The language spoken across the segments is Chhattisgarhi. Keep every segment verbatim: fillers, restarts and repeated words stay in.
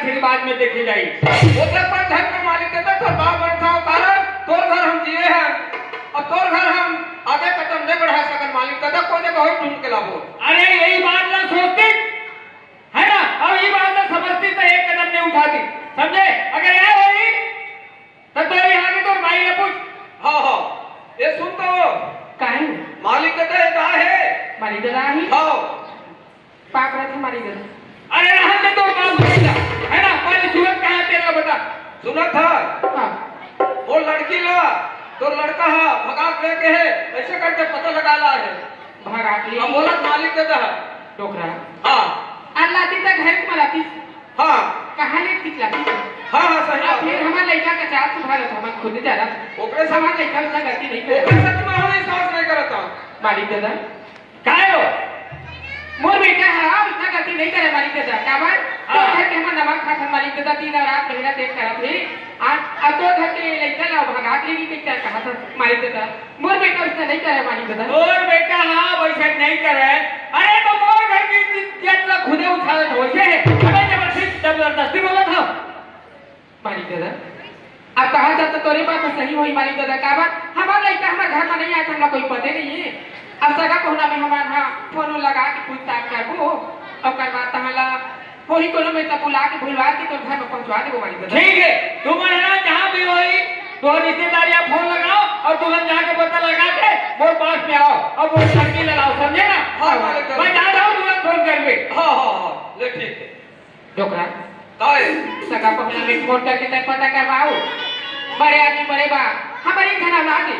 के बाद में देखे जाई। ओकर पर धन के मालिक ददा, तोर बाप मन साहूकार, तोर घर हम जिए हन, अब तोर घर हम आगे कदम नहीं बढ़ा सकन मालिक ददा, कोने बहुत ढूंढ के लाबो। अरे यही बात ना सोचती है ना, अब ये बात ना समझती तो एक कदम नहीं उठाती, समझे? अगर यह होई तो तोर यहाँ के तोर माई ला पूछ। हाँ, हाँ, ये सुन तो। काहे? मालिक ददा ये दा है। मालिक ददा ही? हाँ। पाप रखे मालिक ददा। अरे रहन दे तोर बाप बेटा, है ना? पहले सूरत कहाँ तेरा बता। सुना था? हाँ। वो लड़की ला, तो लड़का हा, भगा के लेके है, ऐसे करके पता लगा ला है। भगा के? अब बोला मालिक ददा है। डोकरा। हाँ। आ लाती त घर के लाती। हाँ। कहाँ ले ठीक लाती? हाँ, हाँ, सही आ बात फिर है। हमार लइका का चाल सुधारत, हमार खुद जाना। ओकरे से हमार लइका उतना गलती नहीं करे। ओकरे से तुम्हारा विश्वास नहीं करता। मालिक ददा। काहे हो? मोर बेटा है, हाँ, उतना गलती नहीं करे मालिक ददा। काबर? हाँ। तो घर के हमार नमक खात हन मालिक ददा, दिन और रात मेहनत एक करत ही। आ, अब तो घर के लइका ला भगा के लेगी, क्या कहा था मालिक ददा? मोर बेटा वैसा नहीं करे मालिक ददा। मोर बेटा हाँ वैसा नहीं करे। अरे तो मोर घर की इज्जत ला खुदे उछालत हो, ये है। अबे जबरदस्ती, जबरदस्ती बोला था। मालिक ददा, अब कहा जाता तोरे बात तो सही होई मालिक ददा, काबर हमार लइका हमार घर में नहीं आए, हमला कोई पते नहीं है। अब सगा पहुना में हमार हाँ फोन लगा के पूछताछ करबो, ओकर बाद तहला वही कोनो में तब बुला के भुलवा के तोर घर में पहुंचवा देबो मालिक ददा। ठीक है, तुम है ना जहाँ भी होई तो रिश्तेदारियाँ फोन लगाओ और तुरंत जाके पता लगा के मोर पास में आओ और वो लड़की लगाओ, समझे ना? हाँ, मालिक ददा। मैं जा रहा हूँ, तुरंत फोन करबे। हाँ, हाँ, हाँ, ले ठीक है। डोकरा। काय? सगा पहुना में फोन करके तक पता करवाओ। बड़े आदमी बड़े बा, हमारी घर औलाद है।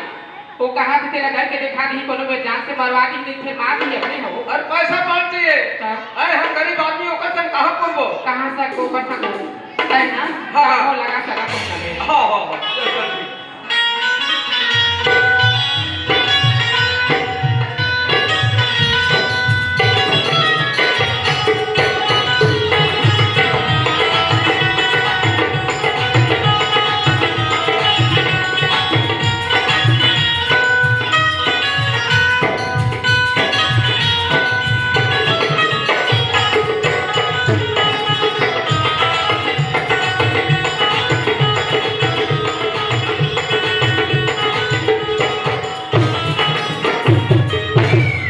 वो कहा थे तेरा घर के दिखा दी, कोनो में जान से मरवा दी, नहीं थे मार दी अपने हो। अरे पैसा पाँच चाहिए। हाँ। अरे हम गरीब आदमी, ओकर संग कहाँ करबो? कहाँ से को बस को? है ना? हाँ, हाँ। वो लगा सगा पहुना में। हाँ, हाँ, हाँ। चल, चल, ठीक।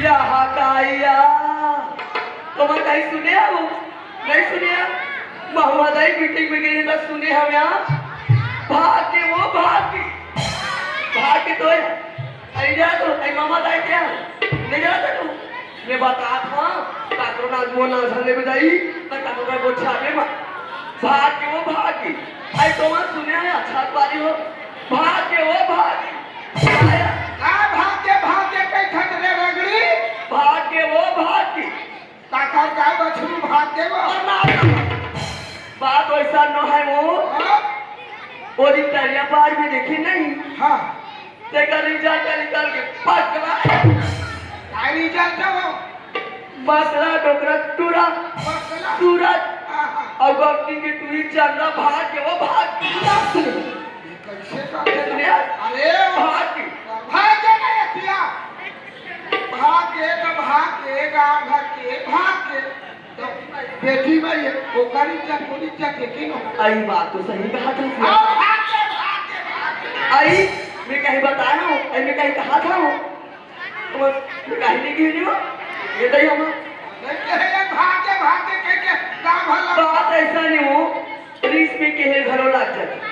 यहाँ का आइया। तुमन कहीं सुने हो? नहीं सुने हो? महुआ दाई मीटिंग में गई ना, सुने हम यहाँ। भाग के वो भाग के। भाग के तो है। आई जा तो, आई मामा दाई क्या? नहीं जाता तू? मैं बता था, काकरो ना वो ना झले में जाई, ना काकरो ना गोछा में मा-, भाग के वो भाग के। आई तो वहाँ सुने हैं, अच्छा बारी हो। भाग के वो भाग के। आया। का भाग के, भाग के कई खत रे रगड़ी? भाग के वो भाग के। काकर गाय बछरू भाग के वो। और ना, ना। बात वैसा न है वो। हाँ? वो दिन दरिया पार में देखी नहीं। हाँ। तेकर रिजल्ट निकल के पकड़ा। का रिजल्ट हो? बसला डोकरा टूरा। बसला? टूरा। हाँ, हाँ। और गमती के टूरी चंदा भाग के वो भाग के। कैसे का? अरे भाग के। भाग के नहीं अतिया। भाग के तो भाग के, गांव घर के भाग के। तो बेटी भाई, ओकर इज्जत, मोर इज्जत, एक ही नो। आई बात तो सही कहा था। आओ, भाग के, भाग के, भाग के। आई, मैं कहीं बताया हूँ, आई, मैं कहीं कहा था हूँ। तो मैं कहीं नहीं गिरी हूँ। ये तो ही हम नहीं कहे, ये भाग के, भाग के, कह के, गाँव भर लगा। बात ऐसा नहीं हो, रिस में कहे घरों लग जाए।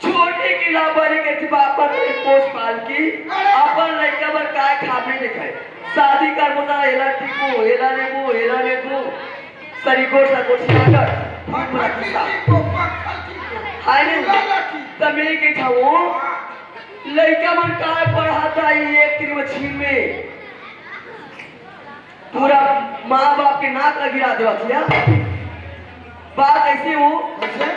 छोटे के ला बड़े के थी बाप पर कोई पोस पाल की, अपन लइका बर काय खाबे नहीं खाए। शादी करबो ता एला टिपो, एला लेबो, एला लेबो। सरीगोर सा गोठियागढ़। हाय रे, तमे के ठाओ, लइका मन काय पढ़ाता ये एक तीन मछीन में। पूरा माँ बाप के नाक ला गिरा देवत हिया। बात ऐसे हो, कैसे?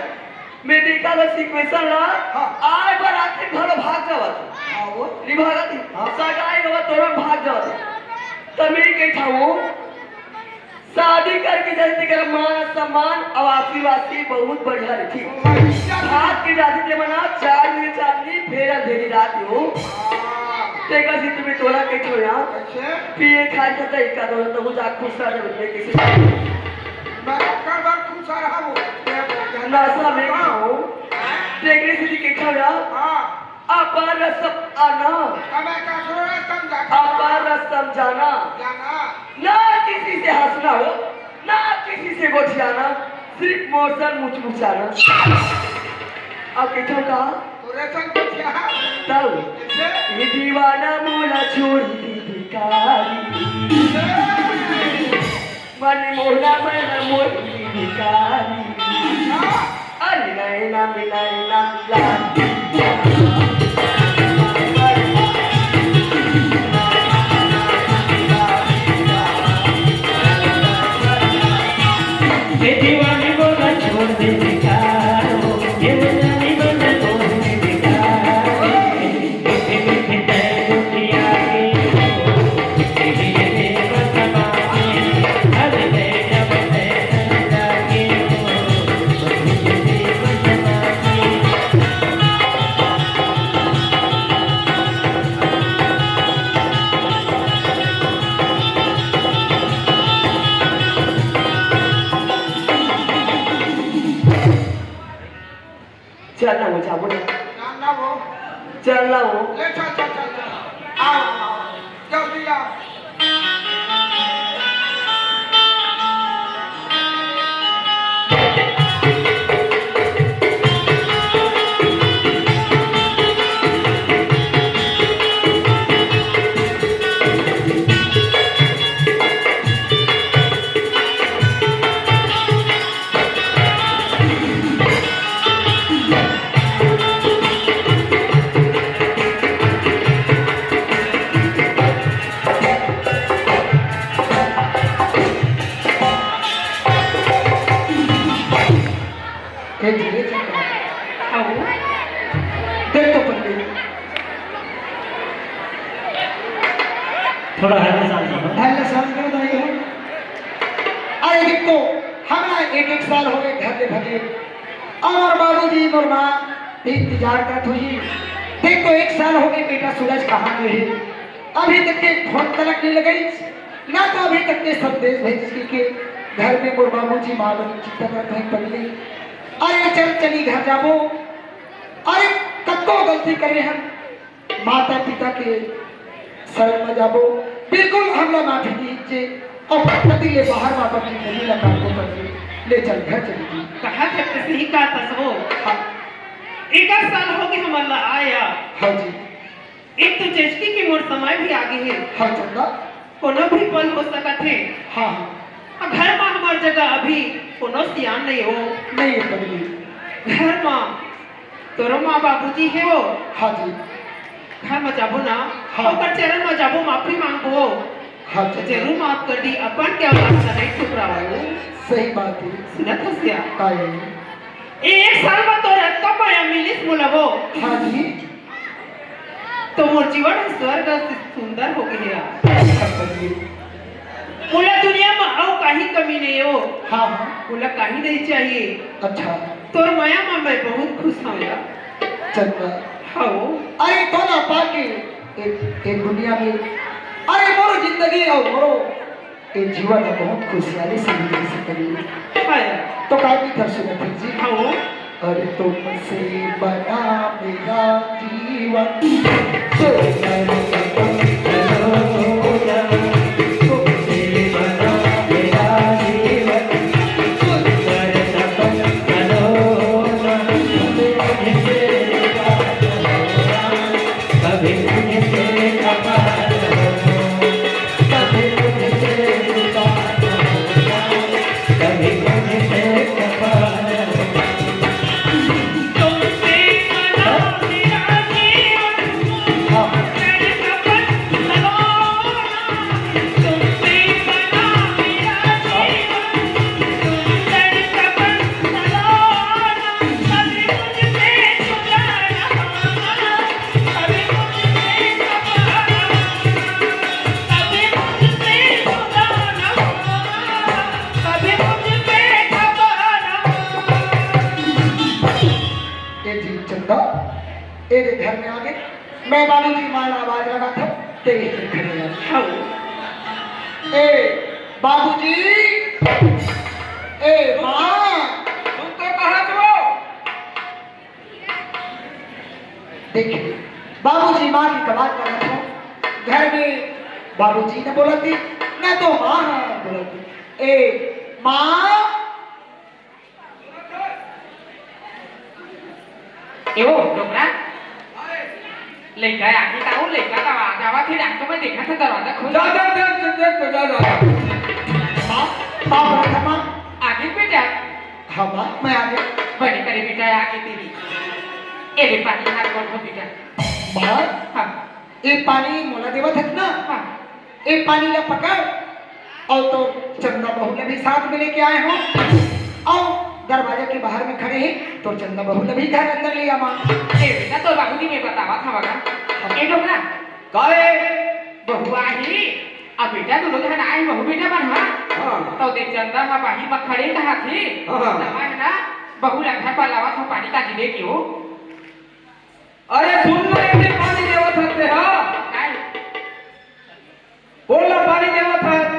मैं देखा था सिचुएशन ला, हाँ। आए बर आके घरो भाग जावत। हाँ, वो? नहीं भागत ही। हाँ। सगाई होवत तोरन भाग जावत। तब मैं कही था वो, शादी करके जैसे तेकर मान सम्मान और आशीर्वाद से बहुत बढ़िया रही। भाग के जाती ते मना चार दिन चांदनी फेर अंधेरी रात हो। हाँ। तेकर से तुम्हें तोरा के छोड़ा। अच्छा। पिए खाए खाता इक्का दो तो जा खुश रह जावे, मैं कैसे? मैं कर बार खुश रहा हूँ। आशा में खाओ। देखने से दिखे खड़ा। हाँ। अपार रसम आना। अब मैं का सुनो रसम जाना। अपार रसम जाना। जाना। ना किसी से हंसना हो, ना किसी से गोठियाना, सिर्फ मोर सन मुचमुचाना। अब किथों का? तोरे सन गोठिया। तब। कैसे? ये दीवाना मोला छोड़ दी भिखारी। कैसे? मन मोहना मन मोर दी भिखारी। हाँ। अरे नैना में नैना मिला। ये दीवानी बोला छोड़ दे बेकार हो, ये दीवानी बोला छोड़ दे बेकार हो। चल ना वो, जाबो ना। ना, ना वो। चल ना वो। ले, चल, चल, चल, चल। आओ, आओ, जल्दी आओ। ए, धीरे चल। आओ। देख तो पंडित। थोड़ा हल्ला सांस लो। हल्ला सांस लो, दाई हो। अरे, देख तो, हमरा एक, एक साल हो गए घर ले भगे। अउ मोर बाबूजी, मोर माँ भी इंतजार करत होही। देख तो, एक साल हो गए, बेटा सूरज कहाँ गए हे? अभी तक के फोन तलक नहीं लगई, ना तो अभी तक के संदेश भेज के, के घर में मोर बाबूजी माँ बहन चिंता करत होही पगली। अरे चल, चली घर जाबो। अरे कतको गलती करे हम, माता पिता के शरण में जाबो, बिल्कुल हमला माफी नहीं दे। अउ पति ले बाहर माता की गली लगा को कर दे। ले चल घर चली जी। कहा था कि सही कहा था सो। हाँ। एक साल हो गए हमन ला आया। हाँ जी। एक तो जचकी के मोर समय भी आगे हे। हाँ चंदा। कोनो भी पल हो सकत हे। हाँ, हाँ। अउ घर मा हमर जगह अभी कोनो सियान नहीं हो। नहीं है पगली। घर मा तोरो माँ बाबूजी हे वो। हाँ जी। घर मा जाबो ना, हाँ। ओकर चरण मा जाबो, माफी मांगबो। हाँ तो जी। जरूर माफ कर दी, अपन के औलाद ला नहीं ठुकरावय। सही बात है। सुनत हस या? का है? ए एक साल मा तोर अतका मया मिलिस मोला वो। हाँ जी। तो मोर जीवन ह स्वर्ग से सुंदर हो गए हे यार। अच्छा, बताइए। मोला दुनिया मा अउ काही कमी नहीं हो। हाँ, हाँ। मोला काही नहीं चाहिए। अच्छा। तोर मया मा मैं बहुत खुश हूँ यार। चंदा। हाँ। अरे, तो ना पाके एक, एक दुनिया में, अरे, मोरो जिंदगी अउ मोरो ए जीवन ह बहुत खुशियाली से बीते से करी। हाँ यार। तो काय की तरफ से नथन जी? हाँ। अरे तुमसे बना मेरा जीवन, सुंदर सपन करो ना। तुमसे बना मेरा जीवन, सुंदर सपन करो ना। तुम मुझसे प्यार करो ना। कभी मुझसे खफा न हो, कभी मुझसे रुबा न होना, कभी मुझसे खफा न होना। तुमसे बना मेरा जीवन, हाँ। सुंदर सपन सलोना। तुमसे बना मेरा जीवन, सुंदर सपन सलोना। कभी मुझसे जुदा न होना, कभी मुझसे खफा न होना, कभी मुझसे जुदा न होना, कभी मुझसे खफा न होना। ए जी चंदा, ए रे घर में आगे, मैं बाबूजी माँ ला आवाज लगाथंव, ते ही खड़े रह। हाँ। ए बाबूजी, ए माँ। तुम तो कहा तो? देख, बाबूजी माँ के कबार करत हो। घर में बाबूजी न बोलत हे, न तो माँ ह बोलत हे। ए माँ, ए ओ डोकरा, लइका आगे का, वो लइका का आवाज आवत हे, डॉक्टर में देखा था दरवाजा खोल। जा, जा, जा, जा, जा, जा, जा। माँ, माँ, बोला था माँ। आगे बेटा। हाँ माँ, मैं आगे। बड़े करे बेटा, आगे तेरी। ए ले पानी हाथ बोल हो बेटा। माँ, हाँ। ए पानी मोला देवत हस ना? हाँ। ए पानी ला पकड़, अउ तोर चंदा बहू ला भी साथ में लेके आए हो, अउ दरवाजा के बाहर में खड़े हे, तोर चंदा बहू ला भी घर अंदर ले आ माँ। ए बेटा, तोर बाबूजी मैं बतावत हवं गा। हाँ। ए डोकरा, का रे? बहू आही, अब बेटा दोनों झन आए, बहू बेटा मन, हाँ? हाँ। तो देख चंदा ह बाहिर म खड़े कहाथे, हाँ, हाँ। त मैं ह ना, बहू ला घर पर लावत हवं पानी का जी दे के हो। अरे सुन ना, एती पानी देवत हस ते हा। काय? कोन ला पानी देवत हस?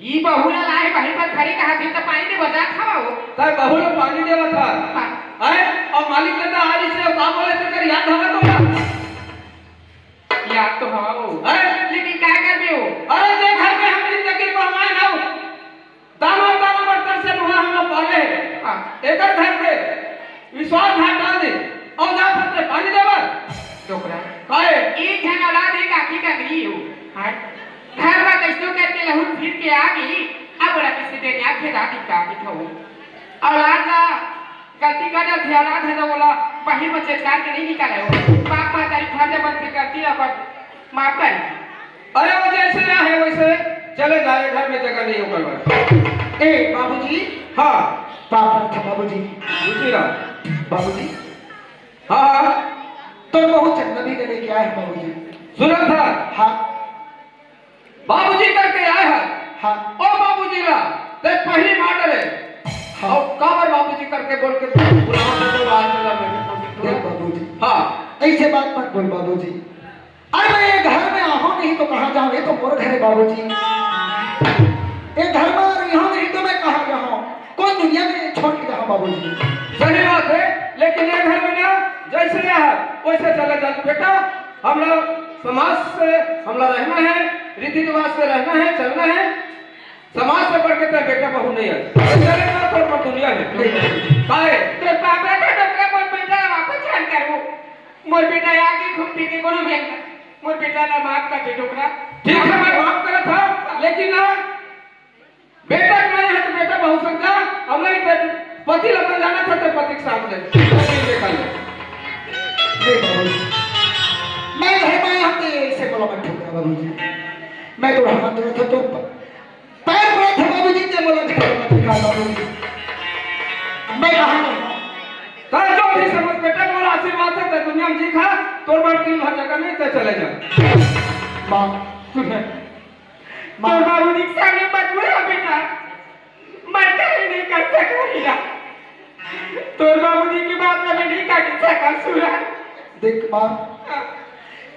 ई बहू ला लाए, बाहिर पर खड़े कहाथे त पानी दे बजा खावा हो। तैं बहू ला पानी देवत हस? हाँ। हैं? अउ मालिक ले त आ रहिसे, का बोले तेकर याद हवय तोला? याद तो हवा हो। हैं? लेकिन का करबे हो? अरे जे घर में हम जिंदगी पहमाए ना हो। दाना दाना बर्तन से नुहा हम लोग पाले हैं। हाँ। एकर घर पे विश्वासघात डाल दे। अउ जात हस ते पानी देबर। डोकरा। काहे? एक झन औलाद एक आँखी का गरी हो। हाँ। घर में कैसो करके लहुट फिर के आ गई। अब ओला किसी दिन याद के दादी का दिखाओ। औलाद ला गलती कर डरथे, औलाद हे त ओला बाहिर म चेचकार के नहीं निकाले हो। बाप महतारी फर्ज बनथे, गलती ला अपन माफ कर। अरे वो जैसे आहे वैसे चले जाए, घर में जगह नहीं ओकर बर। ए बाबूजी। हाँ। पाप रथ बाबूजी। दूसरी रात। बाबूजी। हाँ, हाँ। तोर बहू चंदा भी लेके आए हैं बाबूजी। सुनत हस? हाँ। बाबूजी करके आए हस। हाँ। ओ बाबूजी ला, ते पहिली मार डरे। हाँ। अउ काबर बाबूजी करके बोल के बुलावत हस, तो आज वाला में भी बोल के देख बाबूजी। हाँ। ऐसे बात मत बोल बाबूजी। अरे मैं ये घर में आहूं नहीं तो कहाँ जाऊं? ये तो मोर घर है बाबूजी। ये घर में रहूं नहीं तो मैं कहाँ जाऊं? कौन दुनिया में छोड़ के जाऊं बाबूजी? सही बात है, लेकिन ये घर में ना जैसे है वैसे चले जा बेटा। हमला समाज से हमला रहना है, रीति रिवाज से रहना है, चलना है। समाज से बढ़ के तें बेटा बहू नहीं है। चले जा, तोर पर दुनिया है। काहे? तोर बाप रे, तो डोकरा मोर बेटा ला वापस जान कर वो। मोर बेटा आगे घूम फिर के कोनो बेंका। मोर बेटा ला माफ कर दे डोकरा। ठीक है, मैं माफ करत हंव, लेकिन ना बेटा के नहीं है तो बेटा बहू संग जा, अब नहीं तो पति ला अपन जाना था तो पति के साथ ले। पति देखा ले। देख बाबूजी, मैं घर में आया हूँ तो ये ऐसे बोला मत ठुकरा बाबूजी। मैं तो हाथ जोड़ा था तो प-, पैर पड़ा था बाबूजी, ते मोला घर में दिखा बाबूजी। मैं कहाँ गया? तो जो भी समझ बेटा, मोर आशीर्वाद है, ते दुनिया में जी खा, तोर बर दिन भर जगह नहीं, ते चले जा। माँ, सुन। तोर बाबूजी के सामने मत बोला बेटा, मैं कहीं नहीं कर सकूंगी ना। तोर बाबूजी की बात मैं नहीं काट सकूं सूरा। देख माँ,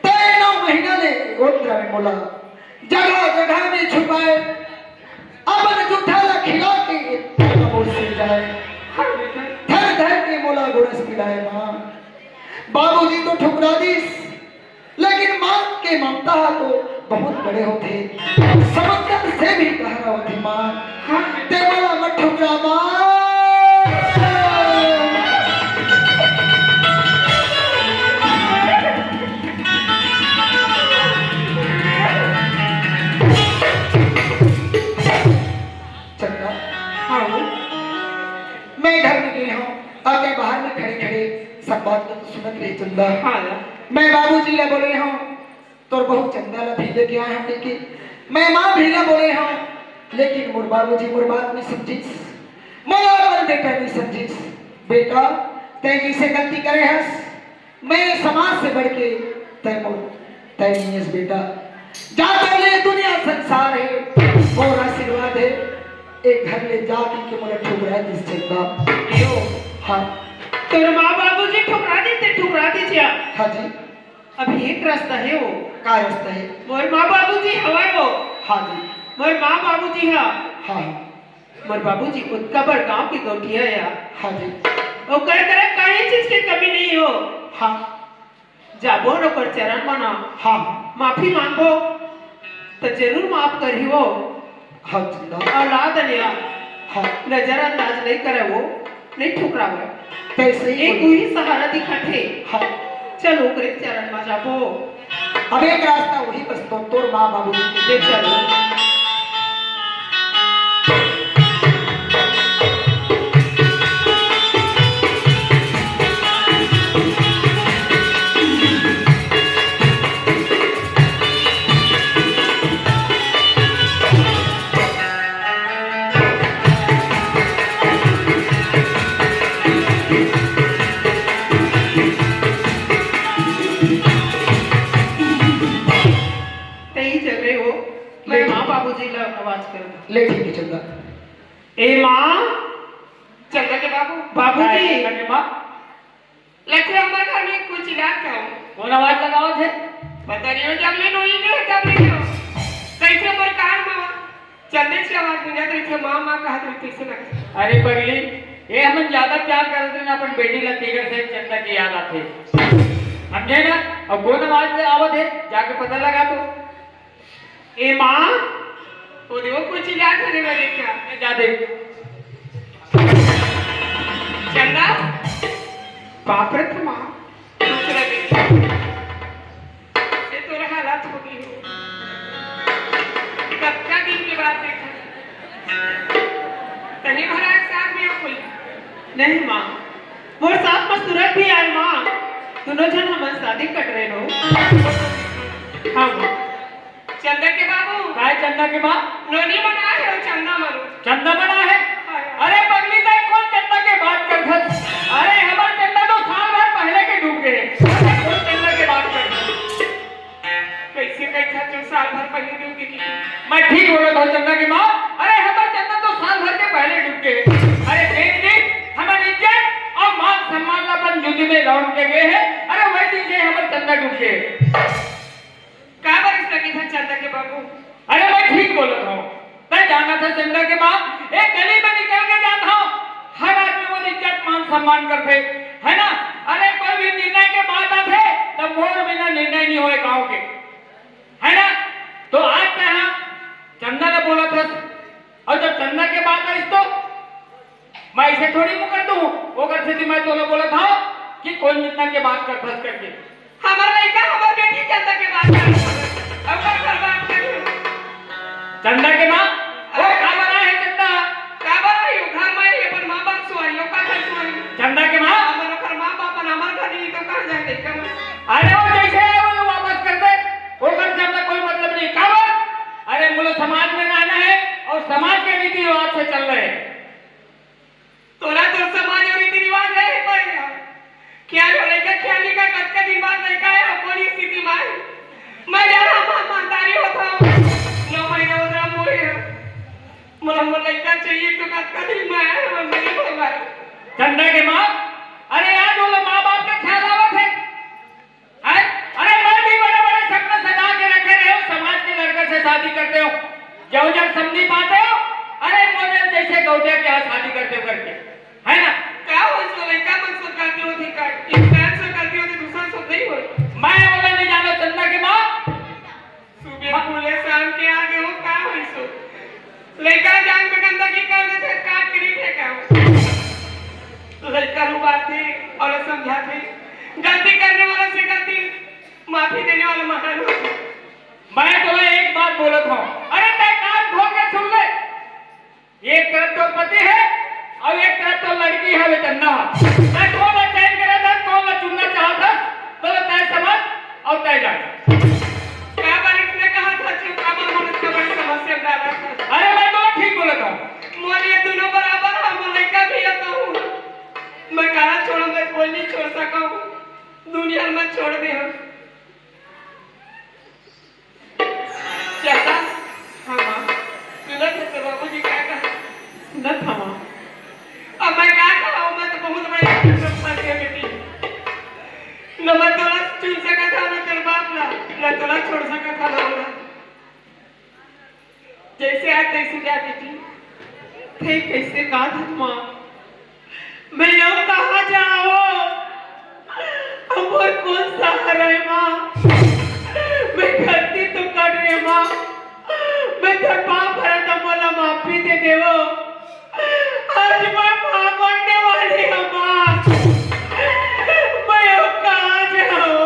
तय नौ महीना ले गोद में मोला जगह जगह में छुपाए, अपन जूठा ला खिला के इतना मुश्किल जाए। हाँ बेटा। धर धर के मोला गोरस पिलाए माँ। बाबूजी तो ठुकरा दिस, लेकिन माँ के ममता ह तो बहुत बड़े होथे, समुंदर से भी गहरा होथे माँ। ते मोला मत ठुकरा माँ। चंदा, हाँ वो? मैं घर में गए हूँ, आके बाहर में खड़े खड़े सब बात तो सुनत रहे चंदा। हाँ। मैं बाबूजी ला बोले हूँ, तोर बहू चंदा ला भी लेके आए हंव कहिके। मैं माँ भी ला बोले हंव, लेकिन मोर बाबूजी मोर बात नहीं समझिस, मोला अपन बेटा नहीं समझिस। बेटा, तैं जैसे गलती करे हस, मैं समाज से बढ़ के तैं मोर, तैं नहीं हस बेटा। जा तो ले दुनिया संसार है, मोर आशीर्वाद है, एक घर ले जा कहिके मोला ठुकरा दिस चंदा। यो। हाँ। तोर माँ बाबूजी ठुकरा दिस ते ठुकरा दिस या? हाँ जी। अभी एक रास्ता है वो। का रास्ता है? मोर माँ बाबूजी हवय वो। हाँ जी। मोर माँ बाबूजी हा। हाँ। मोर बाबूजी ओतका बड़ गांव के गौंटिया या। हाँ जी। ओकर करा कहीं चीज के कमी नहीं हो। हाँ। जाबो न ओकर चरण म ना, हाँ। माफी मांगबो, त जरूर माफ करही वो। हाँ, चंदा। औलाद अनिया, हाँ। नजरअंदाज नहीं करे वो, नहीं ठुकरावे। तैसे ही एक बोल। वही सहारा दिखत हे। हाँ। चल, ओकरे चरण म जाबो। अब एक रास्ता वही बस तो, तोर माँ बाबू जी के। ले चल। तई जगह हो, मैं ले। माँ बाबूजी ला आवाज कर। ले ठीक है चंदा। ए माँ। चंदा के बाबू। बाबूजी। अरे माँ। लइका हमर घर में कुछ चिल्लात का हो? कौन आवाज लगावत हे? पता नहीं हो, जब ले नोई गए, तब ले गए। कैसे मोर कान में चंदे से आवाज गुंजत रहिथे, "माँ, माँ," कहत रहिथे, ऐसे लगथे। अरे पगली, ये हमन ज्यादा प्यार करत रहे ना, अपन बेटी ला, तेकर से चंदा की याद आथे। समझे ना? अब कौन आवाज आवत हे, जाके पता लगा तो। ए माँ, वो देखो, कोई चिल्लात हे रे मेरे क्या? जा देख। चंदा, बाप रे, तो माँ, दूसरा देख। ये तो रहा हालत हो गई हो। कतका दिन के बाद देखा। कहीं भरा एक साथ में हो कोई? नहीं माँ, मोर साथ में सूरज भी आए माँ। दोनों जन हमन शादी कर रहे हो। हाँ माँ। चंदा के बाबू। काय चंदा के बाप? नोनी मन आए हे, चंदा मन। चंदा मन आए हे? हाँ। अरे पगली, तैं कौन चंदा के बात करथस? अरे हमर चंदा तो साल भर पहले के डूब गए। अरे कौन चंदा के बात करथस? कैसे कैसा जो साल भर पहले डूब गई? मैं ठीक बोलत हूँ चंदा के माँ। अरे हमर चंदा तो साल भर के पहले डूब गए। अरे देख देख, हमर इज्जत और मान सम्मान ला अपन युद्ध में लौट के गए हे। अरे वही दिन से हमर चंदा डूब गए। काबर अइसना कहिथस चंदा के बाबू? अरे मैं ठीक बोलत हूँ। तैं जानत हस चंदा के माँ, एक गली में निकल के जात हूँ, हर आदमी मोर इज्जत मान सम्मान करथे, है ना? अरे कोई भी निर्णय के बात आथे, तब मोर बिना निर्णय नहीं होए गाँव के, है ना? तो आज तैं हा चंदा ला बोलत हस, और जब चंदा के बात आइस तो मैं ऐसे थोड़ी मुकर दूँ, ओकर सेती मैं तोला बोलत हूँ कि कौन चंदा के बात करथस करके। हमर लइका, हमर बेटी चंदा के बात करथस। अब का कर बात करी? चंदा के माँ, वो अरे। काबर आए हे चंदा? काबर आए हो? घर में ही अपन माँ बाप सो आई हो, का घर सो आई? चंदा के माँ। हमर ओकर माँ बाप अपन हमर घर नहीं तो कहाँ जाए लइका में? अरे वो जैसे आए वो वापस कर दे, ओकर से हमला कोई मतलब नहीं। काबर? अरे मोला समाज में रहना है और समाज के रीति रिवाज से चलना है। तोला तो समाज और रीति रिवाज नहीं पड़ेगा। क्या हो लइका, क्या निका, कतका दिन बाद लइका है, अपन ही स्थिति में है। मैं जा रहा हूँ, महतारी होता हूँ। नौ महीना हो रहा मोरे है। मोला मोर लइका चाहिए तो कतका दिन में आया है, मैं मरे भगवान। चंदा के माँ, अरे यार, वो लोग माँ बाप का ख्याल आवत है। हैं? अरे मैं भी बड़े बड़े सपने सजा के रखे रहे हूँ, समाज के लड़के से शादी करते हो, जब जब समझी पाते हो, अरे मोदे जैसे गौटिया के यहाँ शादी करते हो करके, है ना? का हो इसको लड़का मन से करते हो थे का? इंसान से करते हो थे, दूसरा से नहीं हो। मैं बोला नहीं जाना चंदा के माँ। सुबह फूले शाम के आगे हो, का हो इसको? लड़का जान में गंदगी कर देते, काट के नहीं फेंका हो। लड़का रुबाते और समझाते, गलती करने वाला से गलती माफी देने वाला महान होता है। मैं तुम्हें एक बात बोलत हूँ, अरे तैं कान खोल के सुन ले, एक तरफ तो पति है और एक तरफ तो लड़की है, वे चंदा। मैं कौन ला चयन करे था, कौन ला चुनना चाहता, तो तय समझ और तय जान। क्या बार इसने कहा था, क्यों काबर मदद का बड़ी समस्या में डाला था? अरे मैं तो ठीक बोलत हूँ। मोर ये दोनों बराबर है, मोर लड़का भी है तो हूँ। मैं काला छोड़ूंगा, कोई नहीं छोड़ सका हूँ। दुनिया में छोड़ दे हम। चंदा, हाँ माँ। सुनत है तो बाबूजी का कहा? सुनत है माँ। अब मैं का कहा हूँ, मैं तो बहुत बड़े फंस गया बेटी। न मैं तोला चुन सका था, न तेरे बाप ला, न तोला छोड़ सका था, ना हमरा। जैसे आए तैसे जा बेटी। तैं कैसे का धनमा? मैं अब कहाँ जाओ? मोर कोन सहारा हे माँ? मैं गलती तो कर रे माँ, मैं तोर पाँव परत हँव, मोला माफी दे देवो। आज मैं माँ बनने वाली हँव माँ, मैं अब कहाँ जाऊँ?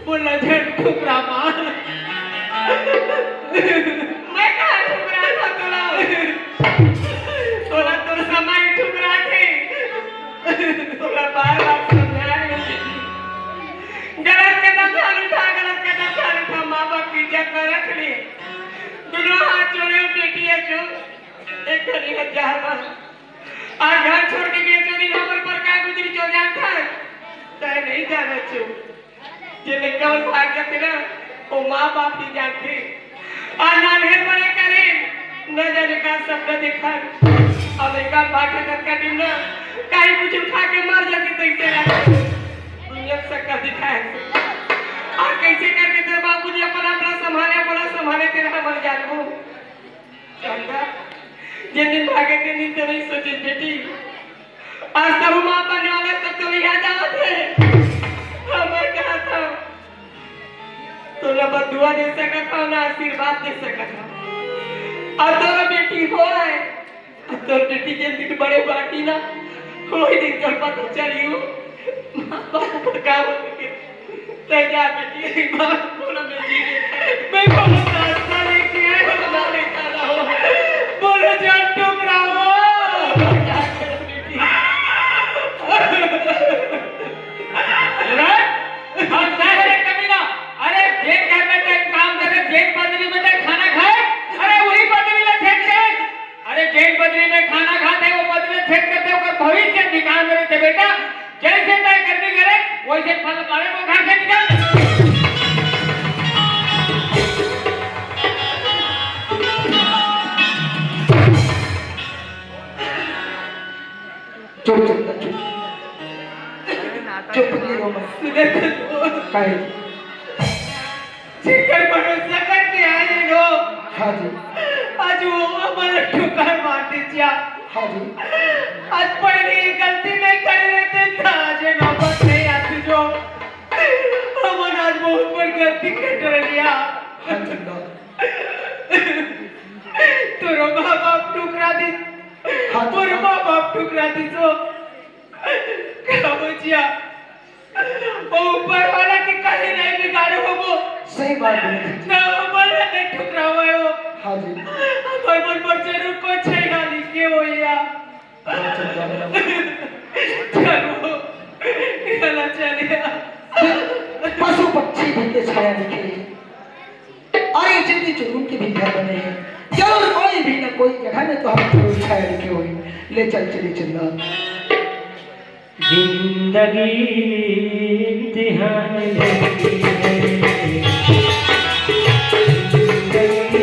मोला झन ठुकरा माँ। मैं कहाँ ठुकरा था तोला? तोला तोर समय ठुकरा थे। तोला बार बार समझा रहे हँव। गलत कदम झन उठा, गलत कदम झन उठा, माँ बाप की इज्जत ला रख ले। दूनों हाथ जोड़े हँव बेटी, अजू एक घड़ी हजार बार। आज घर छोड़ के गे चो दिन हमर पर का गुजरी चो जानत हस? तैं नहीं जानत चो। जे लइका मन भाग जाथे ना, वो माँ बाप ही जानथे। आज नान्हे बड़े करे, न जाने का सपना देखन। अब लइका भाग के ततका दिन ना, कहीं कुछ खा के मर जाथे तइसे लगथे। दुनिया में शक्कर दिखाए। आज कइसे करके तोर बाबूजी अपन अपना संभाले, अपना संभाले तेरा मर जानबो। चंदा, जेन दिन भागे तेन दिन तो नहीं सोचिस बेटी। आज तहूँ माँ बनने वाला सब तो यहाँ जावत हे। हमर कहा था, तोला बददुआ दे सकत हँव ना आशीर्वाद दे सकत हँव। अउ तोर बेटी होय, अउ तोर बेटी जेन दिन बड़े बाटी ना, वही दिन तोर पता चली हो। माँ बाप का बोल के तैं जा बेटी, एक बार बोलो बेटी, मैं बहुत रास्ता लेके आया हूँ, ना लेकर आओ। बोलो जान टुकड़ा हो। अरे, हम ना करे कमीना। अरे, जेन घर में तैं काम करे, जेन पदरी में तैं खाना खाए, अरे, वही पदरी में फेंक दे। अरे, जेन पदरी में खाना खाथे, वो पदरी में फेंक करथे, ओकर भविष्य निकाल में रहिथे बेटा। जइसे तैं करनी करे, वइसे फल पावे, वो घर से निकल। चुप, चुप, चुप। चुप, नहीं रो मत। सुने तो। काहे? जेकर भरोसा करके आए हो। हाँ जी। आज वो हमारा ठुकर मार दीजिए। हाँ जी। आज पहले ये गलती नहीं करे रहते तो आज ये नौबत नहीं आती जो हमन आज बहुत बड़ गलती कर लिया। हाँ जी, हाँ। तोरो माँ बाप ठुकरा दी। हाँ जी, तोरो हाँ। माँ बाप ठुकरा दी सो। का बचिया? वो ऊपर वाला के कहीं नहीं बिगाड़े हो वो। सही बात है। ना वो बोला नहीं ठुकरावा हो। हाँ जी। हमार मन पर जरूर कोई छैया लिखे हो या। हाँ, चल जा। चलो, चला चलिया। पशु पक्षी भी के छाया लिखे। अरे जिंदगी जुनून के भी घर बने हैं। जरूर कोई भी ना कोई जगह में तो हम जरूर छाया लिखे हुए। ले चल चले चलना। जिंदगी इम्तिहान लेती है। जिंदगी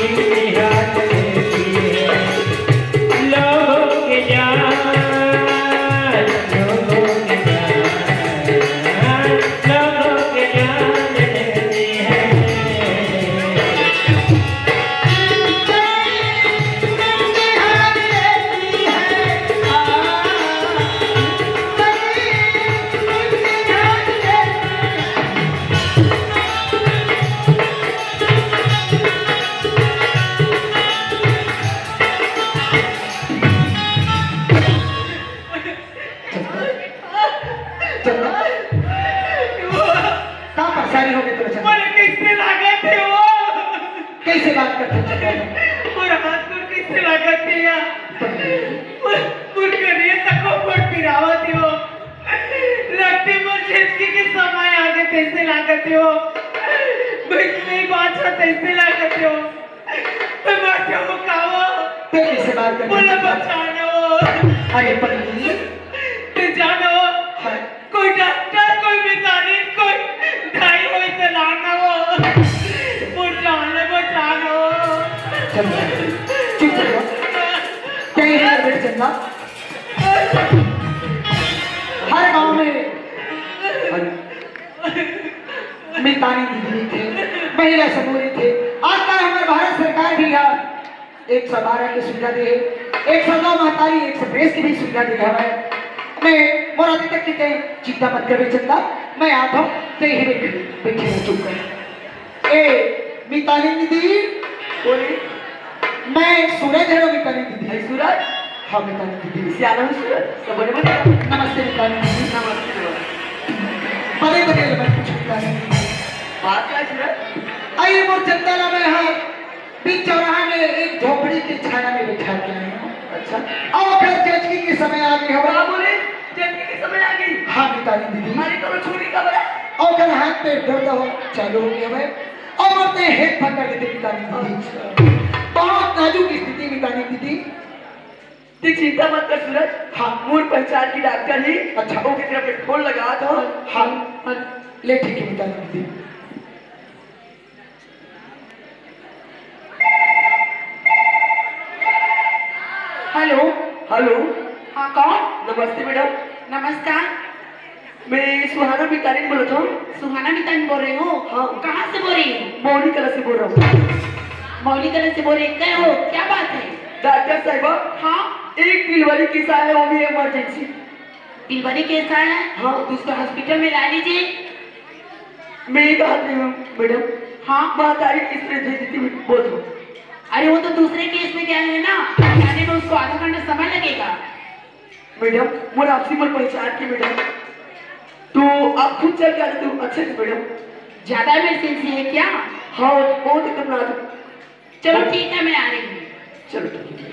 इम्तिहान लेती है। लोगों के जान, लोगों के जान, लोगों के जान लेती है। चंदा, का परेशानी हो गई तोला चंदा? मोला कइसे लागत हे वो? कइसे बात करत हस चंदा? मोर हाथ गोड़ कइसे लागत हे यार? मोर, मोर करिया तको मोर पिरावत हे वो। लगथे मोर झिझकी के समय आगे तइसे लागत हे वो। मैं नइ बाँचव तइसे लागत हे वो। मैं मर जाऊँ का वो? तैं कइसे बात कर मोला बचा ना वो। अरे पगली। तैं जान वो। हाँ। कोई डॉक्टर, कोई मैकेनिक, कोई ढाई होई तो लाना वो। मोर जान बचा ना वो। चंदा, चुप हो। कहीं है बेटा चंदा? दीदी थे, महिला समूह थे। आजकल हमर भारत सरकार भी ह एक सौ बारह के सुविधा दे हे, एक सौ नौ महतारी एक्सप्रेस के भी सुविधा दे हवय। मैं मोर आदि तक के चिंता मत करबे चंदा, मैं आत हूँ, ते ही बैठे बैठे रह चुप कर। ए मितानी दीदी, बोले। मैं सूरज हरो मितानी दीदी। भाई सूरज? हाँ मितानी दीदी। सियाना हूँ सूरज, सब बने बने। नमस्ते मितानी दीदी। नमस्ते, नमस्ते। पदे पदे ले मैं कुछ मितानी दीदी। बात का है सूरज? अरे मोर चंदा ला मैं हर बीच चौराहा में एक झोपड़ी के छाया में बैठा के आए हूँ। अच्छा। अउ ओकर जचकी के समय आ गई हवय। का बोले? जचकी के समय आ गई? हाँ मितानी दीदी। अरे तो छोरी का बोला? अउ ओकर हाथ पे दर्द हो चालू हो गया हवय। अउ ओकर ते हेड पकड़ लेते मितानी दीदी। अच्छा। बहुत नाजुक स्थिति मितानी दीदी। ते चिंता मत कर सूरज। हाँ। मोर पहचान की डॉक्टर ही। अच्छा। ओके तरफ एक फोन लगा दो। हाँ, हाँ। ले ठीक है मितानी दीदी। हेलो। हेलो। हाँ, कौन? नमस्ते मैडम। नमस्कार। मैं सुहाना मितानिन बोलत हूँ। सुहाना मितानिन बोल रहे हो? हाँ। कहाँ से बोल रही हो? मौली कला से बोल रहा हूँ। मौली कला से बोल रहे, कहे हो, क्या बात है? डॉक्टर साहिबा, हाँ? एक डिलीवरी केस आया है, वो भी इमरजेंसी। डिलीवरी केस आया है? हाँ। तो उसको हॉस्पिटल में ला लीजिए। मैं कहा रही हूँ मैडम। हाँ? महतारी किस तरह भेज देती, मैं बोल दो। अरे वो तो दूसरे केस में गया है ना, जाने में उसको आधा घंटा समय लगेगा। मैडम, मोर आपसी मोर पहचान की मैडम, तो आप खुद चल के आ जाते हो। अच्छा जी मैडम। ज्यादा इमरजेंसी है क्या? हाँ, बहुत एकदम नाजुक। चलो ठीक है, मैं आ रही हूँ। चलो ठीक है।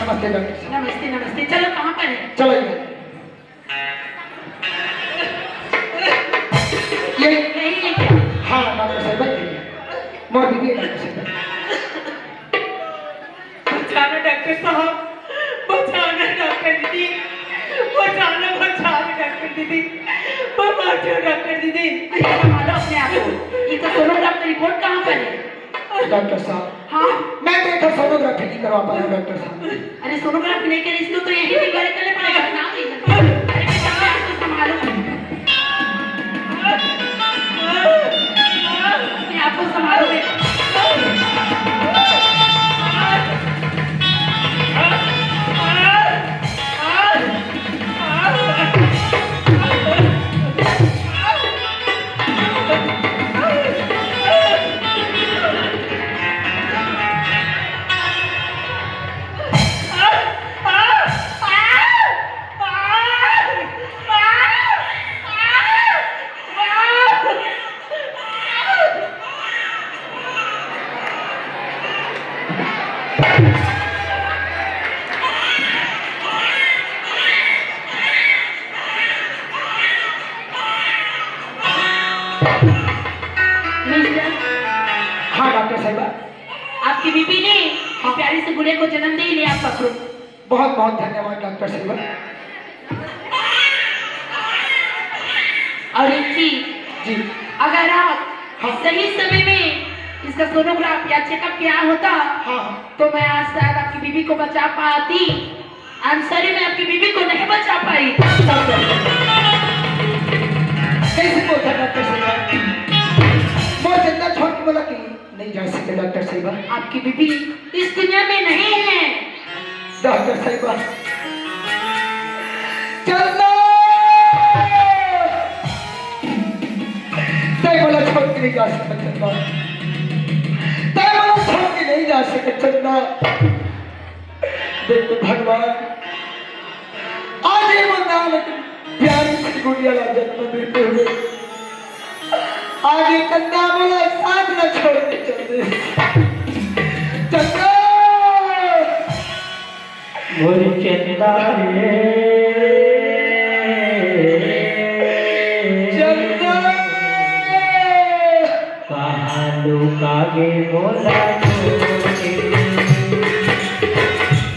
नमस्ते। नमस्ते डॉक्टर साहब। नमस्ते, नमस्ते। चलो, कहाँ पर है? चलो ये। ये यही है क्या? हाँ डॉक्टर साहब, यही है। मोर बीबी है डॉक्टर साहब। बचाना डॉक्टर साहब, बचाना डॉक्टर दीदी, बचाना, बचाना डॉक्टर दीदी, मैं मर जाऊँ डॉक्टर दीदी। अरे संभालो अपने आप को। ये तो सोनोग्राफ का रिपोर्ट कहाँ पर है? डॉक्टर साहब, हाँ? मैं तो एक सोनोग्राफी नहीं करवा पाया डॉक्टर साहब। अरे सोनोग्राफी नहीं करी, इसको तो यही डिलीवरी करने पड़ेगा, नाम नहीं जानते। अरे बेटा, अपने आप को संभालो। अपने आप को संभालो बेटा। मिस्टर, हाँ डॉक्टर साहिबा। आपकी बीबी ने हाँ। प्यारे से गुड़िया को जन्म दे लिया, आप पकड़ो। बहुत बहुत धन्यवाद डॉक्टर साहिबा। और एक चीज, जी। अगर आप हाँ। सही समय में इसका सोनोग्राफ या चेकअप किया होता, हाँ, हाँ। तो मैं आज शायद आपकी बीबी को बचा पाती। I'm sorry, मैं आपकी बीबी को नहीं बचा पाई। कैसे बोलता डॉक्टर साहिबा? मोर जिंदा छोड़ के बोला कि नहीं जा सके डॉक्टर साहिबा। आपकी बीबी इस दुनिया में नहीं है। डॉक्टर साहिबा, चंदा! तै मोला छोड़ के नहीं जा सकत चंदा। तै मोला छोड़ के नहीं जा सकत चंदा। देख तो भगवान, आज ये मनाल प्यारी सी गुड़िया ला जन्म देते हुए आगे चंदा मोला साथ न छोड़ के चल दे। चंदा! मोर चंदा रे। चंदा! कहाँ लुका गे मोला छोड़ के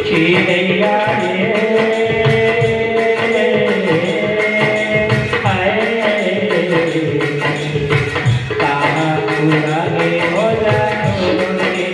चिरैया रे। हाय, कहाँ लुका गे मोला छोड़ के।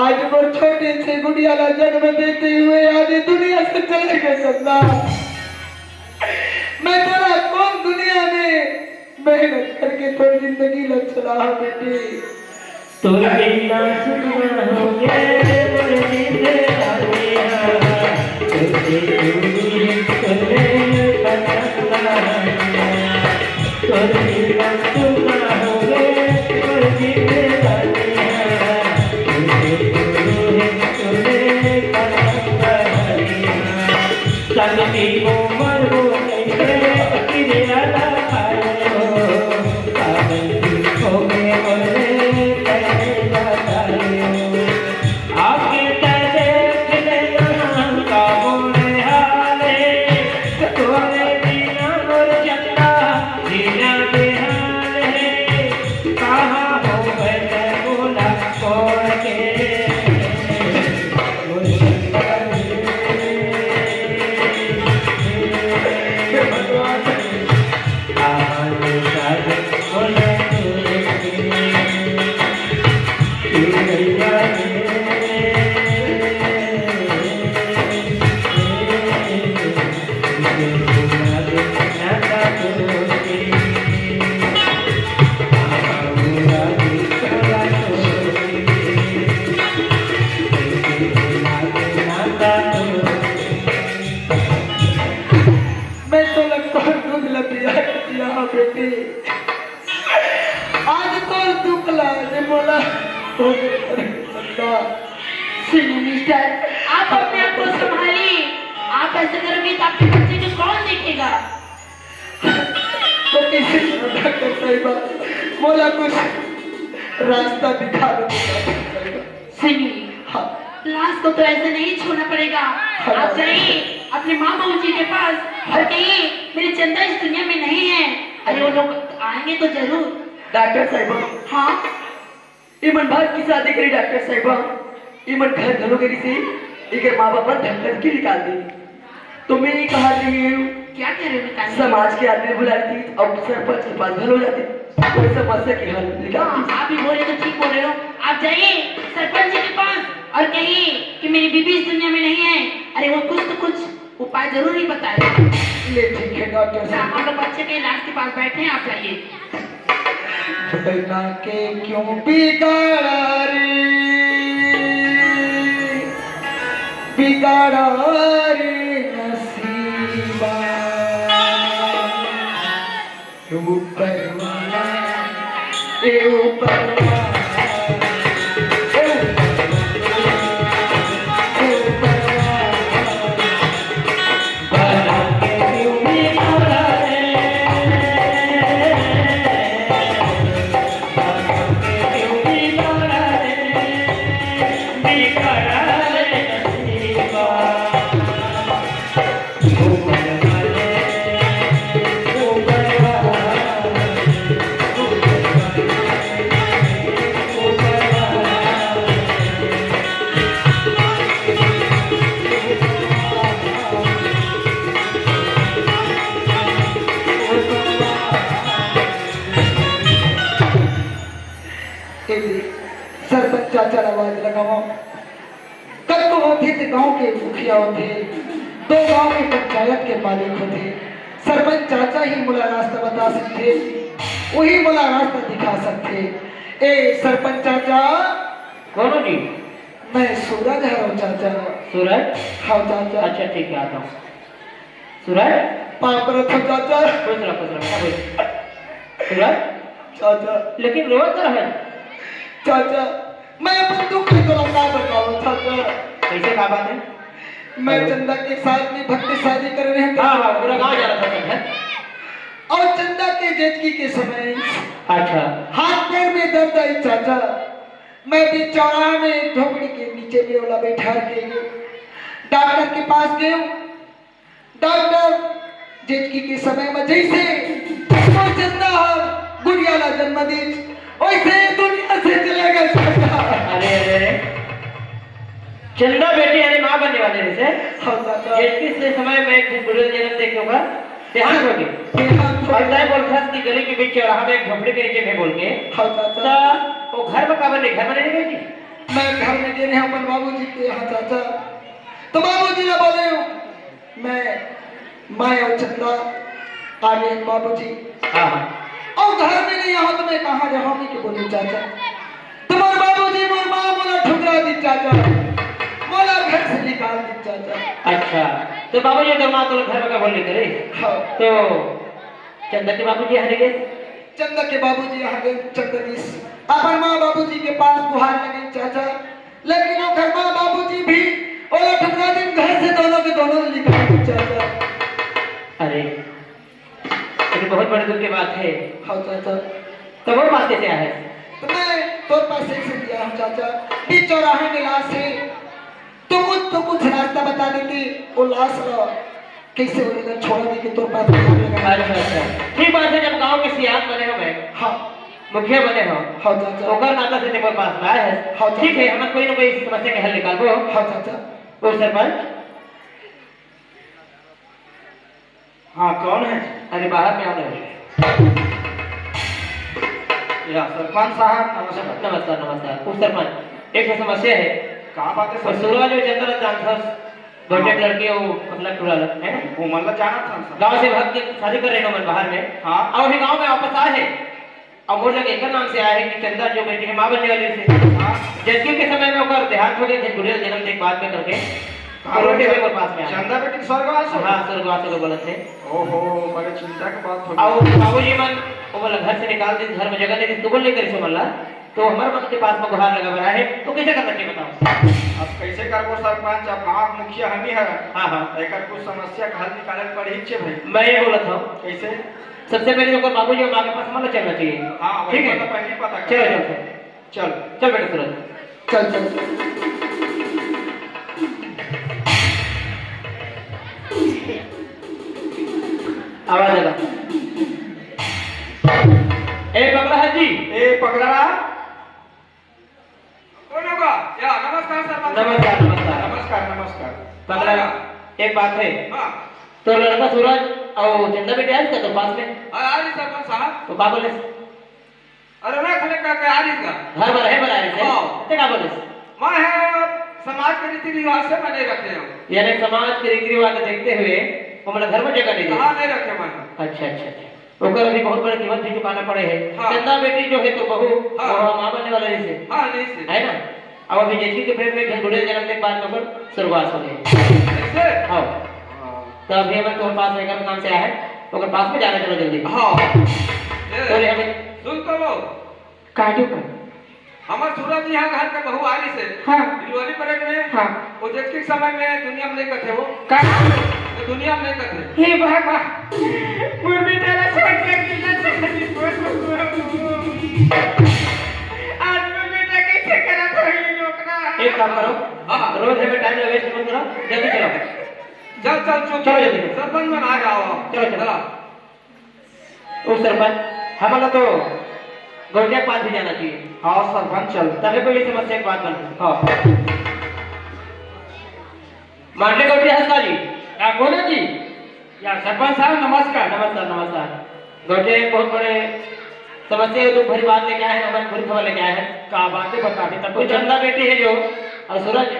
आज मोर छोटे से गुड़िया ला जन्म देते हुए आज ये दुनिया से चले गए चंदा। मैं तोला कौन दुनिया में मेहनत करके तोर जिंदगी ला चलाहा बेटी। तोर बिना सुना होगे मोर जिंदगानी हा, तोर से दूर है तोरे पसंद आया। तोर बिना सुना होगे मोर जिंदगानी हा, तोर से दूर है तोरे पसंद आया। संगती को मरबो कइसे किरिया ला खाए हो, सावन की होगे मोरे पहले बताए हो। आके त देख लेना का मोरे हाल है, तोरे बिना मोर चंदा जीना बेहाल है। कहाँ हो गए मोला छोड़ के। मैं तो लगता हूँ दूध लपिया के पिया हाँ बेटी। आज तो दुख ला जे मोला हो गए। सुनिए मिस्टर, आप अपने आप को संभालिए। आप ऐसे करोगे तो आपके बच्चे को कौन देखेगा? तो किसी डॉक्टर साहिबा, मोला कुछ रास्ता दिखा दो डॉक्टर साहिबा। सुनिए, हाँ। लाश को तो ऐसे नहीं छूना पड़ेगा। हाँ। आप जाइए अपने माँ बाबू जी के पास और कहिए, मेरी चंदा इस दुनिया में नहीं है। अरे, वो लोग आएंगे तो जरूर। डॉक्टर साहिबा। हाँ। इमन भारत की शादी करी डॉक्टर साहिबा, इमन घर घलो के रिसी, इकर माँ बाप मन धक्का धक्की निकाल दी। तो मैं ये कहा रही हूँ, क्या कह रहे हो मितान जी? समाज के आदमी बुला रही थी, अब सरपंच के पास घलो जाती, कोई समस्या की हल निकाल हाँ, दी। आप भी बोले तो ठीक बोल रहे हो। आप जाइए सरपंच जी के पास और कहिए कि मेरी बीबी इस दुनिया में नहीं है। अरे वो कुछ तो कुछ उपाय जरूर ही बताए। ले ठीक है डॉक्टर साहब। हम लोग बच्चे के इलाज के पास बैठे हैं, आप जाइए। बना के क्यों बिगाड़ा रे, बिगाड़ा रे नसीबा। ऊपर वाला, ए ऊपर वाला, ए ऊपर वाला, ए ऊपर वाला। ए जी, सरपंच चाचा ला आवाज लगावा। कतको होथे ते गांव के मुखिया होथे, दो गांव के पंचायत के मालिक होथे। सरपंच चाचा ही मोला रास्ता बता सकथे, वही मोला रास्ता दिखा सकथे। ए सरपंच चाचा। कौन हो जी? मैं सूरज हरव चाचा। सूरज? हाँ चाचा। अच्छा ठीक है, आता हूँ। सूरज? पाँव परत हँव चाचा। खुश रह, खुश रह, बेटा, खुश। सूरज? चाचा। लेकिन रोवत का रहत? चाचा, मैं अपन दुख के तोला का बतावँव चाचा? कैसे का बात है? मैं चंदा के साथ में भक्त शादी करे रहेंव। हाँ, हाँ, पूरा गाँव जाना था सब, है? और चंदा के जेठकी के समय अच्छा। हाथ पैर में दर्द आई चाचा। मैं भी चौराहा में एक झोपड़ी के नीचे में ओला बैठा के डॉक्टर के पास गेंव। डॉक्टर जेठकी के समय में जैसे मोर चंदा हर गुड़िया ला जन्म दीस, वैसे ही दुनिया से चले गए चाचा। अरे, अरे, अरे। चंदा बेटी हरे माँ बनने वाले रहिसे। हाँ, चाचा। जेठकी के समय में एक झन गुड़िया जन्म दे के ओकर देहांत हो गे। देहांत हो गे। और तैं बोलथस कि गली के बीच चौराहा में एक झोपड़ी के नीचे में बोल के। हाँ, चाचा। त वो घर में काबर नहीं, घर में नहीं गई थी? मैं घर में गे रहेंव अपन बाबूजी के यहाँ चाचा, तो बाबूजी ला बोलेंव, मैं, मैं अउ चंदा आ गेन बाबूजी। हाँ, हाँ। अउ घर में नइ हंव तो मैं कहाँ रहंव कहिके बोलेंव चाचा। तो मोर बाबूजी, मोर माँ मोला ठुकरा दिस चाचा, मोला घर से निकाल दिस चाचा। अच्छा, तो बाबूजी तोर माँ तोला घर में का बोले करे? हाँ। तो चंदा के बाबूजी यहाँ गे? चंदा के बाबूजी यहाँ गे, चंदा दिस अपन माँ बाबूजी के पास गुहार लगे चाचा, लेकिन ओकर माँ बाबूजी भी ओला ठुकरा दिन, घर से दोनों के दोनों निकाल दिस चाचा। अरे, ये तो बहुत बड़े दुख के बात है। हाँ चाचा। तो मोर पास कैसे आए? तो मैं तोर पास कैसे आए हंव चाचा? बीच चौराहे में लाश हे, तो कुछ, तो कुछ रास्ता बता देते, वो लाश ला कैसे वो लेकर छोड़ दे के तोर पास में आने लगा। अच्छा, अच्छा। ठीक बात है, जब गांव के सियान बने हो मैं, हाँ। मुखिया बने हो, हाँ चाचा। ओकर नाता से ते मोर पास में आए हस। हाँ चाचा। ठीक है, हमन कोई ना कोई समस्या के हल निकालबो। हाँ चाचा। ओ सरपंच। हाँ, कौन है? अरे, बाहर में आओ ना। या, सरपंच साहब, नमस्कार। नमस्कार, नमस्कार। उप सरपंच, एक ठो समस्या है। का बात है वो सरपंच? सूरज अउ चंदा ला जानथस, हाँ। लड़की, वो पतला टूरा ला, है ना? वो मन ला जानत हन सर। गांव से भाग के शादी कर रहे हैं मन बाहर में। हाँ। अउ अभी गांव में वापस आए हैं। अब मोर जगह एकर नाम से आए हे कि चंदा जो बेटी हे, माँ बनने वाली से। हाँ। जचकी के समय में ओकर देहांत हो गे, झनगुड़िया जनम देख बाद में करके। हाँ, और रोटे हुए मोर पास में आए। चंदा बेटी स्वर्गवास हो? हाँ, स्वर्गवास हो बोलत हे। ओहो, बड़े चिंता के बात हो अउ गई। बाबूजी मन, वो बोला, घर से निकाल दे, घर में जगह नहीं दी, तो बोल नहीं करी से बोला। तो हमारे मन के पास में गुहार लगा बना है, तो कैसे करना चाहिए बताओ? अब कैसे करबो सरपंच, अब गांव के मुखिया हम ही है। हाँ, हाँ। एकर कुछ समस्या का हल निकाले के पड़ी छे भाई। मैं ये बोलत हूँ। कैसे? सबसे पहले तो ओकर बाबूजी और माँ के पास मत चलना चाहिए। हाँ, वही ठीक है? बात तो पहले ही पता चलो, कर। चलो, चलो। चल। चल बेटा सूरज। चल, चल। आवाज आला। ए पगला है जी। ए पगला। कौन होगा? या, नमस्कार सर, नमस्कार। नमस्कार, नमस्कार। नमस्कार, नमस्कार। पगला, हाँ। एक बात है। हाँ। तो लड़का सूरज और चंदा बेटी आए इसका तो पास में? हाँ, आ रही सरपंच साहब। तो का बोले? अरे, रख ले का, का आ रही का? हर बार है, बार आ रही है। हाँ। ते का बोले? मैं है, समाज के रीति रिवाज से मैं नहीं रखे हूँ। यानी समाज के रीति रिवाज को देखते हुए वो मतलब घर में जगह नहीं दे। हाँ, नहीं रखे मैं। अच्छा, अच्छा, अच्छा। ओकर अभी बहुत बड़ा कीमत भी चुकाना पड़े है। हाँ। चंदा बेटी जो है तो बहू, हाँ। वो माँ बनने वाला जैसे। हाँ, जैसे। है ना? अब अभी जेठी के प्रेम में झंझुड़े जन्म के बाद में ओकर स्वर्गवास हो गए। ऐसे? हाँ। हाँ। तो अभी हमारे तुम्हारे पास लेकर नाम से आया है, ओकर पास में जाना चलो जल्दी। हाँ। ए, तो रे हमें सुन तो वो। काजू का। हमर सूरज जी यहाँ घर के बहू आ रही से। हाँ। दिलवाली परेड में। हाँ। वो जेठकी के समय में दुनिया में नहीं कथे वो। का? तो दुनिया में नहीं कथे। हे बाबा, मोर बेटा ला छोड़ के अकेला चल दी। आज मोर बेटा कैसे करा था ये नौकरा? एक काम करो, हाँ, हाँ। रोज हमें टाइम वेस्ट मत करो, जल्दी चलो। चल, चल, चल, चलो जल्दी। सरपंच मन आ जाओ। चलो, चलो। चला। ओ सरपंच, हमन ला तो गौटिया के पास भी जाना चाहिए। हाँ सरपंच, चल। तबे कोई समस्या के बात बन। हाँ। मांडले गौटिया हंसदा जी। हाँ, बोलो जी। या सरपंच साहब, नमस्कार। नमस्कार, नमस्कार। गौटिया एक बहुत बड़े समस्या है, दुख भरी बात लेके आए हैं, हमारे बुरी खबर लेके आए हैं। का बात है, बता दे तब वो तो। चंदा बेटी है जो, और सूरज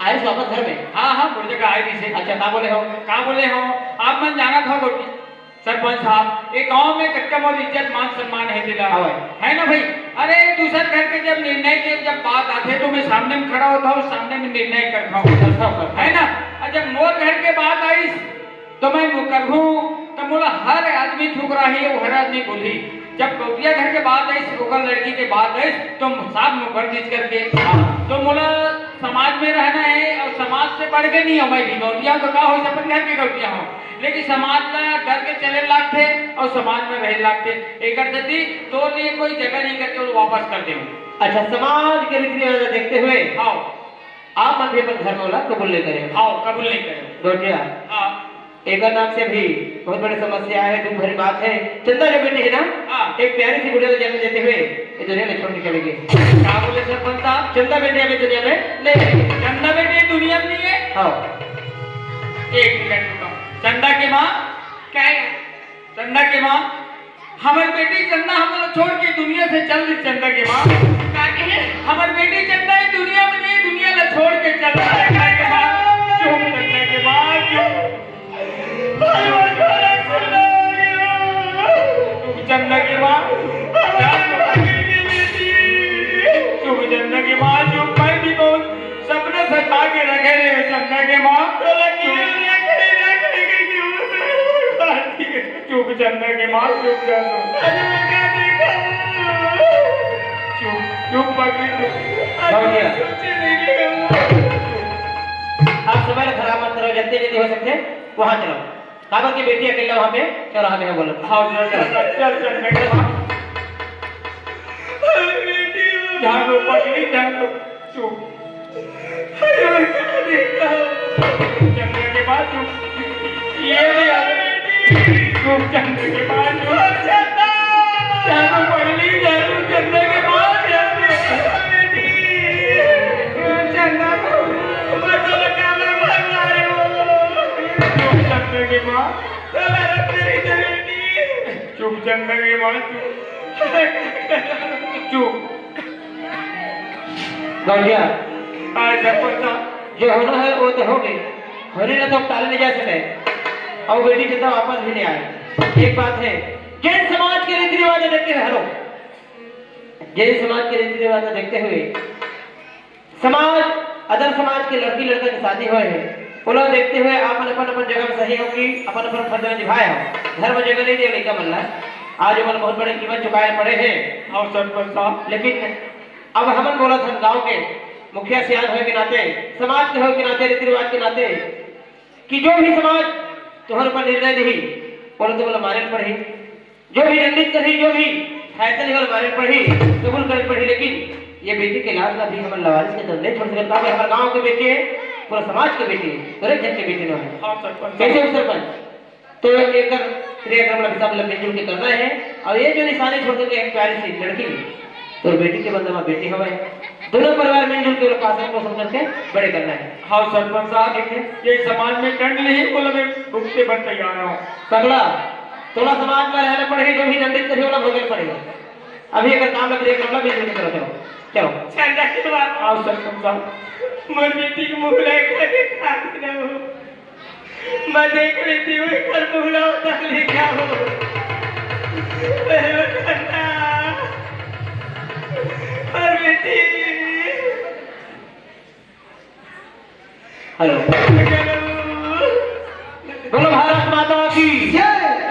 आए वापस घर में। हाँ, हाँ, मुझे कहा आई से। अच्छा, का बोले हो? का बोले हो? आप मन जाना था गौटिया। सरपंच साहब, ये गांव में कतका मोर इज्जत, मान, सम्मान है तेला। हाँ भाई। है ना भाई? अरे, दूसर घर के जब निर्णय के जब बात आथे, तो मैं सामने में खड़ा होता हूँ, सामने में निर्णय करता हूँ। करता हूँ, करता हूँ। है ना? और जब मोर घर के बात आइस, तो मैं मुकरहूँ, तो मोला हर आदमी ठुकराही, वो हर आदमी बोलही। जब गौटिया घर के बात आइस, ओकर लड़की के बात आइस, तो साफ मुकर दीस करके। हाँ। तो मोला समाज में रहना है और समाज से बढ़ के नहीं हो, मैं भी गौटिया तो का होइस, अपन घर के गौटिया हो। लेकिन समाज ला डर के चले लागथे और समाज में रहे लागथे। एकर सेती तोर लिए कोई जगह नहीं करके वो वापस कर दे। अच्छा, समाज के रीति रिवाज ला देखते हुए हाँ। आप मन भी अपन घर में ओला कबूल नहीं करे। हाँ, कबूल नहीं करे। गौटिया। हाँ। एकर नाम से भी बहुत बड़ी समस्या है, दुख भरी बात है। चंदा जो बेटी है ना, हाँ। एक प्यारी सी गुड़िया को जन्म देते हुए ये दुनिया में छोड़ के चले गए। का बोले सरपंच साहब? चंदा बेटी अभी दुनिया में नहीं रही। चंदा बेटी दुनिया में नहीं है? हाँ। एक मिनट रुको। चंदा के माँ? क्या है? चंदा के माँ? हमर बेटी चंदा हमन ला छोड़ के दुनिया से चल दे, चंदा के माँ। का कहे? हमर बेटी चंदा ये दुनिया में नहीं, दुनिया ला छोड़ के चल दे, चंदा के माँ। चुप, चंदा के माँ, चुप। चुप, चंदा के माँ। चुप, चंदा के माँ, चुप। मैं भी तो सपना सता के रखे रहे, चंदा के माँ। चुप। चुप, चंदा के माँ, चुप, चंदा। चुप, चुप, पगली, चुप। समझ गया? अब समय ला खराब मत करो, जल्दी जल्दी हो सकथे, वहाँ चलो। काबर की बेटी अकेला वहाँ पे चौराहा में है, बोलो। हाँ, चल, चल, चल, चल, चल, चल, चल। ध्यान दो, पगली, ध्यान दो। चुप। चंदा के माँ, चुप। ये भी आ गई। चुप, चंदा के माँ, चुप। जानू पगली, जानू, चंदा के माँ, जानू। चंदा, चुप, चंदा के माँ। चुप, चंदा के माँ, चुप। चुप। गौंडिया, हाँ, सरपंच साहब। जो होना है, वो तो हो गई। होने ना तो टाले नहीं जा सके। और बेटी चंदा वापस भी नहीं आए। एक बात है, जैन समाज के रीति रिवाज देखते हुए, हेलो, जैन समाज के रीति रिवाज देखते हुए, समाज, अदर समाज के लड़की लड़का के शादी होए है, ओला देखते हुए आप अपन, अपन, अपन जगह में सही हो कि अपन, अपन फर्ज में निभाए हो। धर्म जगह नहीं दे लइका मन ला। आज ओमन बहुत बड़े कीमत चुकाए पड़े हैं। हाँ, सरपंच साहब। लेकिन अब हमन बोलत हन गांव के मुखिया सियान होए के नाते, समाज के होए के नाते, रीति रिवाज के नाते, कि जो भी समाज तोहर ऊपर निर्णय देही, ओला तो बोला मारे ल पड़ही। जो भी दंडित करही, जो भी फैसला लेवल मारे ल पड़ही, कबूल करे ल पड़ही, लेकिन ये बेटी के लाज ला भी हमन लावारिस के तरह नहीं छोड़ सकत। काबर हमर गांव के बेटी है, पूरा समाज के बेटी है, हर एक जन के बेटी नो है। हाँ, सरपंच। कैसे हो सरपंच? तो एकर क्रियाक्रम ला सब ला मिलजुल के करना है। और ये जो निशानी छोड़ के एक प्यारी सी लड़की भी, तो बेटी के बदला में बेटी हवे, दोनों परिवार मिलजुल के ओला पालन पोषण करके बड़े करना है। हाँ, सरपंच साहब, ठीक है। ये समाज में दंड नहीं, बोला मैं भुगते बर तैयार हूँ। पगला, तोला समाज में रहना पड़ेगा, जो भी दंडित करी, ओला भोगे पड़ेगा। अभी अगर काम लग रही है, काम लग रही है, चलो, चलो। चलो। चंदा के बाबा। आओ, सरपंच साहब। मोर बेटी के मुंह ला एक बार देखा देना हो। मैं देख रही थी, वो एक बार मुंह ला उतार ले क्या हो। अरे चंदा। अरे बेटी। हेलो। बोलो भारत माता की जय।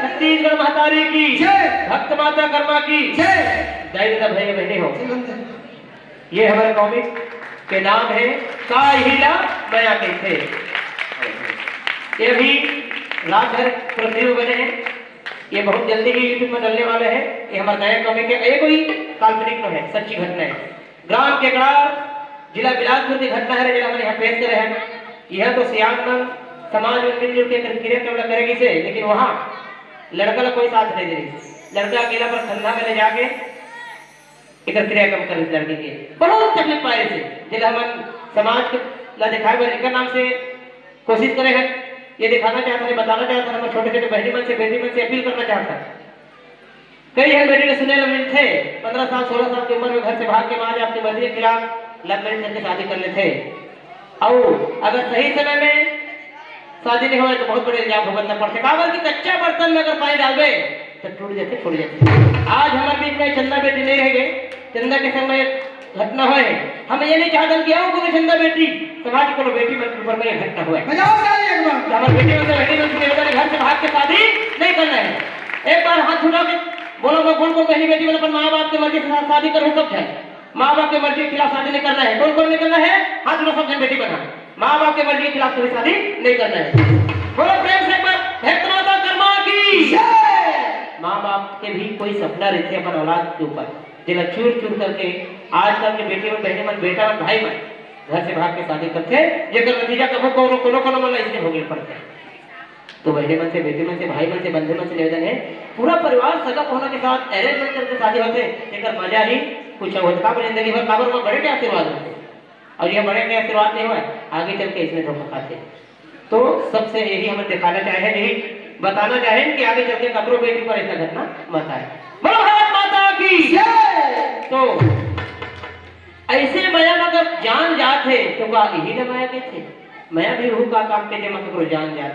छत्तीसगढ़ महतारी की जय। भक्त माता कर्मा की जय। जय दादा, भाई बहने हो। ये हमारे कॉमिक के नाम है का इही ला मया कहिथे। ये अभी रात भर पूरा फिल्म बने हैं। ये बहुत जल्दी ही YouTube में डलने वाले हैं। ये हमारा नया कॉमिक है, ये कोई काल्पनिक नहीं है, सच्ची घटना है। ग्राम केकड़ार, जिला बिलासपुर की घटना है, जेला हमन यहाँ पेश करे हैं। यह तो सियान मन समाज में मिलजुल के क्रिया करेगी से, लेकिन वहाँ लड़का ला कोई साथ नहीं दे रही। लड़का अकेला पर खंधा में ले जाके एकर क्रियाक्रम कर लड़की के बहुत तकलीफ पाए से, जेला हमन समाज के ला दिखाए बर एकर नाम से कोशिश करे हैं। ये दिखाना चाहत हन, बताना चाहत हन, हमर छोटे छोटे बहनी मन से, बेटी मन से अपील करना चाहत हन। कई झन बेटी के सुने ल मिलथे, पंद्रह साल, सोलह साल की उम्र में घर से भाग के माँ बाप की मर्जी के खिलाफ लव मैरिज करके शादी कर लेथे। अउ अगर सही समय में शादी नहीं होए तो बहुत बड़े इल्जाम भुगतना पड़थे। काबर कि कच्चा बर्तन में अगर पानी डालबे तो टूट जाथे, फूट जाथे। आज हमारे बीच में चंदा बेटी नहीं रह गए, चंदा के संग में घटना होए हे। हम ये नहीं चाहते कि अउ कोनो चंदा बेटी, समाज के कोनो बेटी मन के ऊपर में ये घटना होए। बजाओ ताली एक बार। तो हमारे बेटी मन से, बेटी मन से निवेदन है, घर से भाग के शादी नहीं करना है। एक बार हाथ उठा के बोलो, मैं कौन कौन बहनी बेटी मन अपन माँ बाप के मर्जी के साथ शादी करो, सब जाए। माँ बाप के मर्जी के खिलाफ शादी नहीं करना है। कौन कौन नहीं करना है? हाथ उठा, सब जन बेटी बना। माँ बाप के मर्जी के खिलाफ कोई शादी नहीं करना है। बोलो प्रेम से एक बार, भक्त माता कर्मा की जय। माँ बाप के भी कोई सपना रहते अपन औलाद के ऊपर, जेला चूर चूर करके आजकल के बेटी मन, बहनी मन, बेटा मन, भाई मन घर से भाग के शादी करथे, जेकर नतीजा कभू कोनो, कोनो, कोनो मन ला इसने भोगे पड़थे। तो बहने मन से, बेटी मन से, भाई मन से, बंधु मन से निवेदन है, पूरा परिवार सगा पहुना के साथ arrangement करके शादी होथे, एकर मजा ही कुछ और होथे। काबर जिंदगी भर काबर वहाँ बड़े के आशीर्वाद होथे, और ये बड़े के आशीर्वाद नहीं होए, आगे चल के इसमें धोखा खाथे। तो सबसे यही हम दिखाना चाहे हैं, यही बताना चाहेन कि आगे चल के ककरो बेटी पर ऐसा घटना मत आए। बोलो भारत माता की जय। तो ऐसे मया म अगर जान जात हे तो का इही ला मया कहिथे? मया भी उहू का काम के, जेमा ककरो जान जात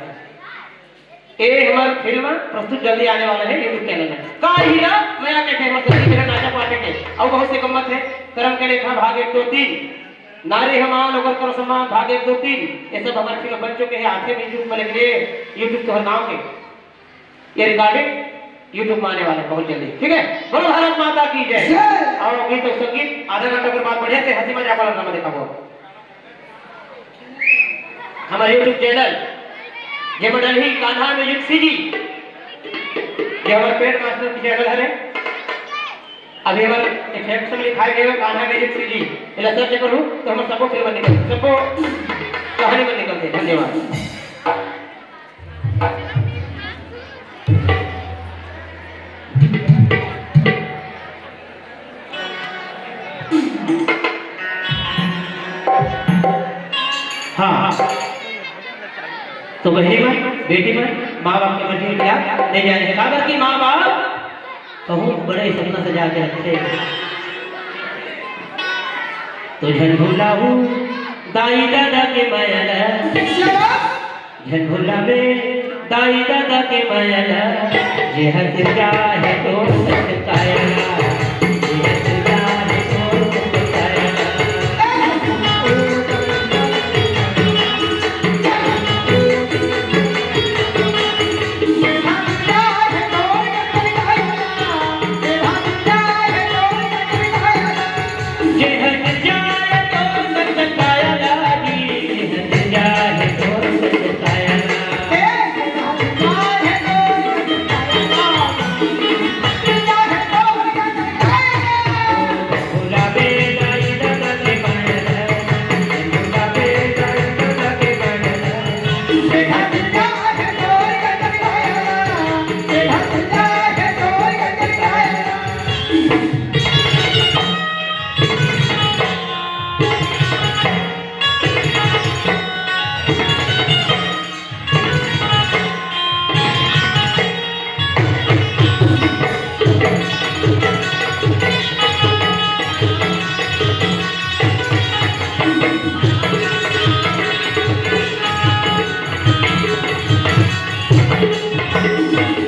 हे। ए हमर फिल्म प्रस्तुत जल्दी आने वाला है YouTube चैनल में। का इही ला मया कहिथे? हमर सती किरण आजा पाटे के अउ बहुत से गम्मत है। करम के लेखा भाग एक दो तीन, नारी हमान ओकर करो सम्मान भाग एक दो तीन, ये सब हमर फिल्म बन चुके हैं। आथे भी YouTube पर, लेकिन ये YouTube तोहर गाँव के ये रिकॉर्डिंग YouTube में आने वाला है बहुत जल्दी, ठीक है। बोलो भारत माता की जय। जय। अउ गीत अउ संगीत आधा घंटा के बाद बढ़िया से हंसी मजाक वाला ड्रामा दिखाबो। हमर YouTube चैनल जेमा डलही कान्हा म्यूजिक सीजी, ये हमर पेड मास्टर के चैनल हरे। अभी हमर इफेक्ट्स में लिखाए गए कान्हा म्यूजिक सीजी, एला सर्च करू तो हमर सबो फिल्म निकल, सबो कहानी में निकलते। धन्यवाद। हाँ, हाँ। तो बहिनी मन, बेटी मन, माँ बाप के मती ल त्याग नहीं जाने हे, काबर कि माँ बाप बहुत बड़े सपना सजा के रखथे। तो झन भुलाहू दाई ददा के मया ल, झन भुलाबे दाई ददा के मया ल, जे हर सिरजा हे तो सत काया ला, जे हर सिरजा हे तो सत काया ला।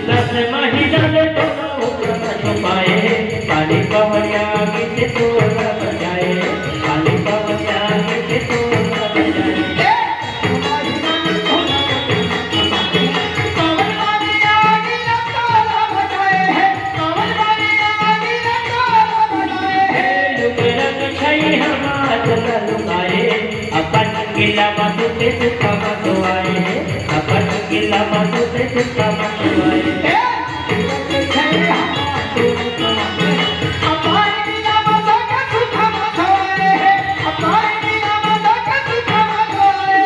दस महीना ले कोनो उम्र न छुपाए, पानी पवरिया आगी से तोला बचाए, पानी पवरिया आगी से तोला बचाए। अपन गिला माथू पे सुखा मसवाए हे, अपन गिला माथू पे सुखा मसवाए हे।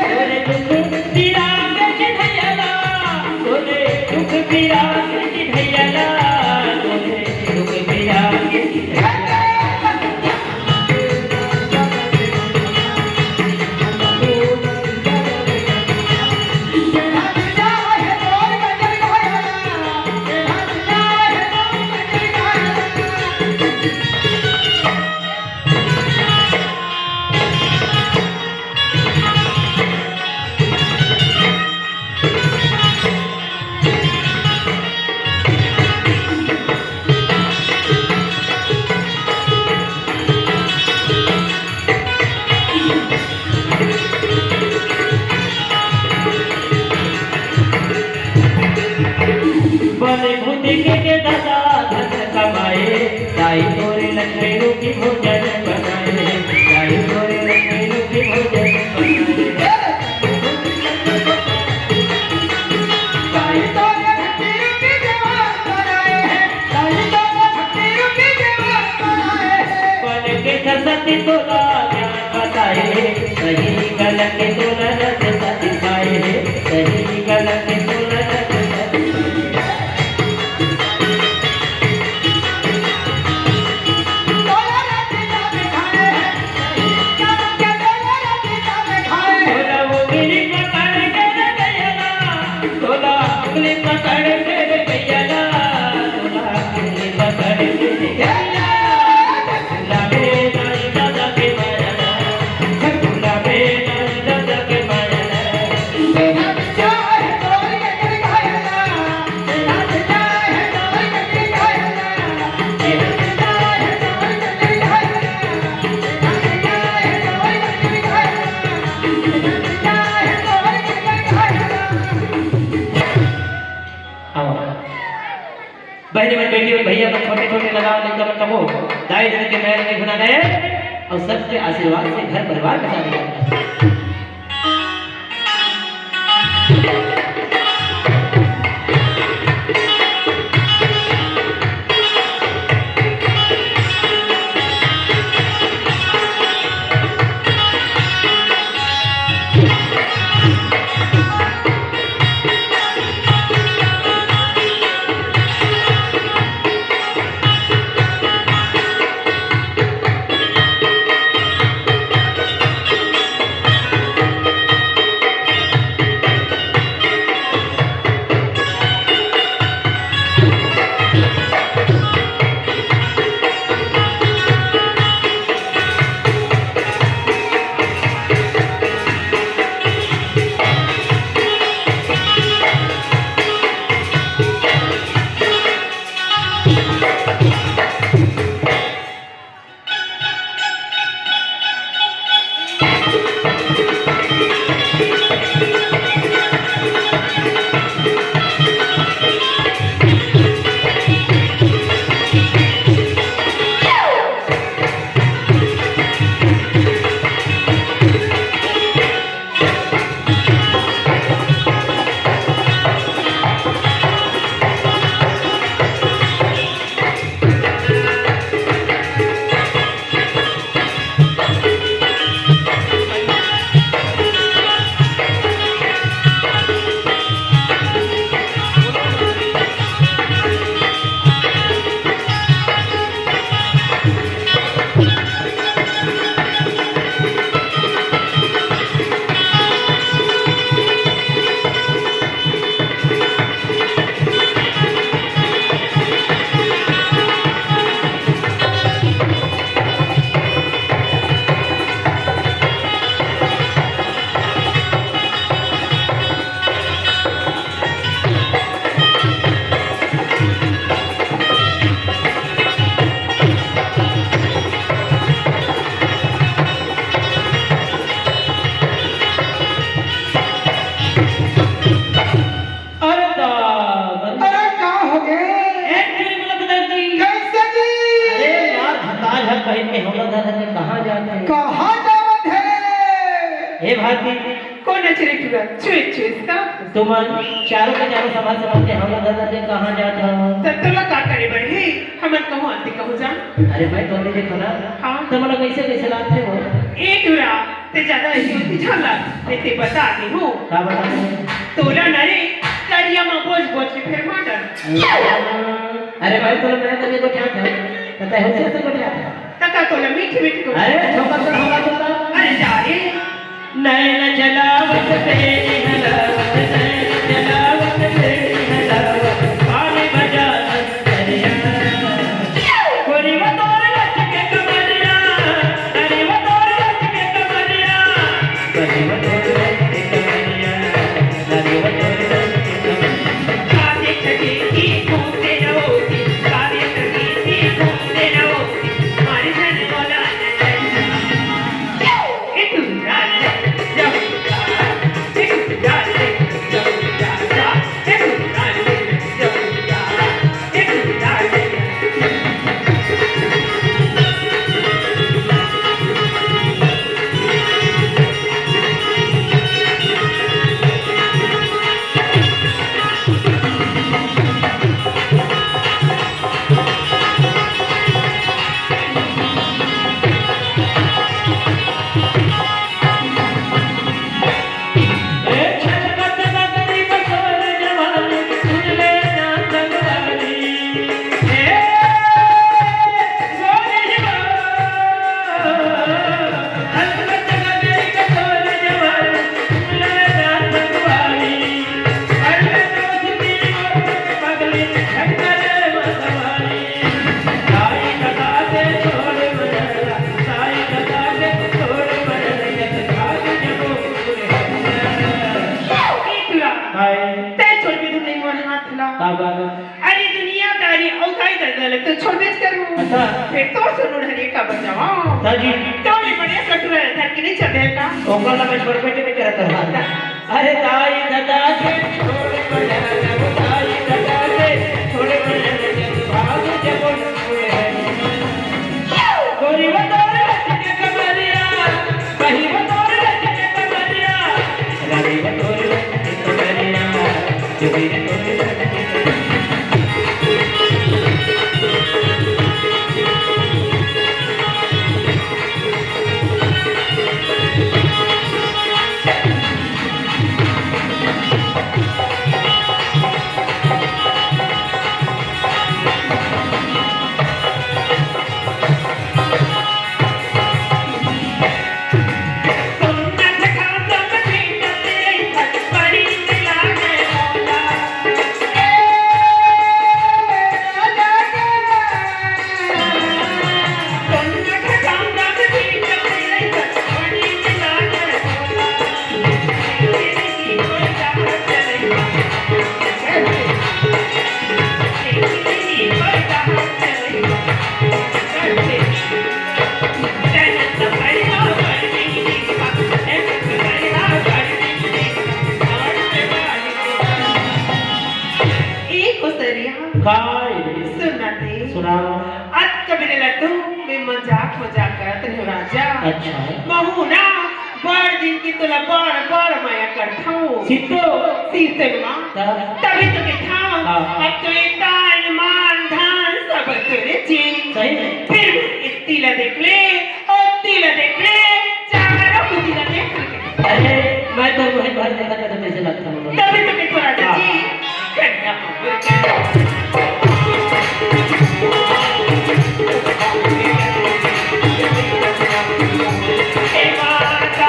तोरे दुख पीरा के चिन्हैया ला, तोरे दुख पीरा के चिन्हैया ला, तोरे दुख पीरा के चिन्हैया ला। बने बुद्धि के, के दादा धन कमाए, दाई तोरे लक्ष्मी रूपी भोजन बनाए, दाई तोरे लक्ष्मी रूपी भोजन बनाए। बन के सरस्वती तोला ज्ञान बताए, सही गलत तोला रस्ता दिखाए, सही गलत तोला रस्ता दिखाए। बहिनी मन, बेटी मन, भैया मन, छोटे छोटे लगाव लइका मन तको दाई ददा के मया के भुला नइ हे अउ सबके आशीर्वाद से घर परिवार के साथ। अरे दादा। अरे का हो गे? ए, चुरी बोला दादाजी। कैसे जी? अरे यार, भतार घर पहिर के हमला दादा के कहाँ जात हे? कहाँ जावत हे? हे भाभी। कोन अचरे टुरा? चुए, चुए, सा। तुमन चारों के चारों संभाल संभाल के हमला दादा के कहाँ जात हो? त तोला का करे बर हे? हमन कहूँ आते कहूँ जान। अरे मैं तो नहीं देखो ना। हाँ। त मोला कैसे कैसे लागथे वो? ए टुरा, ते ज्यादा ऐसी होती झगड़ा, ते, ते बता दे हो। का बता दे? तोला न रे, करिया में बोझ बोझ के फेर मार डाल। अरे भाई, तोला मैं करिया गोठियात हँव, त तैं हमसे ऐसे गोठियात हस। त का तोला मीठी मीठी को अरे, ठोकर तो हवा तो ता। अरे जा रे। नैन चलावत तेरी हलावत, नैन चलावत तेरी हलावत, पानी बजा दरिया। गोरी वो तोर लचके कमरिया, गोरी वो तोर लचके कमरिया, गोरी वो तोर लचके कमरिया, गोरी वो तोर लचके कमरिया। काले ठगी की घूमते रहो, काले ठगी की घूमते रहो, मारी जाने वाला अरे दुनियादारी अउ दाई ददा ल तो छोड़बेच करूं। अच्छा। फेर तोर से नोड़हरिया काबर जावंव? हाँ जी। तो मैं बड़े कटोरा धर के नइ चल देहंव का? ओकर ला मैं छोड़बे के नइ करत हंव। अरे दाई ददा के छोड़ बड़ा, दाई ददा के छोड़ बड़ा, भाग जब छोड़ है। गोरी वो तोर लचके कमरिया, बही वो तोर लचके कमरिया, रानी वो तोर लचके कमरिया, जोगी रे तोर लचके कमरिया। ए कोसरिया। काय? सुन ना ते। सुनाव। अतका बेरा ले तो मैं मजाक मजाक करत रहेंव राजा। अच्छा। महूं ना बड़ दिन के तोला बड़ बड़ मया करथंव। सितो। सितो माँ। तब? तभी तो कहिथंव। हाँ। अब तो ये तान मान धान सब तोरे जी। सही में। फिर भी इतनी ला देख ले, ओ तिला देख ले, चारों को तिला देख ले। अरे, मैं तो वही भर देखा था, तो कैसे लगता है? तभी तो मैं थोड़ा सा हाँ। जी, कन्या को बोल के। ए माता,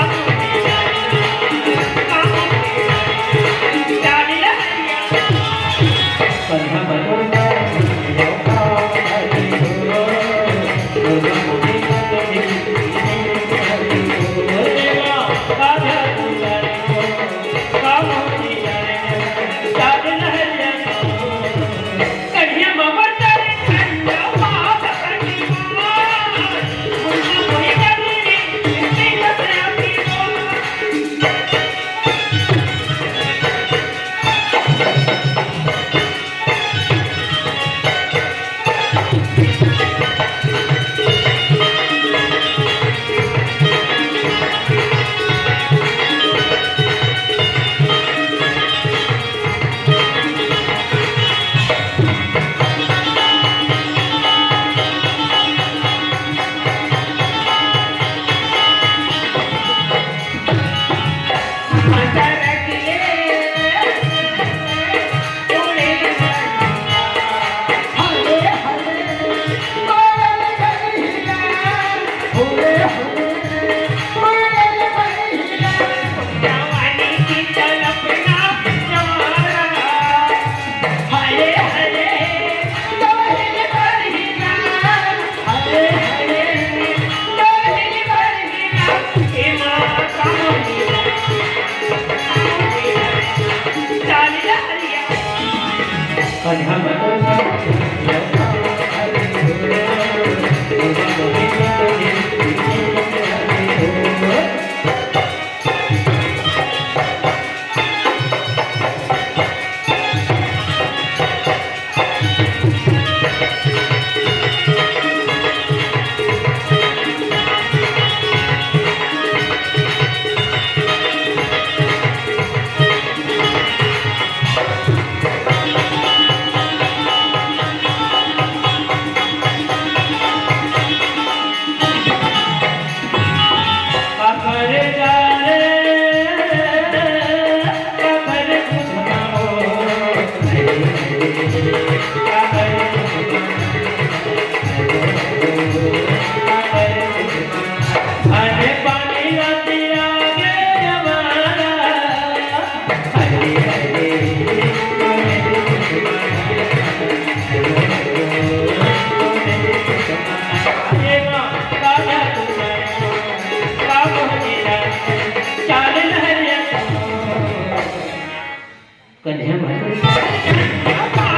कन्या भाई।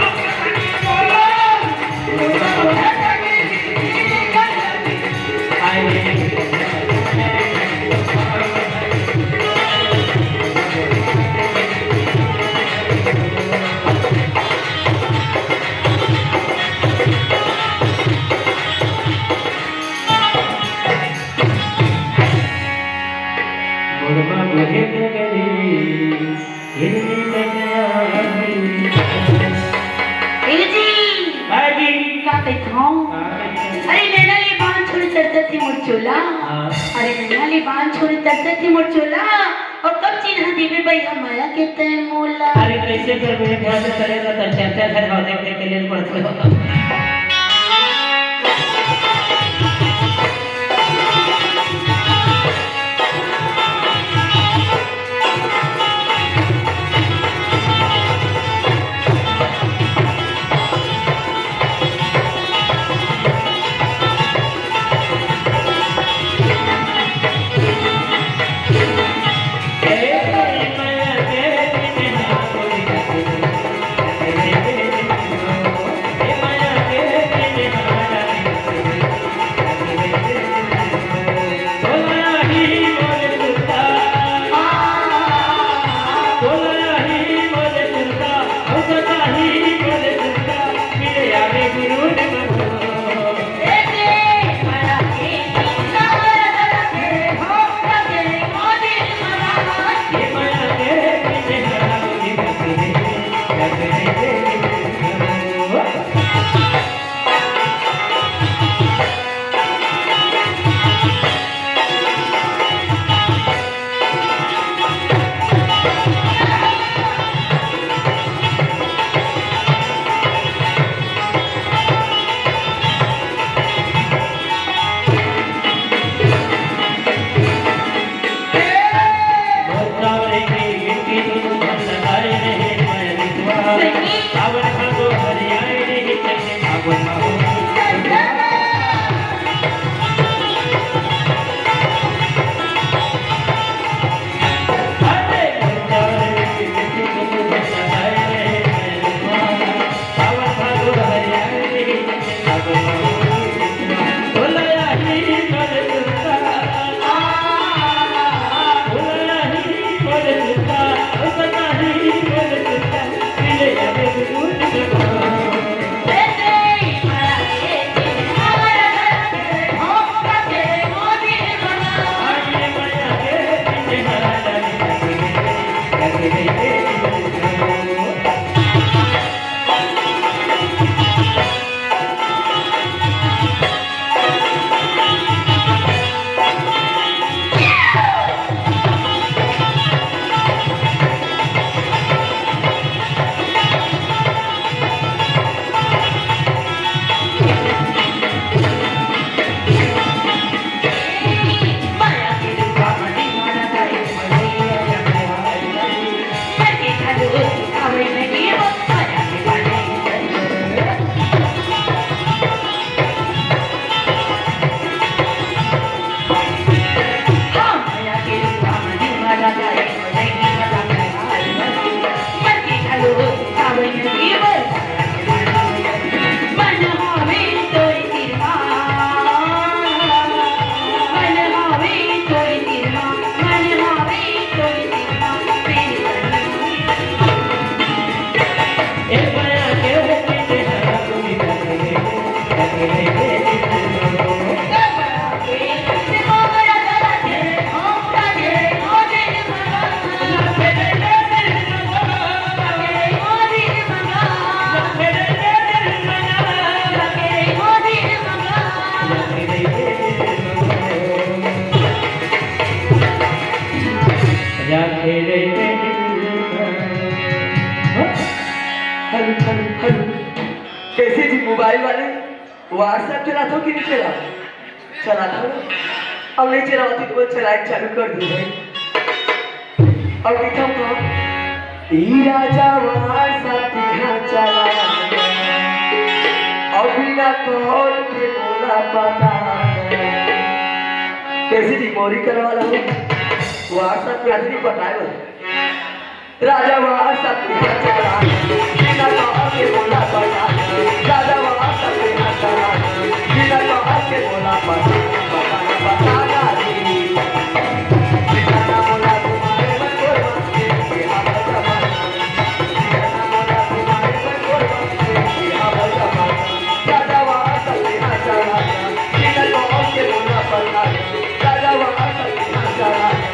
पान छोरी तरसत हे मोर चोला, अउ कब चिन्हा देबे बइहा मया के तैं मोला। अरे कइसे करबे, एक घाव से तरे रहा, तर चार चार घर हवा देख देख के लेल पड़थे। Hello, hello, hello. कैसे जी मोबाइल वाले? WhatsApp चलाथो कि नहीं चलाथो? चलाथो। अब नहीं चलावत ही तो चलाए चालू कर दी भाई। अब लिखा था, "ई राजा WhatsApp यहाँ चला, अब बिना call के बोला पता।" कैसे जी मोरी करवा लो? WhatsApp पे आदमी पटाए वाला। राजा WhatsApp पे हाथ चला, बिना कहा के बोला पता। राजा WhatsApp पे हाथ चला, बिना कहा के बोला पता। पता ना, पता ना रे। बिना ना बोला तुम्हारे मन को बांध के, हाँ भाई जमाना। बिना ना बोला तुम्हारे मन को बांध के, हाँ भाई जमाना। राजा WhatsApp पे हाथ चला, बिना कहा के बोला पता। राजा WhatsApp पे हाथ चला,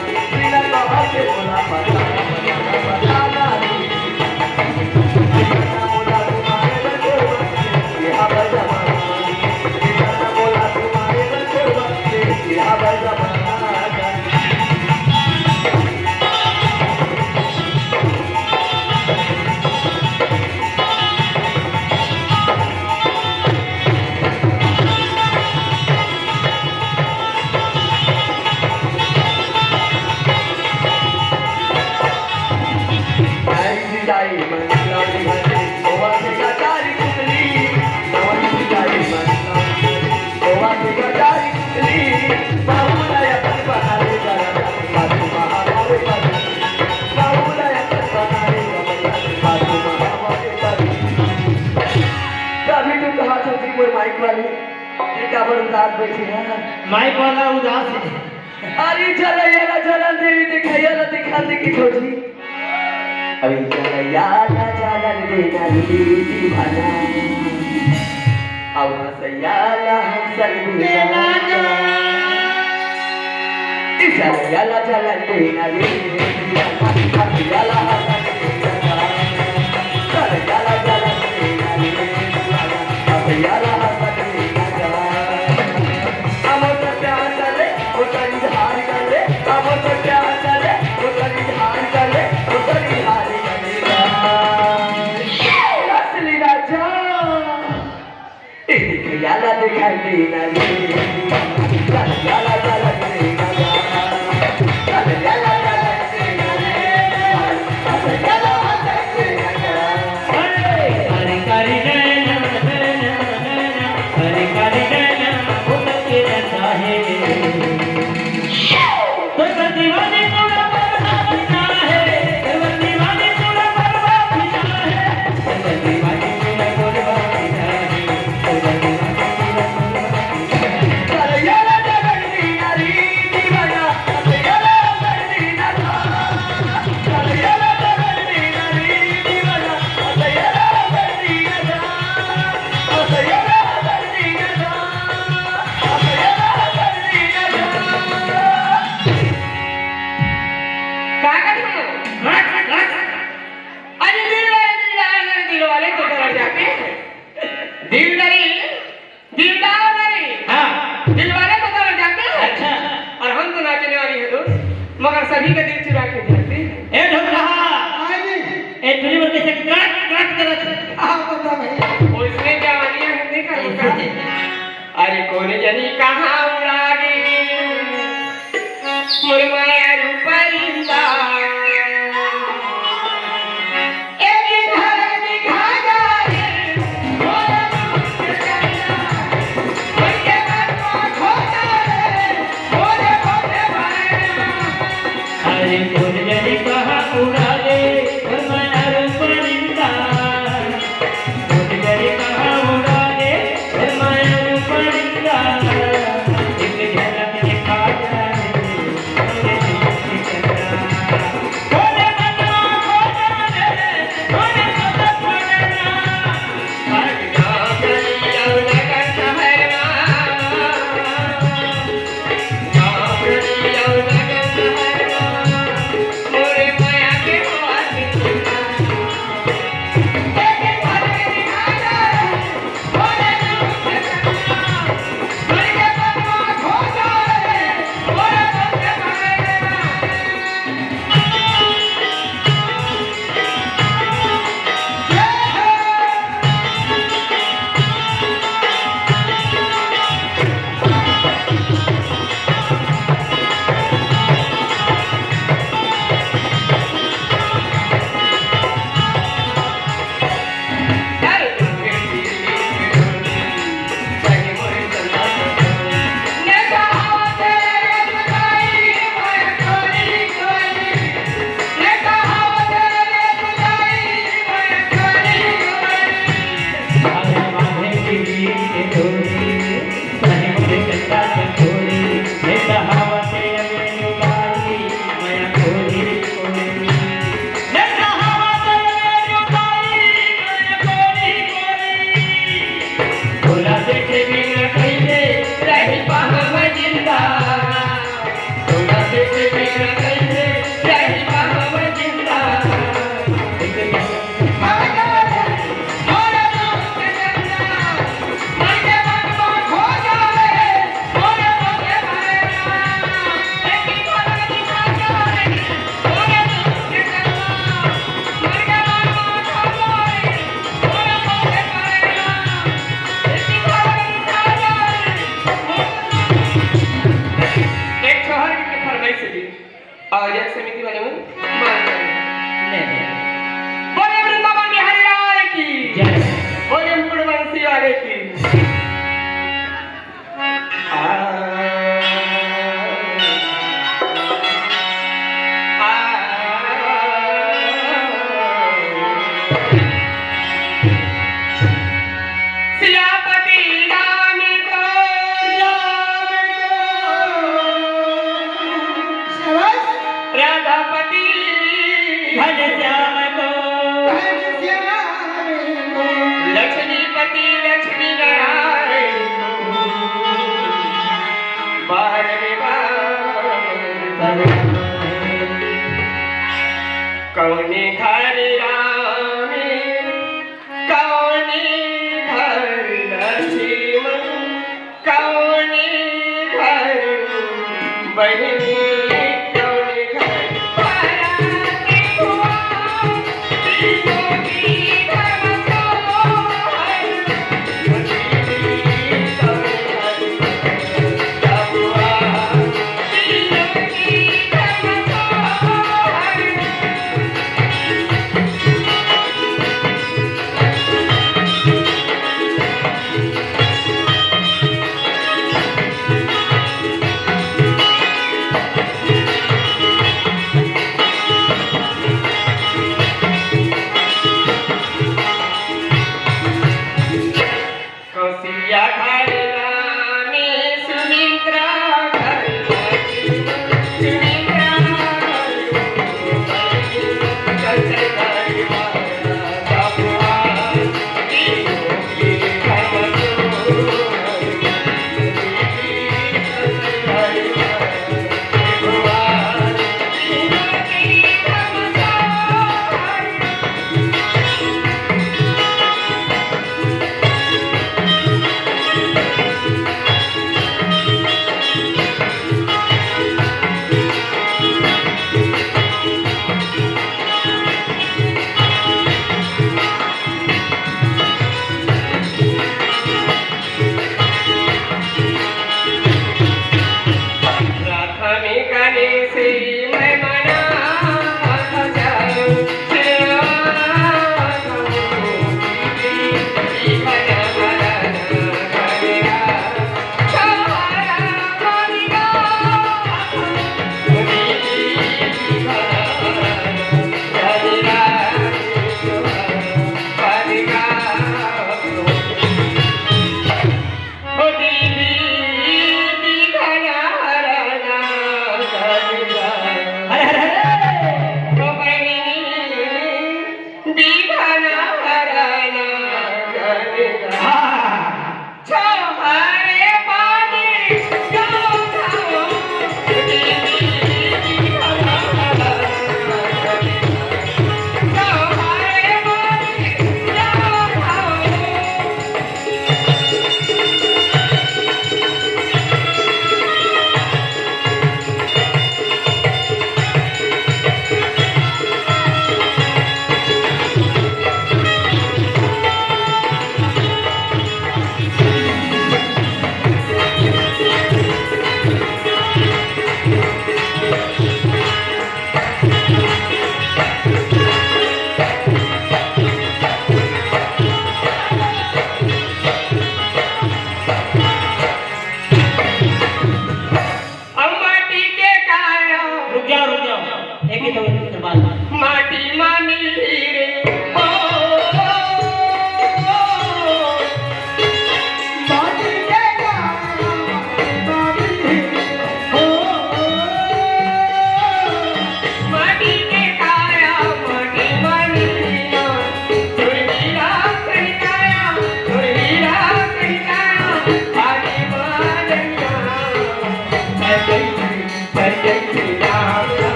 उदास बैठे हैं। माई वाला उदास है। अरे चल यार, चल देवी दिखाइया ला दिखा दे कि भौजी। अभी चल यार, चल देना रे दीवाना। अब हंसैया ला हंसन देना। चल यार, चल देना रे दीवाना। हंसैया ला हंसन देना। चल यार, चल देना रे दीवाना। हंसैया ला हंसन देना। का करही? अरे दिल वाले, दिल वाले, दिल वाले तो डर जाते हैं। दिल वाले, दिलदार वाले। हाँ। दिल वाले तो डर जाते हैं। अच्छा। और हम तो नाचने वाली है दोस्त, मगर सभी का दिल चुरा के जाते हैं। ए ढोलकहा। हाँ जी। ए टुरी बर कैसे कट कट करत है? हाँ, बता भैया। वो इसमें जवानियां है, नहीं कर ऐसे। अरे कोन जनी कहाँ उड़ा गे मोर माया रूपा इंदा। एक दिन हरक दिखा जाए, मोर रूप के चंदा, कोई के मन को खो जाए, मोरे भोले भाई। अरे कोन जनी कहाँ उड़ा गे मोर माया रूपा इंदा।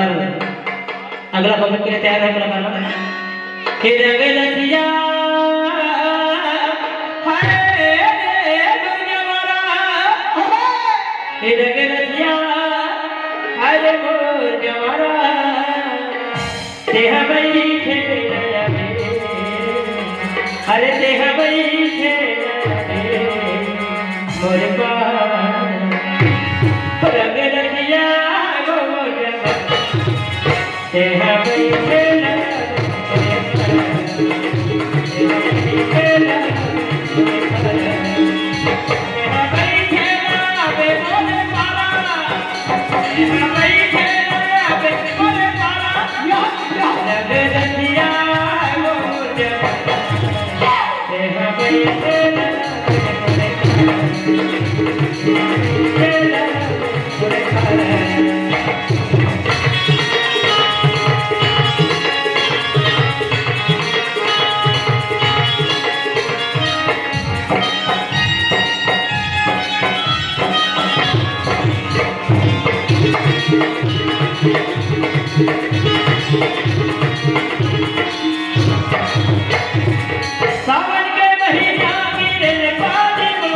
अगला कमेंट के लिए तैयार है कलाकार मन। हे रंग रसिया, हाय रे गुरजवारा, हे रंग रसिया, हाय रे गुरजवारा, तेहा बइठे नया में, अरे तेहा बइठे नया में, मोर बा रंग रसिया गुरजवारा। सावन के महीना गिरे पानी गो,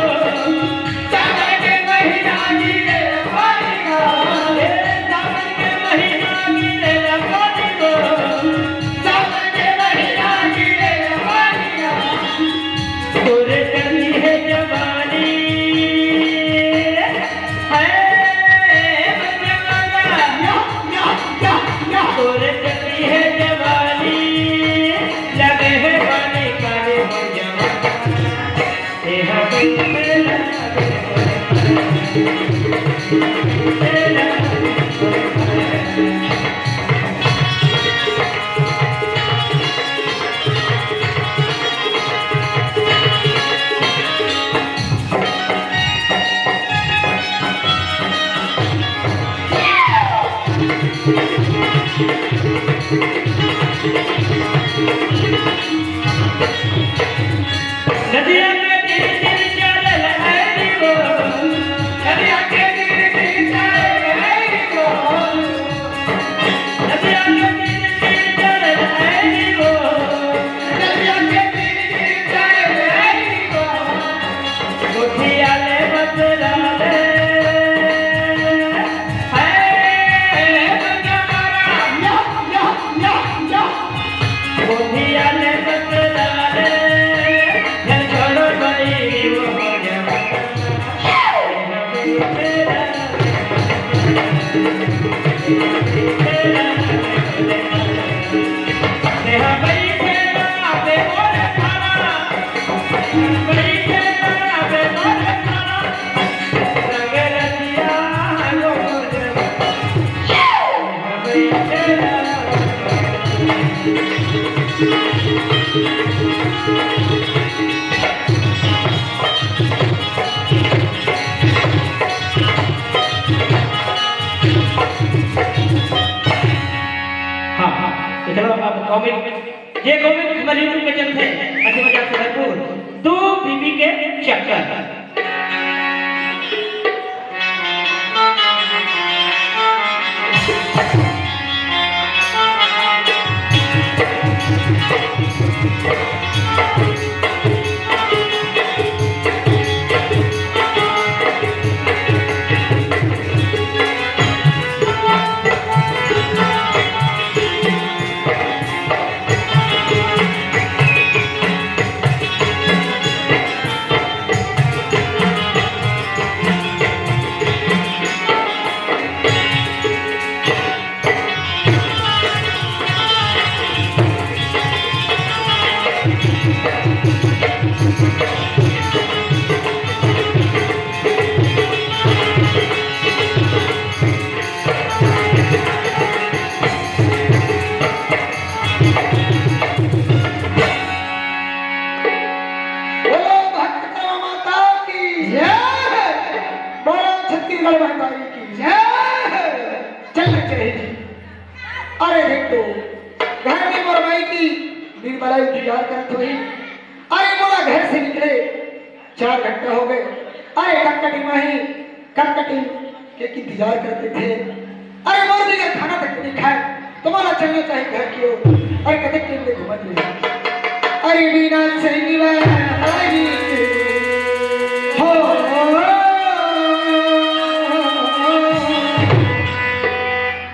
सावन के महीना गिरे पानी गो, हे सावन के महीना गिरे पानी गो, सावन के महीना गिरे पानी गो। तोरे कमी है जवानी, है बंदे वाला। तोरे कमी है जवानी, लगे है पानी काले हो जवानी। नदिया के तीर तीर चलल हरी बोल, नदिया के तीर तीर चलल हरी बोल, नदिया के तीर तीर चलल हरी बोल, नदिया के तीर तीर चलल हरी बोल। कोठिया ले बतला ले, है बंजारा। या, या, या, या। कोठिया ले बतला ले, या छोड़ो बड़ी वो हो गया। हाँ, हाँ, इतना आप कॉमेडी, ये कॉमेडी हमारे YouTube पे चलते हैं, अच्छे मजाक से भरपूर। दो बीबी के चक्कर। बोलो भक्त माता की जय। बोलो छत्तीसगढ़ महतारी की जय। चल लग रहे जी। अरे देख तो, घर में मोर माई की बीरबला इंतजार करत होही। अरे मोला घर से निकले चार घंटा हो गए। अरे कटकटी माही, कटकटी के इंतजार करते थे। अरे मोर बिना खाना तक नहीं खाए, तुम्हारा चलना चाहिए घर की ओर। अरे कतक दिन ले घूमत रहे। अरे बिना संगवारी, हो,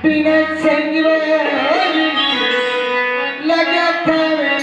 बिना संगवारी लगा था मैं।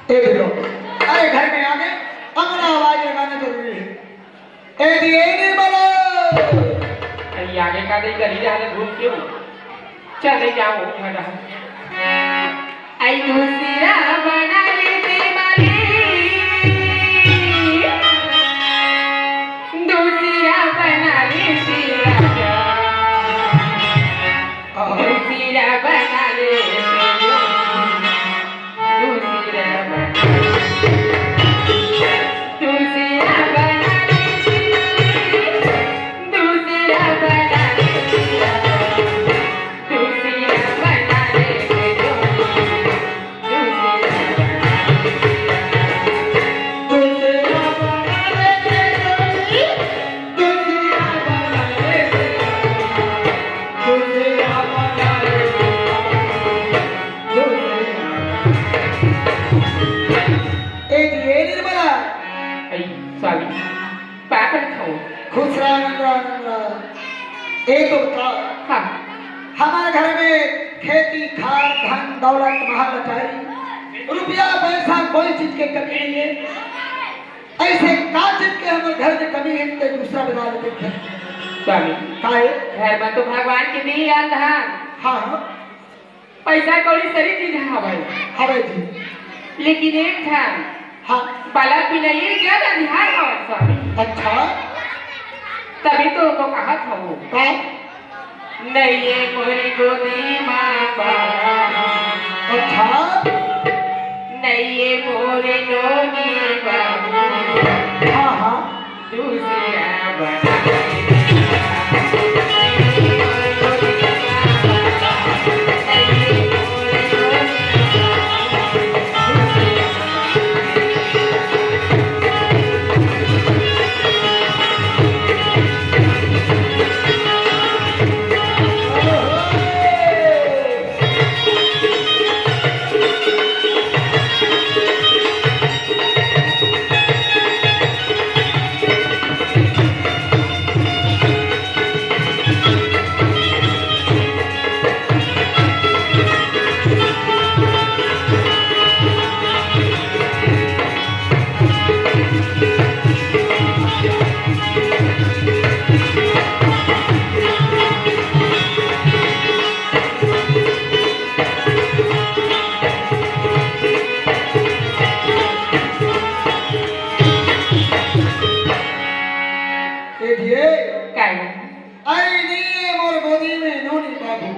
ए भिड़ो, अरे घर में आगे अंगना आवाज लगाना जरूरी है। ए दिए नहीं बोलो। अरे आगे का दे गली रहले घूम क्यों? चले जाओ घर। आई दूसरा बना लेते वाली, दूसरा बना लेते राजा, दूसरा बना लेते। ए जी, ए निर्मला। आई, स्वामी, पाकर खाओ। खुश रहा, आनंद रहा, आनंद रहा। ए तो बता, हाँ। हमारे घर में खेती, खार, धन, दौलत, महल, अटारी, रुपया, पैसा, कोई चीज की कमी नहीं है। ऐसे का चीज के हमारे घर में कमी है, तो दूसरा बना लेते हैं। स्वामी, काहे? घर में तो भगवान के दी दान धन। हाँ, हाँ। पैसा कौड़ी सरी चीज हवय। हवय जी। लेकिन एक ठन हाँ। बालक बिना ये ज्यादा ध्यान हवय स्वामी। अच्छा। तभी तो ओको कहत हवो। का? नइये मोरे गोदी माँ बाबा। अच्छा। नइये मोरे नोनी बाबू। हाँ, हाँ। दूसरा बना। ए जी, ए। काय? अरे नहीं, ये मोर गोदी में नोनी बाबू।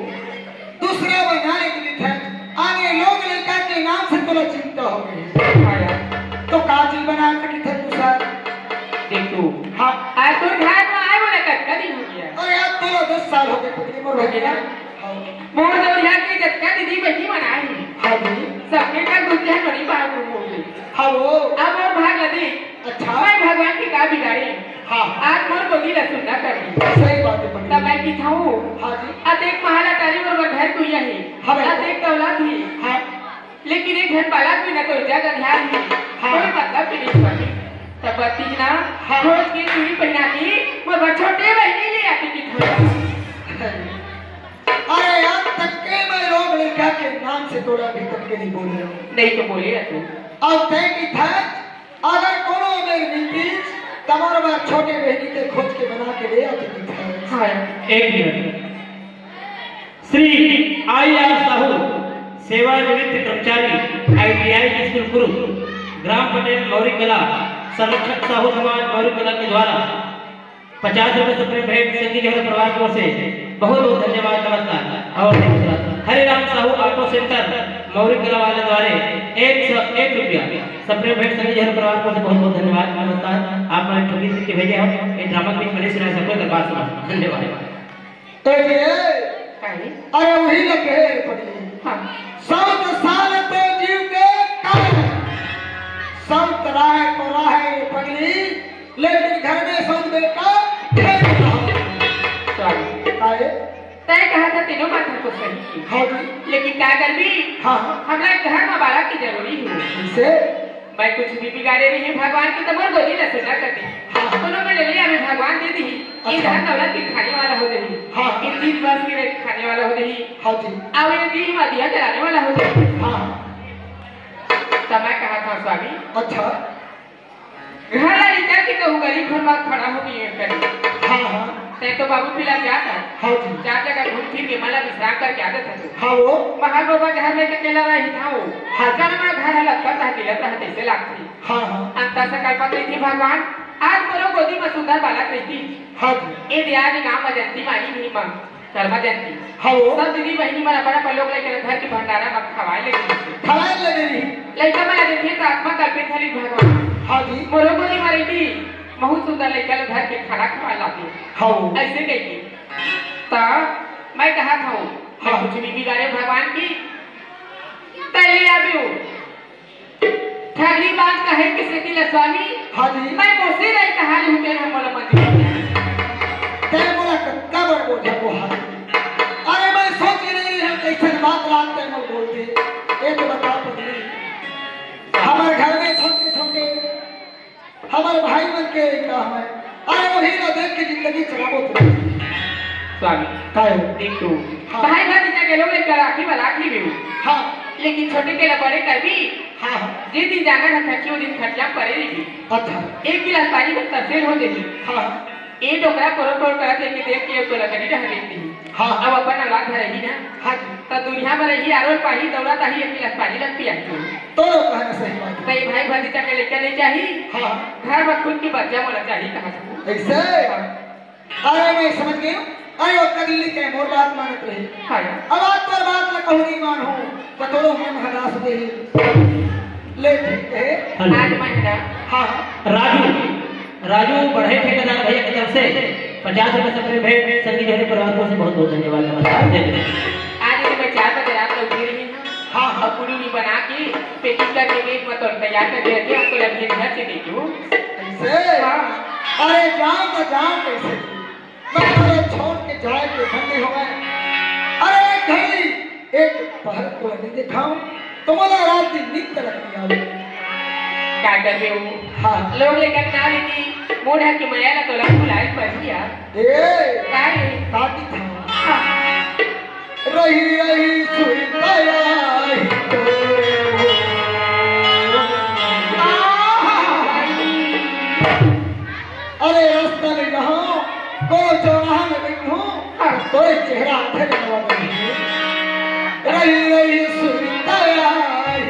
दूसरा बना एक लिखत, आगे लोग लड़का के नाम से तोला चिंता हो गई। हाँ यार। तो का चीज बना के लिखत दूसरा? देख तू। हाँ। आज तो घर में आए बोले कतका दिन हो गया। अरे यार, तोला दस साल हो गए, पत्नी मोर हो गया। हाँ। मोर दौरिया के जतका दीदी बहिनी मन आए हे। हाँ जी। सबके कर दूसरे बड़ी बात हो गई। हाँ वो। अब मोर भाग लदे। अच्छा। मैं भगवान के का बिगाड़े? हाँ। आज मोर गोदी ला सुन्ना कर दी। सही बात है, पंडित। तब मैं किथाऊँ। हाँ जी। अतेक महल अटारी मोर घर तो यही। हाँ भाई। अतेक दौलत ही। हाँ। लेकिन एक घन बालक भी न तो इज्जत ध्यान ही। हाँ। कोई मतलब भी नहीं स्वामी। तब बत्ती ना। हाँ। खोज के चूड़ी पहना के मोर छोटे बहिनी ले आती किथाऊँ। अरे, आज तक के मैं लोग लइका के नाम से तोला अभी तक के नहीं बोले हँव। नहीं तो बोले ना तू। अउ तैं कहिथस, अगर कोनो मेर मिलतिस, त मोर बर छोटे बहिनी ते खोज के बना के ले आते कहिथस। हाँ। एक minute. Shri I R Sahu, सेवानिवृत्त कर्मचारी, I T I school Kurup, ग्राम पटेल मौरी कला, संरक्षक साहू समाज मौरी कला के द्वारा पचास रुपए सुप्रीम भेंट संगी जौहर परिवार की ओर से बहुत बहुत धन्यवाद, नमस्कार। और दूसरा हरे राम साहू ऑटो सेंटर मौरी कला वाले द्वारे एक सौ एक रुपया सुप्रीम भेंट संगी जौहर परिवार की ओर से बहुत बहुत धन्यवाद, नमस्कार। आप मन एक ठो गीत के भेजे हम, ये ड्रामा के बीच में नहीं सुना सकते, अगर बात सुना। धन्यवाद। ए जी, ए। काहे? अरे वही लगे पगली। हाँ। सौत साल तो जीव के काल। सौत राहे तो राहे पगली, लेकिन घर में सौत बेटा ढेर रहा। स्वामी। काहे? तय कहा था तीनों बात तो सही है। हाँ जी। लेकिन का करबी? हाँ, हाँ। हमरा घर में बालक की जरूरी है। कैसे? मैं कुछ भी बिगाड़े नहीं भगवान की, तो मोर गोदी ला सुंदर कर दे। हाँ। कोनो में ले ले, अभी भगवान दे दी। अच्छा। ये धन दौलत के खाने वाला हो जाही। हाँ। ये चीज बस के खाने वाला हो जाही। हाँ जी। अब ये दी मदिया चलाने वाला हो जाही। हाँ। तो मैं कहा था स्वामी। अच्छा। घर ला निकल के कहूँ गली घर में खड़ा हो गई है करी। हाँ, हाँ। तै तो बाबू फिलहाल जाता। हाँ जी। चार जगह घूम फिर के मला विश्राम करके आ जाता तू। हाँ वो। महल बाबा घर में अकेला रही था वो। हाँ। जाने मेरा घर हालत करता है, मिलत रहते से लागती। हाँ, हाँ। अंतर से कल्पत नहीं थी भगवान, आज मोरो गोदी में सुंदर बालक रहती। हाँ जी। ए दे आज गाँव में जयंती मानी भी माँ, कर्मा जयंती। हाँ वो। सब दीदी बहिनी मन अपन अपन लोग लेके घर के भंडारा में खवाए ले गई। खवाए ले गई। लइका मन देखे त आत्मा कल्पित हली भगवान। हाँ जी। मोरो गोदी में रहती, बहुत सुंदर लइका लोग घर के खाना खवा लाती। हाँ वो। ऐसे कह के। त मैं कहा था वो, मैं हाँ। कुछ भी बिगाड़े भगवान की, तैले आबे हो। ठगली बात कहे के सेती ल स्वामी, हाँ जी। मैं मोसे रही कहा ले हुते ना मोला मंदिर। तै मोला कतका बड़ बोझा को हाथ। अरे मैं सोच के नहीं रही हूँ, कैसन बात रात तै मोला बोल दे। ए तो बता पगली। हमारे घर में छोटे छोटे हमारे भाई मन के का है। अरे वही ना देख के जिंदगी चलाबो तो। स्वामी, काहे? देख तू, हाँ। भाई भतीजा के लोग एक राखी वाला आखिरी में हूँ। हाँ। लेकिन छोटे के ला बड़े कर भी हाँ, हाँ। जिस दिन जाना है खर्ची, वो दिन खर्चा पड़े रही। अच्छा। एक गिलास पानी में तरसेल हो जाही। हाँ, हाँ। ए डोकरा पोरो पोरो करत लेके देख के तो लकड़ी रह गई थी। हाँ। अब अपन औलाद घर रही ना। हाँ जी। त दुनिया में रही आरो पाही दौड़ा ताही एक गिलास पानी लग पिया तू। तो कहना सही बात है। त ये भाई भतीजा के लेके नहीं चाहिए। हाँ। घर में खुद की बच्चा मोला चाहिए कहा था। ऐसे? हाँ। अरे मैं समझ गई हूँ। अरे वो कगली के मोर बात मानत रही। हाँ। अब आज तोर बात न कहूँ नहीं मानहूँ, तो तोरो मन हरास दे। ले ठीक है। हेलो। आज महिना। हाँ, हाँ। राजू, राजू बढ़े ठेकेदार भैया की तरफ से पचास रुपए से भेंट संगी जौहर परिवार को से बहुत बहुत धन्यवाद, नमस्कार, जय जय। आज ही मैं चार बजे रात को उठी रही हूँ। हाँ, हाँ। और पूड़ी भी बना के पैकिंग करके बैग में तो तैयार कर दिया थे, आपको लगी घर से दे दूँ। ऐसे? हाँ। अरे जाओ तो जाओ कैसे? मैं तोला छोड़ के जाए के मन नहीं होवय। अरे एक घड़ी, एक पहर को नहीं दिखाऊं, तो मोला रात दिन नींद तलक नहीं आवे। का करबे वो? हाँ। लोग लेकर ना लेती, मोड़ है कि मैं ना तोला बुलाए पर दिया। ए, काय? काटी था। हाँ। रही रही सुरता आई तो। आहा। अरे रास्ता में जाऊं, को चौराहा में बैठूं, तोरे चेहरा आंखें लगवा दूं। रही रही सुरता आई।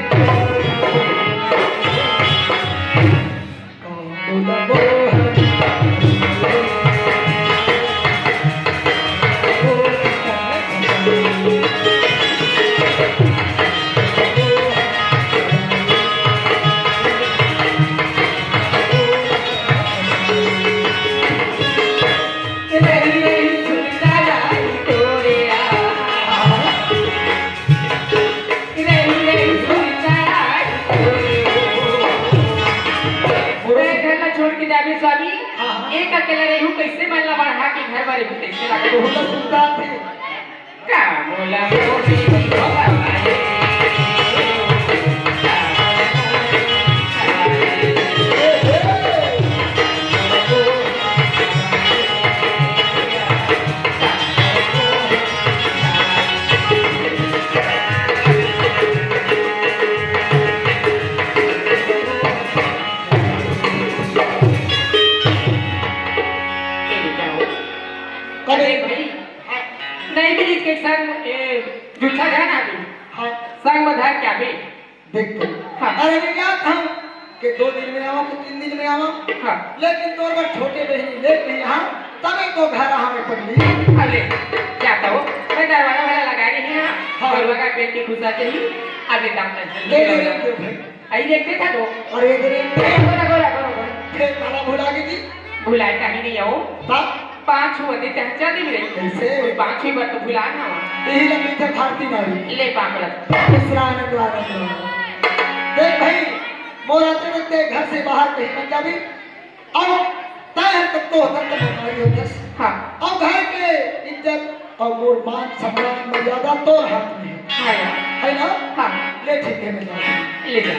घर ला छोड़ के जाबे स्वामी, हाँ, हाँ। एक अकेला रही हूँ, कैसे मन ला बढ़ा के घर में रही, कैसे लगे? बहुत सुंदर थे। का मोला मोती भवाए। संग, ए, जुच्छा ध्यान आबे। हाँ। संग में धर के आबे। देख तो। हाँ। अरे, मैं क्या कहूँ कि दो दिन में आवा, कि तीन दिन में आवा। हाँ। लेकिन तोर बर छोटे बहिनी लेके यहाँ, तबे तो घर आवे पगली। अरे, क्या तो? मैं दरवाजा वाला लगा रही है। हाँ। गरुआ का पेट के घुसा के ही आगे काम कर ले, ले, ले, ले भाई। आई देखते था तो। अरे, इधर एक गोरा, गोरा, गोरा, गोरा। फिर ताला भुला के जी। भुलाए कहीं नहीं आओ। तब? पाँच हुआ दे, चाहे चांदी मिले। कैसे? कोई पाँच ही बार तो भुला ना हुआ। यही लगी थे भारती नारी। ले पापड़ा। दूसरा आनंद, आनंद। देख भाई, मोर आते वक्त घर से बाहर कहीं मत जाबे। अब तय है तब तो होता, तब हमारी होता। हाँ। अब घर के इज्जत और मोर मान, सम्मान, मर्यादा तोर हाथ में है। हाँ यार। है ना? हाँ। ले ठीक है, मैं जाता हूँ। ले जा।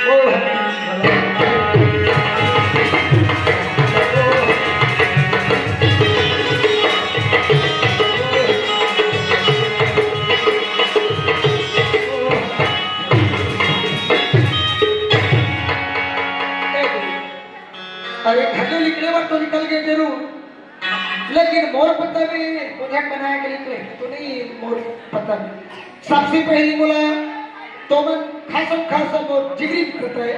ओ हरि हरि। अरे, घर ले निकले बर तो निकल गए जरूर, लेकिन मोर पता में बोझा बनाए के निकले तो नहीं। मोर पता में सबसे पहली बोला तो मन खासम खास मोर जिगरी पता है,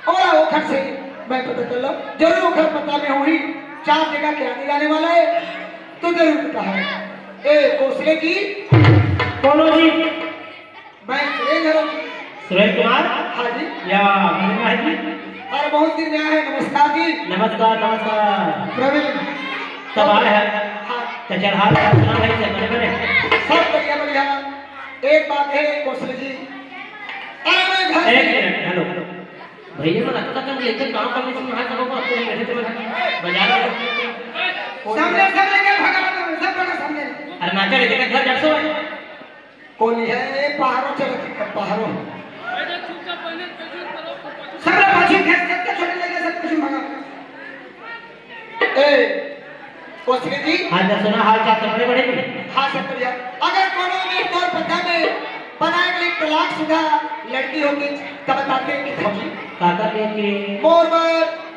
और ओखर से मैं पता कर लो, जरूर ओखर पता में हुई। चार जगह के आने जाने वाला है तो जरूर पता है। ए कोसले जी, बोलो जी। मैं सुरेंद्र हूँ। सुरेंद्र कुमार? हाँ जी। या महिमा है जी? अरे, बहुत दिन में आए हैं, नमस्कार जी। नमस्कार, नमस्कार। प्रवीण। सब आ रहे हैं। हाँ। तो चल, हाल चाल सुना भाई, सब बने बने? सब बढ़िया, बढ़िया। एक बात है कौशल जी, अरे, मैं घर एक से मिनट, हेलो। भैया, मैं लगता था लेकर काम करने से वहाँ सबको आपको नहीं बैठे थे, मैं बाजार में। सामने, सामने क्या भागा, भागा, सब भागा सामने। अरे, नाचा रे, देखा घर जब से कोली है, ए, पहाड़ों चलो, ठीक है, पहाड़ों। सबला पाछू खेस, खेस के छोटे लगे, सब कुछ मंगा। ए, कोसली जी। हाँ, तो सुना, हाल चाल सब बड़े बड़े? हाँ, सब बढ़िया। अगर कोनो में तोर पता में बनाए गई तलाकशुदा लड़की होगी, तब बताते हैं कि भौजी। काका के, के मोर बर।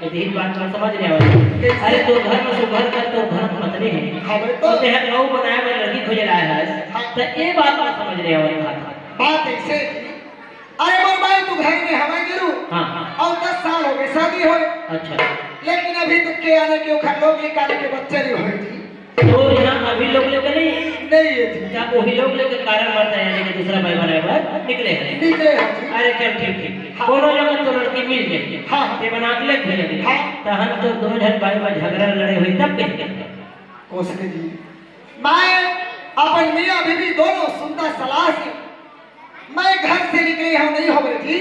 ये तो एक बात मैं समझ नहीं आवत। कैसे? अरे, तो घर में सुघर कर तो घर में पत्नी है। हाँ, भाई, तो तो तेहर नौ बनाए में लड़की खोजे लाए है। हाँ। तो ये बात मैं समझ नहीं आवत था। बात ऐसे है कि, अरे मोर भाई, तू घर में हवाई गिरू। हाँ, हाँ। और दस साल हो गए शादी होए। अच्छा। लेकिन अभी तक के आने के ओखर लोग निकाले के बच्चे नहीं होए जी। तो यहाँ अभी लोग लेके नहीं? नहीं है जी। क्या वही लोग लेके कारण बनता है, यानी कि दूसरा भाई बनाए पर निकले हैं? निकले हैं जी। अरे चल ठीक, ठीक। हाँ। कोनो जगह तो लड़की मिल जाए। हाँ, हाँ। ते बना के ले भेजे। हाँ। तो हम तो दो जन भाई में झगड़ा लड़े हुए तब के। कोसली जी, मैं अपन मियाँ बीवी दोनों सुंदर सलाह से मैं घर से निकली हूँ, नहीं हो गई जी।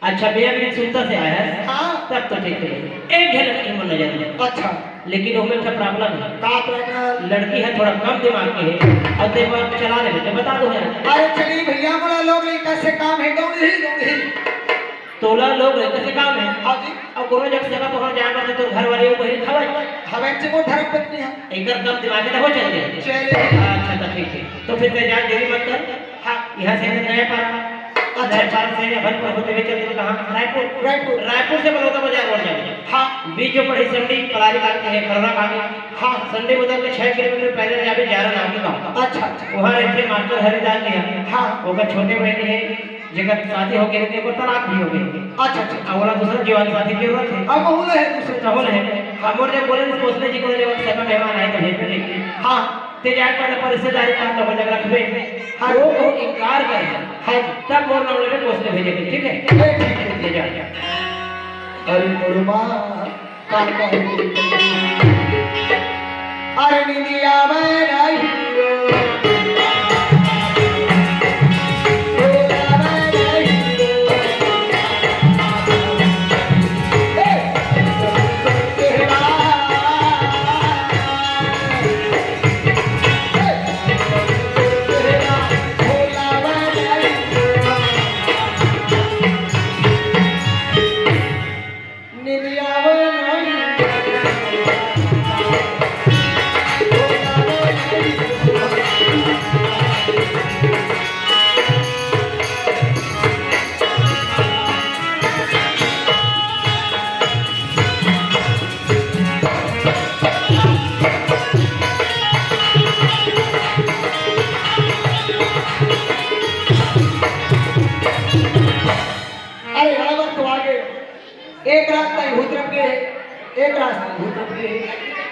अच्छा, मियाँ बीवी सुंदर से आया है? हाँ। तब तो ठीक है। एक झलक की मन नजर में। अच्छा। लेकिन उसमें अच्छा problem है। का problem? लड़की है, थोड़ा कम दिमाग की है। और ते बात चला रहे, तो बता दो यार। अरे चलिए भैया, बड़ा लोग नहीं, कैसे काम है, दौड़ ही, दौड़ ही। तोला लोग है, कैसे काम है? हाँ जी। अब कोनो जग से तो वहाँ जाए बर तो घर वाले को ही खबर। हमें से वो धर्म पत्नी है। एकर कम दिमाग है, तो हो चल गए। चले। अच्छा, तो ठीक है। तो फिर ते जा, देरी मत कर। हाँ। यहाँ से नया पारा। अच्छा। नया पारा से अभनपुर होते हुए चल देबे कहाँ? रायपुर। रायपुर। रायपुर से बलौदा बाजार रोड जाबे। हाँ। बीच जो पड़ी संडी पलारी बाग के है, खरोरा बाग के। हाँ। संडी उधर के छह किलोमीटर पैदल जाबे, जारा नाम के गाँव। अच्छा, अच्छा। वहाँ रहते मास्टर हरिदास जी हैं। हाँ। ओकर छोटे बहन है, जेकर शादी हो गए, ओकर तलाक भी हो गए। अच्छा, अच्छा। अब ओला दूसरा जीवन साथी के जरूरत है। अब ओला है दूसरे। अब ओला है। हम और जब बोले, सोचने जी को जब सगा मेहमान आए तो भेज में लेके। हाँ। ते जाए पर, पर रिश्तेदारी पास लोग जगह रखबे। हाँ। वो तो इनकार करे। हाँ। तब मोर नाम लेके सोचने भेजे, ठीक है? ठीक है। ले जा। अरे मोर माँ, का, का है? अरे निंदिया में रही हो। रास्ता भूत रूपी हे,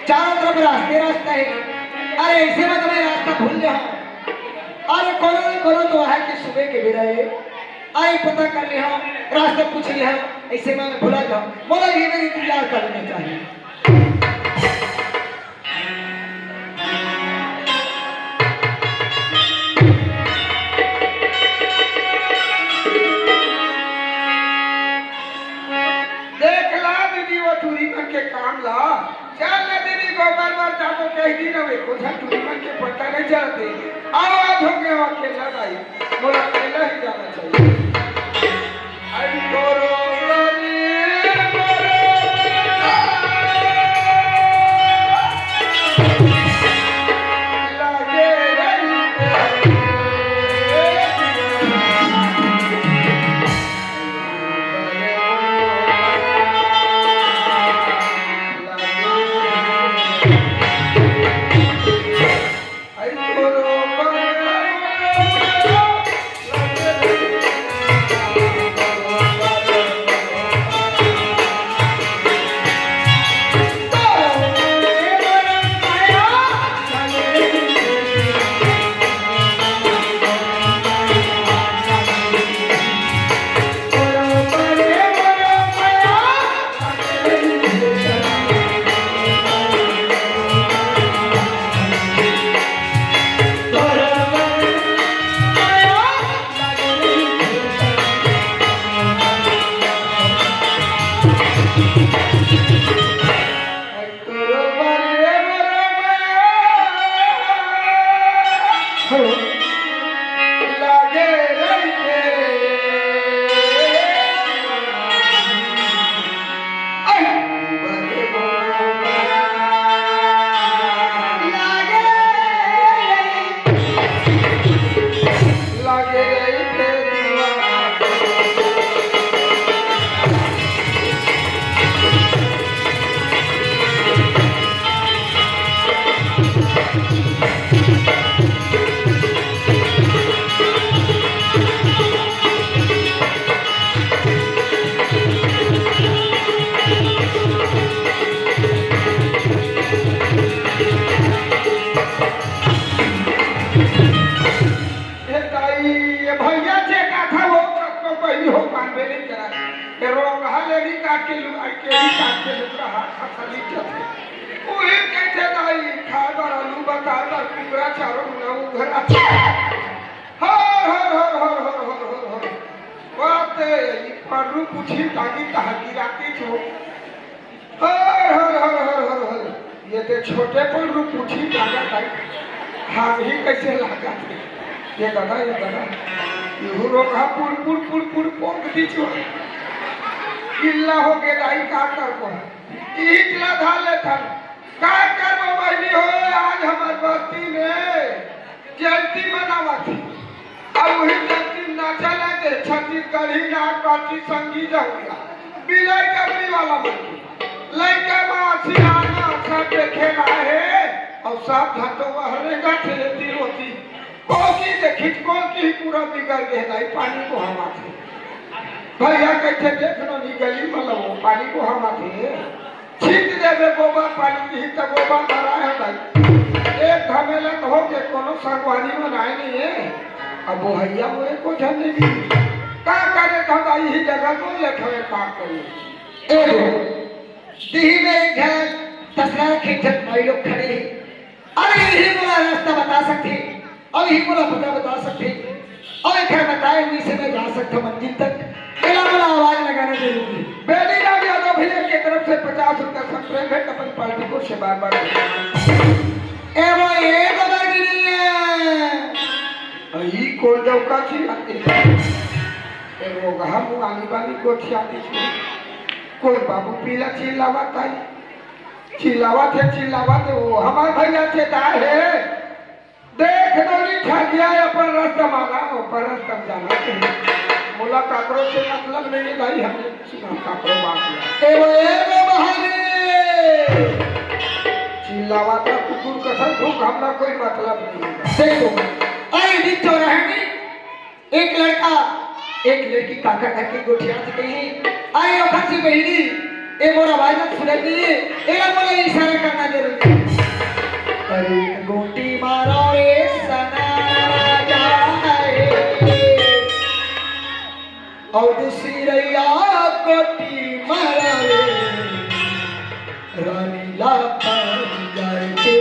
चारों तरफ रास्ते रास्ता हे। अरे अइसे में तो मैं रास्ता भूल जाहूं। अरे कोनो न कोनो तो आहे कि सुबह के बेरा हे। अरे पता कर लेहूं, रास्ता पूछ लेहूं, अइसे में भुला जाहूं। मोला ये मेरी इंतजार कर लेना चाहिए। देख ला दीदी, वो टूरी मन के काम ला। चल ना दीदी, गोबर बर जाबो कह दी ना, वे कोझा टूरी मन के पता नहीं चलते। आवाज हो गया, वो अकेला दाई, मोला अकेला ही जाना चाहिए। आई तोरो बरी, मोरो बरी। लागे रही ए दाई, ए भैया जे का था वो कतको पहिली हो मानबे नहीं करा। ए रोगहा ले भी काट के लू, आई के भी काट के लू रहा, खसली जथे। उही कहते दाई, खाए बर आलू, बताए बर कुकरा, चारों मुना उघरा। हर, हर, हर। बात ए, ई परू पूछी तागी तहगी राती छो। हर, हर, हर, हर, हर, हर। ये ते छोटे परू पूछी लागत हे। हम ही कैसे लागत हे? ये दादा, ये दादा। इहू रोगहा पुड़, पुड़, पुड़, पुड़, पोंक दी छो। गिल्ला हो गे दाई, का करबो? इही ला धर लेथन। का करबो बहिनी हो, आज हमर बस्ती में जयंती मनावत हे। अब वही जयंती नाचा ला दे, छत्तीसगढ़ी नाच पार्टी संगी जहुआ, बिलाई डबरी वाला मन के। लइका बा सियाना सब देखे ला हे, अउ सब झन तो वहरे जाथे एती ओती। कोकी देखित कोकी पूरा बिगड़ गे दाई, पानी को हवा थे। भैया कहिथे देख नो नी गली में लवो, पानी को हवा थे। छीट देबे गोबर पानी की त गोबर भरा हे भाई। एक घमेला तो हो के कोनो संगवारी मन आए नहीं हे। अब वो हैया मोरे को झन नहीं दी। का करे तो भाई ही जगह बोल ले थवे का करी। ए दो। दिही में एक झन तसला रखे झन भाई लोग खड़े हे। अरे इही मोला रास्ता बता सकथे, अउ इही मोला पता बता सकथे, अउ एखर बताए हुई से मैं जा सकथव मंजिल तक। एला मोला आवाज लगाना जरूरी हे। बेनी राम यादव भैया के तरफ से पचास रुपया subscribe हे, अपन पार्टी को से बार बार। ए वो ए बाबा गिरिया। अ, ई कोन जाऊ का चिल्लाते? ए वो गहा मुआनी बानी गोठियाती छी। कोई बाबू पीला चिल्लावत हे। चिल्लावत हे, चिल्लावत हे, वो हमार भैया चेता हे। देख डोली ठगिया अपन रस्ता माना, अपन रस्ता जाना हे। मोला काकरो से मतलब नहीं हे भाई, हम सुना काकरो बात नहीं। ए वो, ए वो बहाने। चिल्लावत हे कुकुर कसन भूख, हमला कोई मतलब नहीं हे। देखो, आई भी तो रहनी। एक लड़का, एक लड़की काकर घर के गोठियात कही, आई ओखर से बहिनी, ए मोर आवाज ला सुनत नहीं, एला मोला इशारा करना जरूरी हे। अरे गोटी मारो रे सना राजा रे। अउ दूसरी रैया गोटी मारो रे, रानी ला पानी जाए के।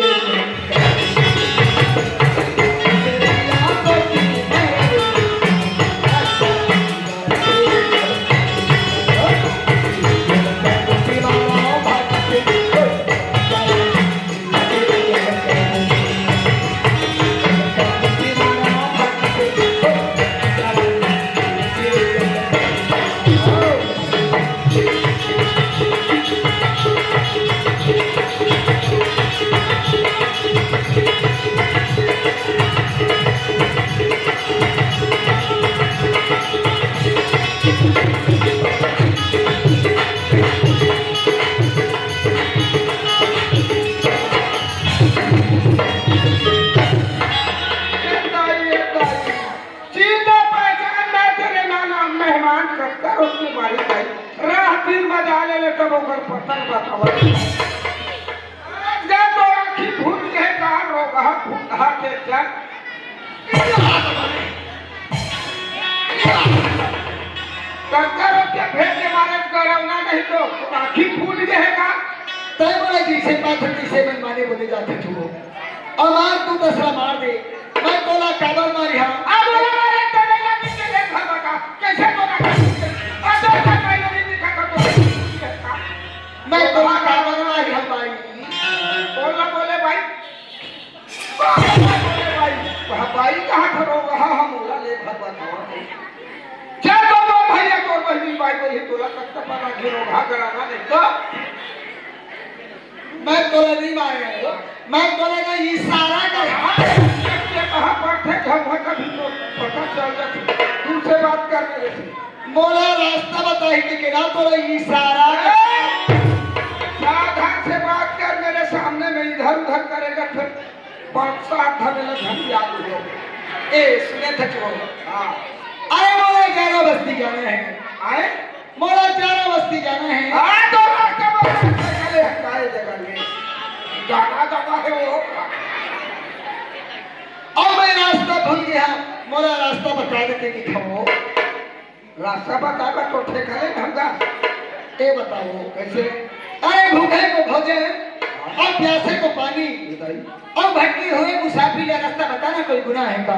ए दाई, ए दाई, चिन्हा पहचान ना तेरे नाना मेहमान करता उसकी मारी दाई। राह दिन मजा ले ले तब ओकर पतन बतावा। जा तो आँखी फूट के का रोगहा फूटहा के चल। सत्तर रुपया भेज के मारे करौना नहीं तो आँखी फूट गए का? तय बोले जैसे पाथर तैसे मन माने बोले जाते तू। अउ मार तू दसरा मार दे, मैं तोला काबर मारी हाँ? आ बोला मारे तने लगी के देख भर बता, कैसे तोला आ तो भाई नहीं दिखा कर तो मैं तोला काबर मारी हाँ भाई? बोला बोले भाई। बाई, बाई कहाँ खड़ो रहा हम ओला ले भगवान हवा। चल तो तोर भैया तोर बहिनी बाई बोली तोला तक तो पता गिरो भागराना नहीं तो। मैं तोला नहीं मारे, मैं तोला ना इशारा कर। हाँ, ये कहाँ पड़थे घर में कभी तो पता चल जाथे। दूर से बात कर मेरे से। मोला रास्ता बताई के केना तोला इशारा कर। सावधान से बात कर मेरे सामने में इधर उधर करेगा फिर। पाँच सात धन ले धन याद हो। ए, सुने थे चोर। हाँ। अरे मोला ग्यारह बस्ती जाना है। आए? मोला ग्यारह बस्ती जाना है। हाँ, तो रास्ता बता, चले हटाए जगह में। जाना जगह है वो। अब मैं रास्ता भूल गया, मोला रास्ता बता देते कि खाओ। रास्ता बता, मैं तो ठेका ले ढंगा। ए बताओ। कैसे? अरे भूखे को भोजन अउ प्यासे को पानी। बताइए। अउ भटके हुए मुसाफिर ला रास्ता बताना कोई गुनाह है का?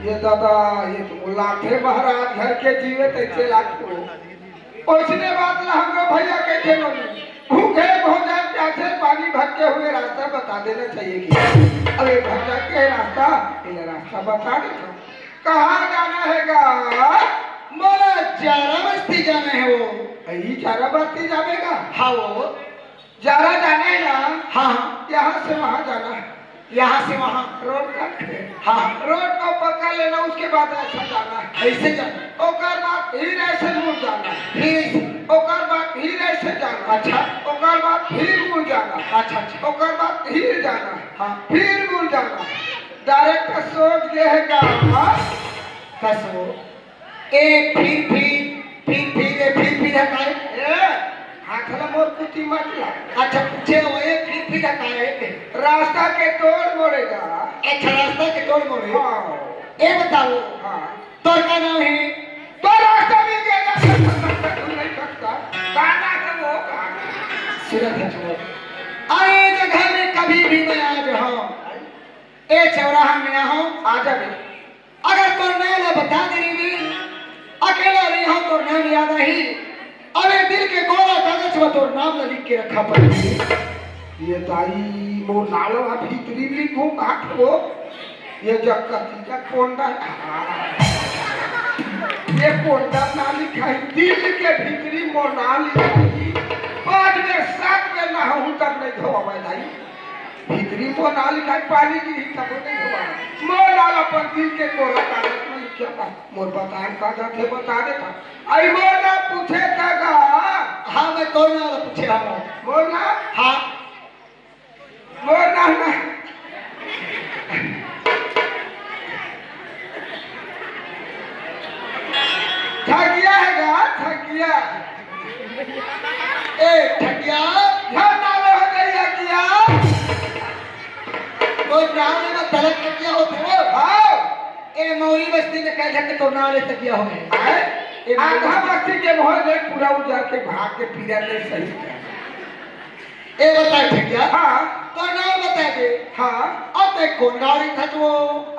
ये दादा, ये तो लागथे महाराज घर के जीवे तैसे लागथे। ओइसने बात ला हमरो भैया कहिथे नोनी, भूखे भोजन प्यासे पानी भटके हुए रास्ता बता देना चाहिए कि अरे भटक के रास्ता, ये रास्ता बता देता। कहाँ जाना है गा? मोला जारा बस्ती जाना है वो। अई जारा बस्ती जाबे गा? हाँ वो। जारा जाना है ना? हाँ, हाँ। यहाँ से वहाँ जाना है। यहाँ से वहाँ। रोड का? हाँ। रोड को पकड़ लेना, उसके बाद ऐसा जाना है। ऐसे जाना। ओकर बाद फिर ऐसे मुड़ जाना है। फिर ऐसे। ओकर बाद फिर ऐसे जाना है। अच्छा। ओकर बाद फिर मुड़ जाना है। अच्छा, अच्छा। ओकर बाद फिर जाना है। हाँ। फिर मुड़ जाना है। डायरेक्ट सोच गए है का? कसो। ए, फिर, फिर, फिर, फिर, ए, फिर, फिर हटाए। ए, हाथ ला मोर कुटी मत ला। अच्छा, पूछे हो, ए, फिर, फिर हटाए। रास्ता के तोड़ मोड़ेगा। अच्छा, रास्ता के तोड़ मोड़े। हाँ। ए बताओ, हाँ। तोर का नाम है? तो रास्ता मिल गया, जा सकता, तू नहीं सकता। गाना है वो, गाना। सुरत है चोर। अरे, जगह में कभी भी मैं आ जाऊँ, ए चौराहा में आहो, आ जाबे। अगर तोर नाम ला बता दे रही, अकेला रही हो तोर नाम याद आही। अबे दिल के कोरा कागज में तोर नाम ला लिख के रखा पड़ी। ये दाई मोर नाम ला भीतरी लिखो कहाँ वो? ये जब कती जब कोंडा, हाँ। ये कोंडा ना लिखा है, दिल के भीतरी मोर नाम लिखा है। पाँच बेर, सात बेर ना हूँ तब नहीं धोवा भाई दाई। भीतरी मोर नाम लिखाई, पानी गिरही तबो नहीं धोवा। मोर नाम अपन दिल के कोरा कागज में लिखा बा। मोर बतान का जाथे बता देता। आई मोर नाम पूछे का गा? हाँ, मैं तोर नाम पूछे हूँ। मोर नाम? हाँ। मोर नाम ना। ठगिया है गा, ठगिया। ए ठगिया, घर नाले हो गई है किया। तो नाम में गलत ठगिया होते हो। हाँ। ए मौरी बस्ती में कह झक तो नाले तकिया हो गए। आए? ए आधा मौरी बस्ती के मोहर देख पूरा उजार के भाग के पीरा ले सही। ए बता ठगिया। हाँ। तो नाम बता दे। हाँ। अब ते कौन गाड़ी था तू?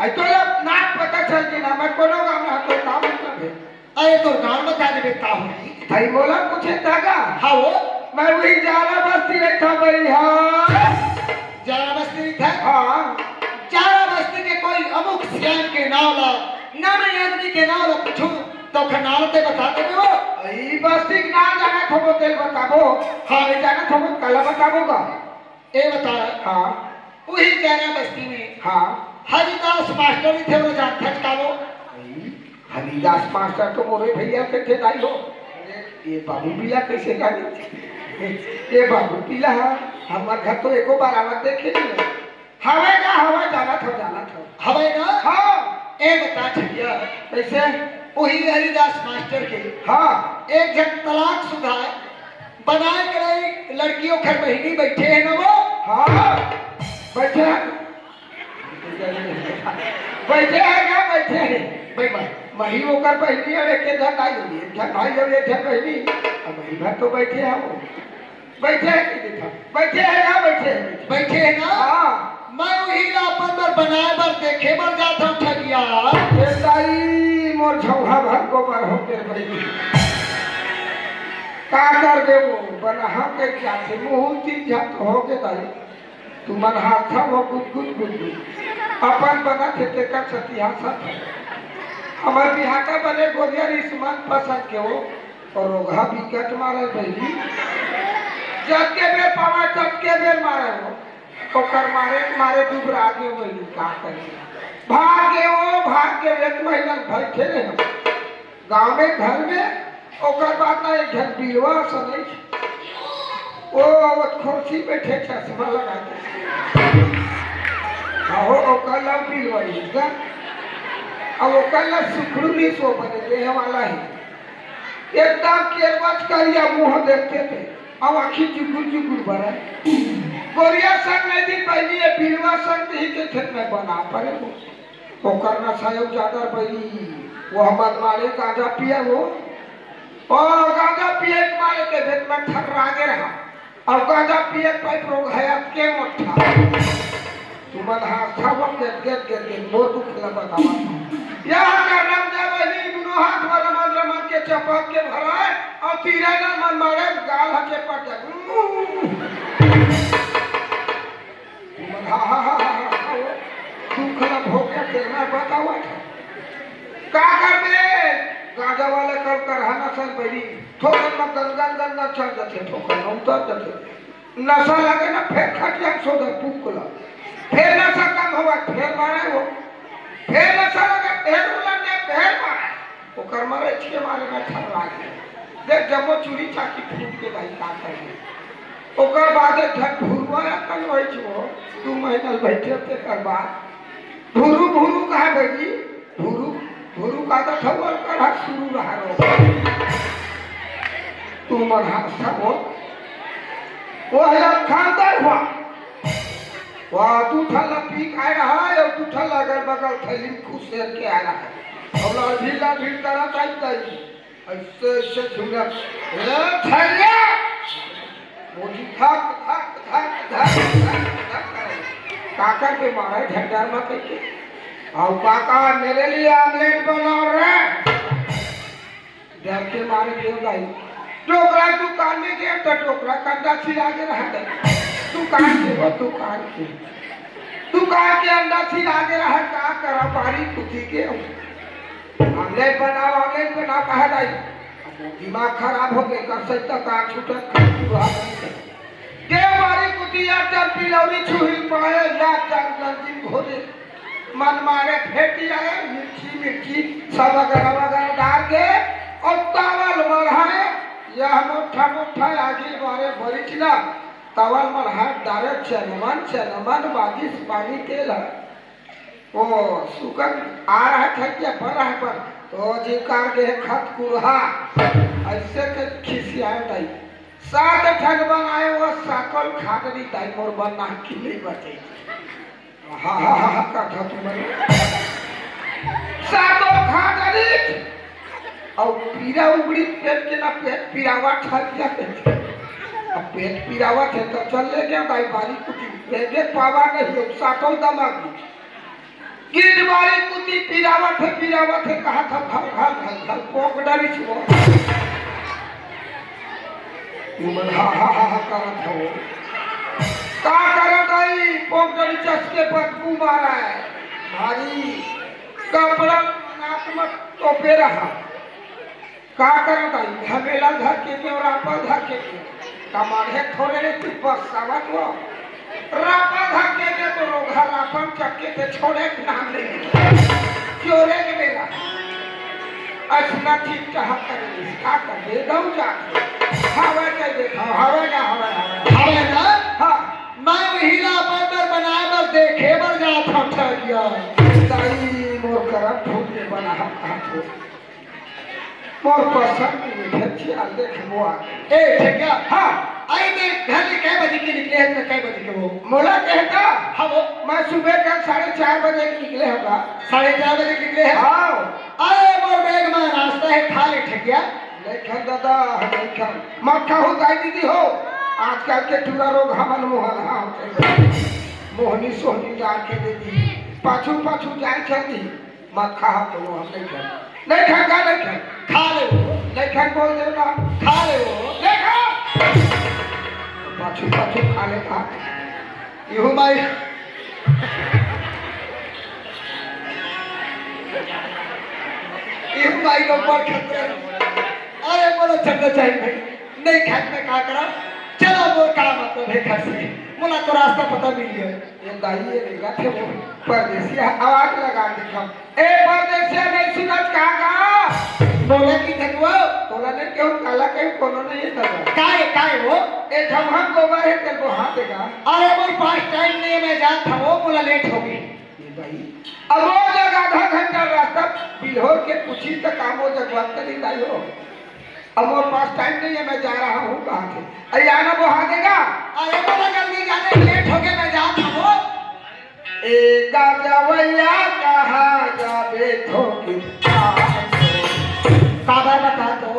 आई तो यार नाम पता चल के ना मैं कोनो गाँव में तो नाम मतलब है। अरे तो नाम बता दे बेटा होई। भाई बोला पूछे तागा। हाँ वो। मैं वही जारा बस्ती रहता भाई हाँ। जारा बस्ती रहता? हाँ। जारा बस्ती के कोई अमुक सियान के नाव ला, नाम आदमी के नाव ला पूछू तो खनाल ते बता देबे वो। ई बस्ती के नाम जाना थोबो तेल बताबो। हाँ। ये जाना थोबो कला बताबो का। ए बता। हाँ। वही जारा बस्ती में। हाँ। हरिदास मास्टर भी थे, वो जानता था वो। भाई, हरिदास मास्टर तो मोरे भैया के थे दाई हो। ये बाबू पीला कैसे जाने? ये बाबू पीला है, हमार घर तो एको बार आवत देखे नहीं है। हवे ना, हवे, जाना था, जाना था। हवे ना? हाँ। ए बता ठगिया। कैसे? वही हरिदास मास्टर के। हाँ। एक झन तलाक सुधा बनाए के रही लड़कियों घर बहिनी बैठे है ना वो? हाँ। बैठे हैं। बैठे हैं क्या? बैठे हैं। भाई, भाई, वही ओकर बहिनी और एक झन आई हुई, एक झन भाई और एक झन बहिनी। अब वही घर तो बैठे हैं वो। बैठे हैं कि नहीं था? बैठे हैं ना, बैठे हैं, बैठे हैं। बैठे हैं ना? हाँ। मैं वही ला अपन बर बनाए बर देखे बर जात हूँ ठगिया। ए दाई, मोर झौहा भर को बर हो के भाई। का कर दे वो? बना के क्या थे? मुँह तीन झट हो के दाई। तू मन हाथ था वो गुद गुद गुद गुद। अपन बना थे तेकर सतिहा सा। हमर बिहाटा बने गोरिया रिसमन पसंद के वो। और रोगहा बिकट मारे बहिनी। जतके बेर पावा, ततके बेर मारे वो। ओकर मारे, मारे दुबरा गे बहिनी, का करे? भाग गे वो, भाग गे, एक महीना बैठे रहे हम। गाँव में, घर में, ओकर बाद ना एक झन बिलवा सने। वो, वो कुर्सी बैठे चश्मा लगा के। हाँ, हो, ओकर नाम बिलवा ही का। अब ओकर नाम सुखड़ू नहीं सो बने, देह वाला ही। एकदम केरवत करिया मुँह देखते थे, अब आँखी जुगुल जुगुल बरे। गोरिया संग नहीं दी पहली, ये बिलवा संग ही के खेत में बना पड़े वो। ओकर नशा अउ ज्यादा बड़ी, वो हमर मारे गांजा पिए वो। ओ गांजा पिए के मारे के भेद में ठर्रा गे रहा। अब गांजा पिए पाइप रोग है के मोटा। तुमन हाथ था वो गेट गेट गेट गेट मोर दुख ला बतावा। यह करम जब नहीं दुनो हाथ वाला मन रमन के चपक के भराए और तीरा ना मन मारे गाल हके पट जाए। तुमन हा, हा, हा, हा, हा, हा, वो दुख ला भोग के तेना बतावा था। का करबे? गांजा वाले कर कर हना सन बड़ी। थोकन में गंगन गंगन चढ़ जाते, थोकन में उतर जाते। नशा लगे ना, फेर खटिया में सो जाए, पुक ला। फेर नशा कम होवा, फेर मारे वो। फेर नशा लगे, फेर उलट जाए, फेर मारे। ओकर मारे, इसके मारे में ठर्रा गे। देख, जम्मो चूड़ी चाकी फूट के भाई का करे। ओकर बाद एक झन भुरुआ अकन वही छो, दू महीना बैठे तेकर बाद। भुरु, भुरु कहा बेटी? भुरु, भुरु का तो ठौर कर हाथ शुरू रहा रो। तू मन हाथ सब हो। वो है खानदार हुआ। वाह, दू ठन ला पी के आए रहा है और दू ठन ला अगल बगल थैली में खुश करके आए रहा है। और लाल भीड़, लाल भीड़ करा ताई ताई। ऐसे, ऐसे झूला। ए, थैया! मोदी धक, धक, धक, धक, धक, धक करे। काका के मारे झंडा में कह के। आओ काका, मेरे लिए ऑमलेट बनाओ रे। डर के मारे देव भाई। डोकरा दुकान में गए तो डोकरा कंडा सिरा के रहा है। दुकान के वो दुकान के। दुकान के अंडा सिरा के रहा, का करा, बारी कुची के। ऑमलेट बनाओ, ऑमलेट बनाओ, कहा जाई। अब वो दिमाग खराब हो गए, कर सकता का छूटत, खा पूरा। देवारी कुटिया चल पिलौरी छुही पाए, या चल नंदिन घोड़े। मन मारे फेटी आए, मिर्ची, मिर्ची, सब वगैरह, वगैरह डाल के, और तावल मढ़ाए, यह मोटा, मोटा आगे मारे बरिच ना, तावल मढ़ाए, डारे चनमन, चनमन, बाजिस पानी तेल है। ओ, सुकन आ रहा है, थक गया, पर रहा है, पर, तो जी कार के है खत कुरहा। ऐसे के खिसियाए दाई। सात ठन बनाए वो सातों ल खा डरी दाई मोर बर नाम की नहीं बचे। हा, हा, हा, हा, का था तुमन? सातों ल खा डरी। अउ पीरा उगड़ी पेट के ना पेट पिरावत हे क्या? अब पेट पिरावत हे तो चल ले गया दाई बारी कुटी। ले गे पावा नहीं, अब सातों दमा गिस। गिस बारी कुटी पिरावत हे, पिरावत हे, कहा था घल, घल, घल, घल, पोक डरी छो। तुमन हा, हा, हा, हा करत हो। का करत आई? पोक डरी चस के बदबू मारा हे। भारी कपड़ा नाक में टोपे रहा। का करत आई? झमेला धर के के और आपा धर के के। कमाड़े थोड़े रे तू बस सावत हो। रापा धर के के तो रोघा रापन चक्के ते छोड़े के नाम नहीं ले। चोरे के बेला। असना ठीक चाह कर का कर दे दऊ जा। हवा के देखा, हवा का, हवा, हवा। हवा ना? हाँ। मैं वही ला अपन बर बनाए बर देखे बर जात हूँ ठगिया। दाई मोर करम फूट के बना हम कहा थे। मोर पसंद के मिठाई आ देख वो आ। ए, ठगिया। हाँ। आई देख, घर ले कै बजे के निकले हे, त कै बजे के वो? मोला कहता? हाँ वो। मैं सुबह का साढ़े चार बजे के निकले होगा। साढ़े चार बजे के निकले हे? हाँ। अरे, मोर बैग में नाश्ता हे, खा ले, ठगिया। नहीं खा दादा, नहीं खा। मत खाहू दाई दीदी हो। आजकल के टूरा रोग हमन मोहन हाँ होते। मोहनी सोहनी डाल के दे दी। पाछू पाछू जाए चल दी। मत खा, कोनो हम नहीं खाए। नहीं खाए, का नहीं खाए? खा ले वो। नहीं खाए, बोल दे ना। खा ले वो। नहीं खा। पाछू, पाछू खा ले, खा। इहू माई, इहू माई के ऊपर खतरा। अरे, बोलो, चलना चाहिए भाई। नहीं खाए, मैं का करा? चलो, मोर का मतलब हे घर से? मोला तो रास्ता पता मिल गया। ये दाई ये रेंगत हे वो परदेसिया आवाज लगा दिखा। ए परदेसिया नहीं सुनत का का? बोला कि धनुआ। तोला नहीं केहू काला केहू कोनो नहीं हे दादा। काय, काय वो? ए झमहम गोबर हे तेल वो हाथ देगा। अरे वो पास टाइम नहीं हे, मैं जात हूँ, बोला लेट हो गई। ये दाई, अब वो जगह आधा घंटा रास्ता बिल्होर के पूछी तो काम वो जगह नहीं दाई हो। अब मोर पास टाइम नहीं हे, मैं जा रहा हूँ, कहा थे। अरे आना वो हाथ देगा। अरे बोला जल्दी जाने, लेट हो गया, मैं जात हूँ। ए गाजवैया कहाँ जाबे थोके। काबर बता तो।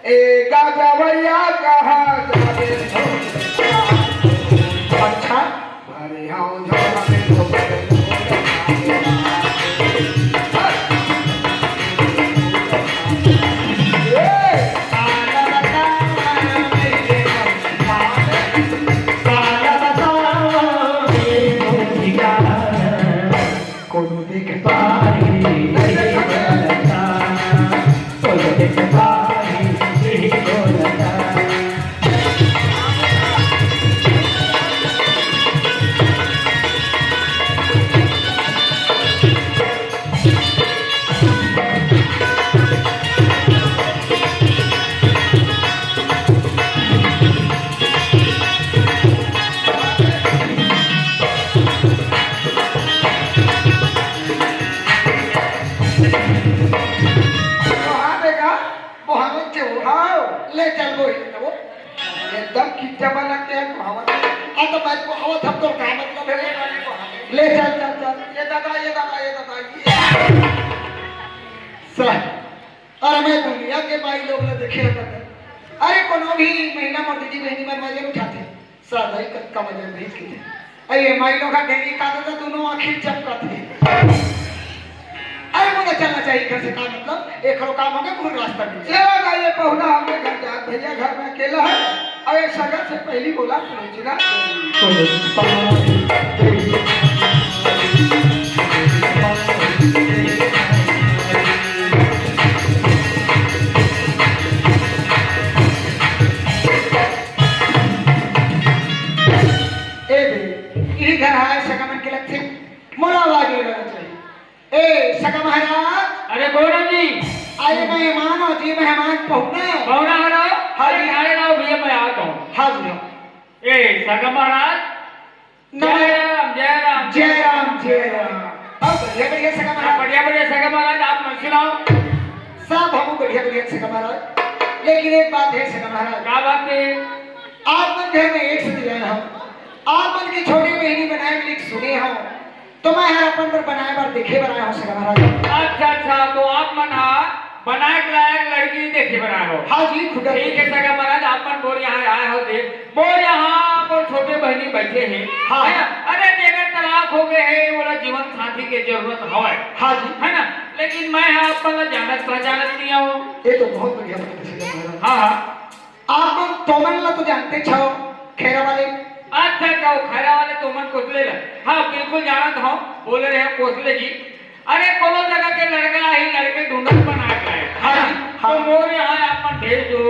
ए गाजवैया कहाँ जाबे थोके। अच्छा। अरे हाँ, झगड़ा में तो कोनो देख पाही नहीं बोलता, कोनो देख पाही नहीं बोलता। वहाँ देगा, वो हम लोग के वो। हाँ। ले चल वो ही वो। एकदम किच्चा बना के है, वो हवा। हाँ, तो मैं वो हवा थप तो का मतलब है? ले चल, चल, चल। ये दादा, ये दादा, ये दादा, ये। सर, अरे मैं दुनिया के माई लोग ने देखे रहता था। अरे कोनो भी महिला मोर दीदी बहनी मन वजन उठाथे। सादा ही कतका वजन रहिस के। अरे माई लोग का देवी का तो दोनों आँखी चमकत हे। अरे मोला चलना चाहिए घर से, का मतलब? एकरो काम हो गया, भूल रास्ता मिल जाए। चला जाइए पहुना, हमने घर जात भैया घर में अकेला है। अरे सगा से पहली बोला पहुँचना। ए बे, इही घर आए सगा मन के लगथे, मोला आवाज नहीं देना चाहिए। ए सगा महाराज। अरे बोलो जी। अरे मेहमान हो जी, मेहमान पहुना। पहुना हरो? हाँ जी। अरे, अरे ना भैया, मैं आ गया हूँ। हाँ जी, हाँ। ए सगा महाराज। नमो-, जय राम, जय राम। जय राम, जय राम। अब बढ़िया, बढ़िया सगा महाराज। बढ़िया, बढ़िया सगा महाराज, आप मन सुनाओ। सब हम बढ़िया, बढ़िया सगा महाराज। लेकिन एक बात है सगा महाराज। क्या बात है? आप मन घर में एक से आए हो, आप मन के छोटे बहिनी बनाए के लिए सुने हो, तो मैं हर अपन बर बनाए बर देखे बर आए हो सगा महाराज। अच्छा, अच्छा, तो आप मन हा बनाए के लायक लड़की देखे बर आए हो। हाँ जी, खुदा ठीक है सगा महाराज, आप मन मोर यहाँ आए हो दे, मोर यहाँ मोर छोटे बहिनी बैठे हैं, हाँ। है ना? अरे जेकर तलाक हो गए है, बोला जीवन साथी के जरूरत हवय, हाँ जी। है ना? लेकिन मैं यहाँ आप मन ला जानत पहचानत नहीं हूँ। ये तो बहुत बढ़िया बात है सगा महाराज। हाँ, हाँ। आप मन, तुमन ला तो जानते छो, खैरा वाले। अच्छा, कहो, खैरा वाले तुमन कोसले ला। हाँ, बिल्कुल जानत हूँ, बोले रहे कोसले जी। अरे, कोनो जगह के लड़का ही लड़के ढूंढत बना के आए। हाँ जी, तो हाँ। मोर यहाँ आप मन भेज दो,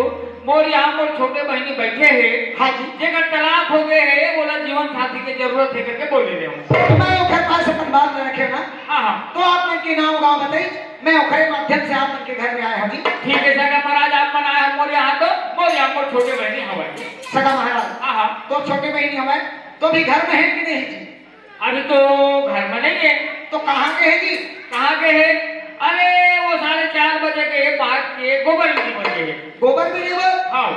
मोर यहाँ मोर छोटे बहिनी बैठे हैं। हाँ जी। जेकर तलाक हो गए है, बोला जीवन साथी के जरूरत है करके बोले रहे हूँ। तो मैं ओकर पास अपन बात न रखे ना। हाँ, हाँ। तो आप मन के नाम गाँव बताई। मैं ओकरे माध्यम से आप मन के घर में आए हूँ जी। ठीक है सगा महाराज, आप मन आए हो मोर यहाँ तो, मोर यहाँ मोर छोटे बहिनी हवय। सगा महाराज, हाँ, हाँ। तो छोटे बहिनी हवय, तो भी घर में है कि नहीं जी? अभी तो घर में नहीं है। तो कहाँ के है जी? कहाँ के है? अरे वो साढ़े चार बजे के है, बाहर के गोबर नहीं बजे है। गोबर भी नहीं बज? हाँ।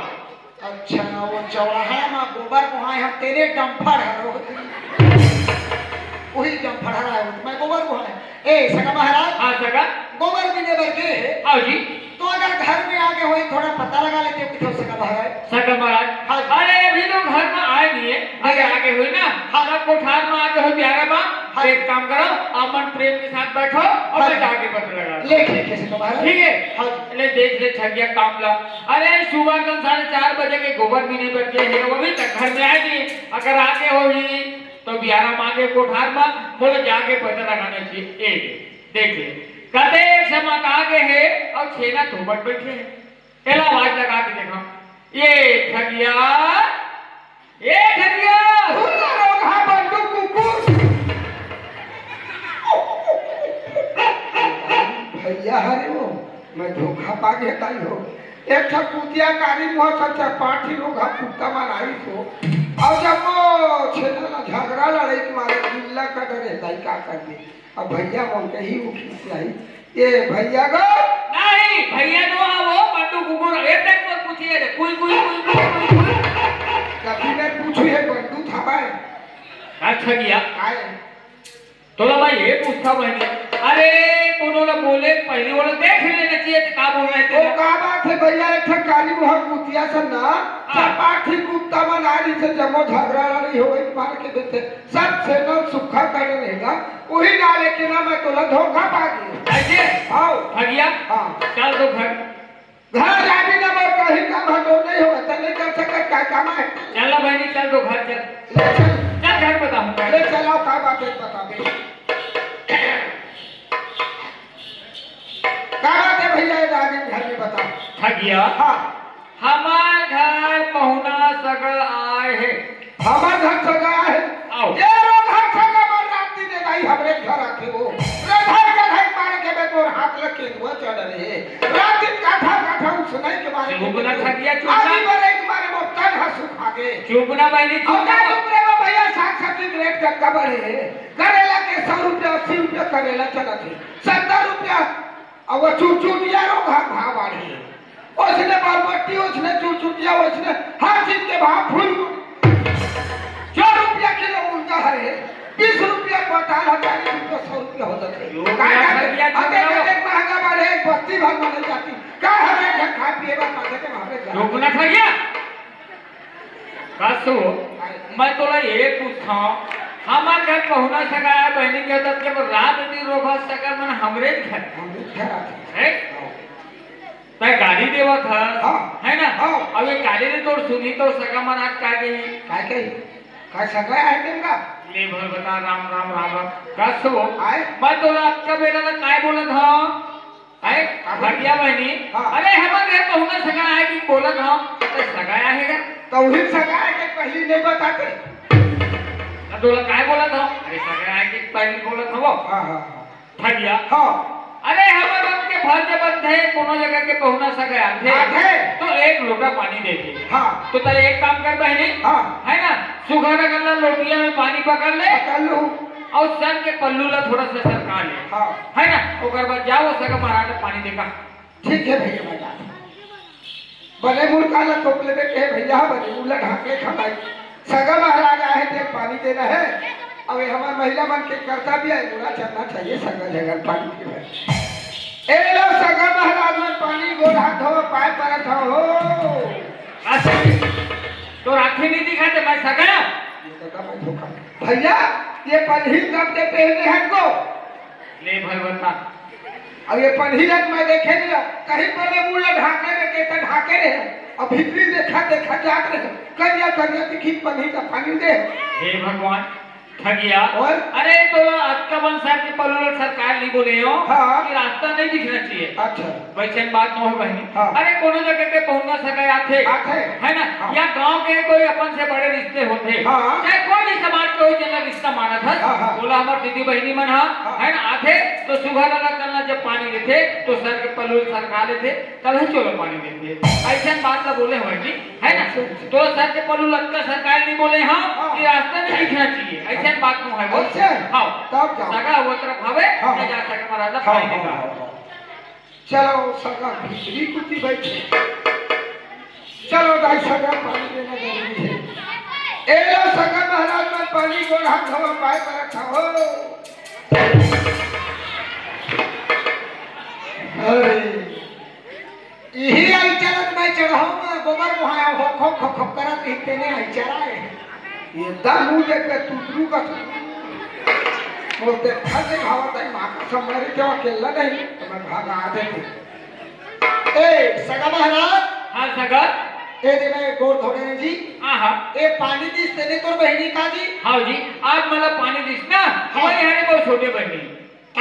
अच्छा, वो चौराहा म गोबर बोहाय हम, तेने डंफर हर होती। वही डंफर हर आए होती, मैं गोबर बोहाय। ए, सगा महाराज। हाँ, सगा। गोबर बिने बर गे हे। हाँ जी। तो अगर घर में आगे होई, थोड़ा पता लगा लेते हो किथे सगा महाराज। सगा महाराज। हाँ जी। अरे, अभी तो घर में आए नहीं है। हाँ अरे, जी। आगे होई ना, हाँ। सब कोठार में आगे होई, प्यारा बा। हाँ। एक काम करो, आप मन प्रेम के साथ बैठो और हाँ। मैं जाके पता लगा। ले, ठीक है, सगा महाराज। ठीक है? हाँ जी। ले, देख ले, ठगिया काम ला। अरे, सुबह के साढ़े चार बजे के गोबर बिने बर गे हे, वो अभी तक घर में आए नहीं। अगर आगे होई, तो बियारा माँ के कोठार मा बोले जाके पता लगाना चाहिए। ए, देख ले, कते एक समा का आगे है और छेना धोबट बैठे हैं। एला आवाज लगा के देखा, ये ठगिया, ये ठगिया। हुल्ला रोगहा बंडू कुकुर। भैया हरे वो, मैं धोखा पा गया ताई हो। एक ठा कुतिया कारी मुँह सा चपाठी रोगहा कुत्ता मन आई हो। और जब वो छेना ला झगड़ा लड़ाई के मारे गिल्ला कर डरे ताई का कर दे। अब भैया मन के ही उठी से आई। ये भैया गो। नहीं, भैया नो हा वो, बंडू कुकुर। ये तक मत पूछिए रे। कुई, कुई, कुई, कुई, कुई, कुई। कभी मैं पूछू ये बंडू था भाई। अच्छा किया। आए। तोला मैं ये पूछता बहिनी, अरे कोनो ला बोले पहली वाला देख लेना चाहिए तो का बोल रहे थे? वो का बात है भैया, एक ठा कारी मुँह कुतिया से ना, हाँ। चपाठी कुत्ता मन आ रही से जमो झगड़ा लड़ी हो, एक मार के देते, सब छेना सुखा कर रहेगा, वही ना लेके ना मैं तोला धोखा पा गई। ऐसे? हाँ। भगिया? हाँ। चल तो घर। घर जाबे ना, मोर कहीं काम ह तो नहीं होगा, तै नहीं कर सकत, काय काम है? चल ना बहिनी, चल तो घर चल। ले चल। चल घर बताऊंगा। ले चलाओ, का बात है बताबे। का बात है भैया, ये रागिन घर में बताओ। ठगिया। हाँ। हमार घर पहुना सगा आए है। हमर घर सगा हे। आओ। ये रो घर सगा मन रात दिन दाई हमरे घर आथे वो। रधर गधई मारे के बे तोर हाथ ल केंदुआ चढ़ रहे। रात दिन काठा काठा उसनई के मारे के चुप ना बे तोर ठगिया, चुप ना। आगी बरई के मारे मोर तन ह सुखा गे। चुप ना बहिनी, चुप और ना। का चुप रे वो भैया, साग सब्जी के रेट जक्का बढ़े हे। करेला के सौ रुपया, अस्सी रुपया करेला चलत हे। सत्तर रुपया, अब वो चुटचुटिया रो भाव, भाव बाढ़े। ओसने बरबट्टी, ओसने चुरचुटिया, ओसने हर चीज के भाव फूल। सौ रुपया किलो मुर्गा है, बीस रुपया पताल है, चालीस रुपया, सौ रुपया हो जाते हैं। लोग का ना करते? खा लिया, अरे, चुनाव। अरे, महंगा बढ़े, एक बस्ती भर में नहीं जाती। का हमारे घर खा पिए बा, माथे के हमारे घर। लोग ना खा लिया। का सो? मैं तोला ये पूछता हूँ, हमार घर पहुना सगा है, बहनी के तब जब रात दिन रोभा सगा मन हमरे घर। हमरे घर आते हैं। है? हाँ। तै गाली देवत हस, हाँ। है ना? हाँ। अब ये गाली ने तोर सुनी तो सगा मन आज का कही? का कही? का सगा है तेन का? ले भर बता, राम राम राम राम। का सो? आए? मैं तोला अतका बेरा ला काय बोलत हँव? आए? का बोलत? भटिया बहनी? हाँ। अरे हमर घर पहुना सगा आए कि बोलत हँव, त सगा आहे का? त उही सगा आए के पहली नहीं बताते। त तोला काय बोलत हँव? अरे सगा आए कि पहली बोलत हँव। हाँ, हाँ, हाँ। ठगिया। हाँ। अरे, हमर मन के फर्ज बनथे, कोनो जगह के पहुना सगा आथे, आथे। तो एक लोटा पानी देथे। हाँ। तो तैं एक काम कर बहिनी, हाँ। है ना, सुघर अगर ला लोटिया में पानी पकड़ ले, पकड़ लूँ। और सर के पल्लू ला थोड़ा सा सरका ले, हाँ। है ना, ओकर बाद जाओ सगा महाराज ला पानी देका। ठीक है भैया, मैं जाता हूँ। बने मुड़का ला तोप लेबे के भैया, बने मुड़ ला ढांक ले खटाई। सगा महाराज आए हे, तेल पानी देना है। अब ये हमार महिला मन के कर्तव्य है, मुड़ा चढ़ना चाहिए, सगा जगह पानी के भाई। ए लो सगा महाराज मन पानी, गोड़ हाथ धो, पाय परत हो। अच्छा, तो राखी नहीं दिखा दे, मैं सगा? ये तो मैं धोखा। भैया, ये पनही कब के पहने हट को? ले भगवता। अब ये पनही लग मैं देखे नहीं रहा, कहीं पर मैं मुड़ ढांके में के त ढांके रहे, अब भीतरी देखा देखा जात रहे, करिया करिया दिखी पनही का पानी दे। हे भगवान, ठगिया। और? अरे तोला अतका बन सर के पलू ल सरकार नहीं बोले हो हाँ। कि रास्ता नहीं दिखना चाहिए। अच्छा। वैसन बात न हो बहिनी। हाँ। अरे कोनो जगह के पहुंचना सका आथे। आथे। है ना? हाँ। या गांव के कोई अपन से बड़े रिश्ते होथे। हाँ। चाहे कोई भी समाज के हो जेला रिश्ता मानत हस। हाँ, हाँ। बोला हमर दीदी बहिनी मन हा, हाँ। है ना? आथे तो सुघर वाला कल ला जब पानी देथे तो सर के पलू ल सरका लेथे, तब ही चोला पानी देथे। ऐसन बात ला बोले हो जी, है ना? अच्छा, अच्छा। तो सर के पलू ल अतका सरकार नहीं बोले हाँ हाँ। कि रास्ता नहीं दिखना चाहिए। ऐसन बात न है वो। अच्छा। हाँ। तब जाओ। सगा वो तरफ हवे, हाँ, मैं हाँ। जा सके महाराज ला हाँ, पानी हाँ, देगा। हाँ, हाँ। चलो सगा भीतरी कुत्ती बैठे। चलो दाई सगा पानी देना जरूरी है। ए लो सगा महाराज मन पानी गोड़ हाथ धोवा पाए पर रखा हो। अरे, यही आई चलत मैं चढ़ाऊं, मैं गोबर मुहाया हो खो खो खो करत ही तेने आई चढ़ाए। ये दम मुझे पे तुतरू का तुतरू। वो देखा दे भावत आई माँ का सब मरे थे, अकेला नहीं, तो मैं भागा आ देते। ए, सगा महाराज। हाँ, सगा। ए दे मैं गोड़ धोने जी। हाँ, हाँ। ए पानी दिस तेने तोर बहिनी का जी? हाँ जी, आज मला पानी दिस ना, हाँ। वही हरे बहुत छोटे बहिनी।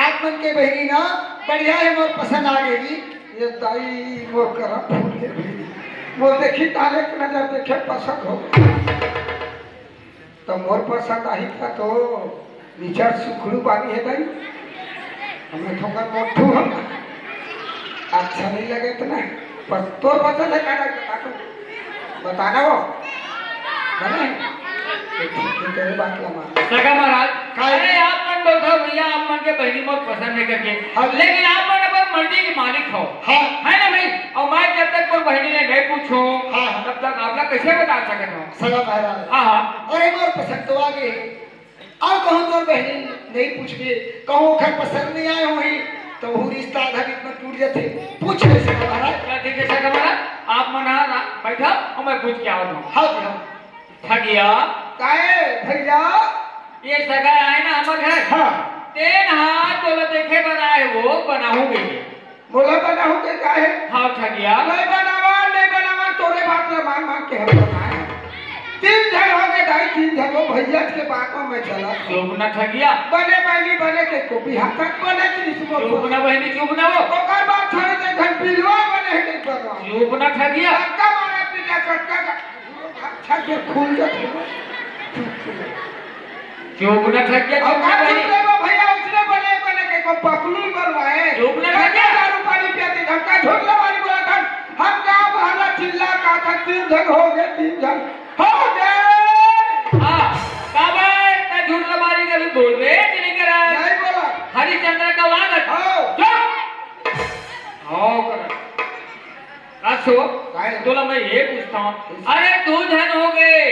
आप मन के बहिनी ना बढ़िया है, मोर पसंद आ गई जी। ये दाई मोर करम फूट के बहिनी। मोर देखी ताले के नजर देखे पसंद हो। तो मोर पसंद आही का तो विचार सुखड़ू बानी है दाई। हमें थोकर मोटू हम। अच्छा नहीं लगे इतना। पर तोर पसंद है का दाई बता तू। बताना वो। बने? तो ठीक है, तेरे बात ला मान। सगा महाराज, का? अरे आप मन बोलता हो भैया, आप मन के बहिनी मोर पसंद है करके। हाँ। लेकिन आप मन अपन मर्जी के मालिक हो। हाँ। है ना भाई? और मैं जब तक मोर बहिनी ले नहीं पूछूं, हाँ, हाँ। तब तक आप लोग कैसे बता सकते हो? सगा महाराज। हाँ, हाँ। अरे मोर पसंद तो आ गई। अउ कहूँ तोर बहिनी नहीं पूछबे, कहूँ ओखर पसंद नहीं आए होही, तो वो रिश्ता आधा बीच में टूट जाथे। पूछ ले सगा महाराज। क्या ठीक है सगा महाराज? आप मन हा रा-, बैठा और मैं पूछ के आवत हूँ। हाँ जी, हाँ। ठगिया। काहे भैया? ये सगा आए ना हमर घर। हाँ। तेन हा तोला देखे बर आए वो बनाहूँ गई। मोला बनाहूँ के काहे? हाँ, ठगिया। नहीं बनावा, नहीं बनावा, तोरे बात ला मान मान के हम बनाए। तीन झन हो गए दाई, तीन झन हो भैया के बात में मैं चला। चुप ना ठगिया। बने बनी बने के को बिहार तक बने चीज वो। चुप ना बहनी, चुप ना वो। ओकर बात छोड़ दे, घन बिलवा बने है के बनवा। चुप ना ठगिया। कक्का मारा पीटा कक्का का। अच्छा के खुल जा। चुप ना ठगिया, अब चुप ना का बहनी। चुप रे बा भैया, उसने बने बने के को पकलू बनवाए। चुप ना ठगिया। दारू पानी पिया के हमका झूठ लबारी बोला था। हम गाँव भर ला चिल्ला का था, तीन झन हो गए, तीन झन हो गए। हाँ, काबर का झूठ लबारी कभी बोलबे कि नहीं करा? नहीं बोला। हरिश्चंद्र का औलाद है। हाँ। चुप। हाँ, करा। असो, काय? तोला मैं ये पूछता हूँ, अरे दो झन हो गए,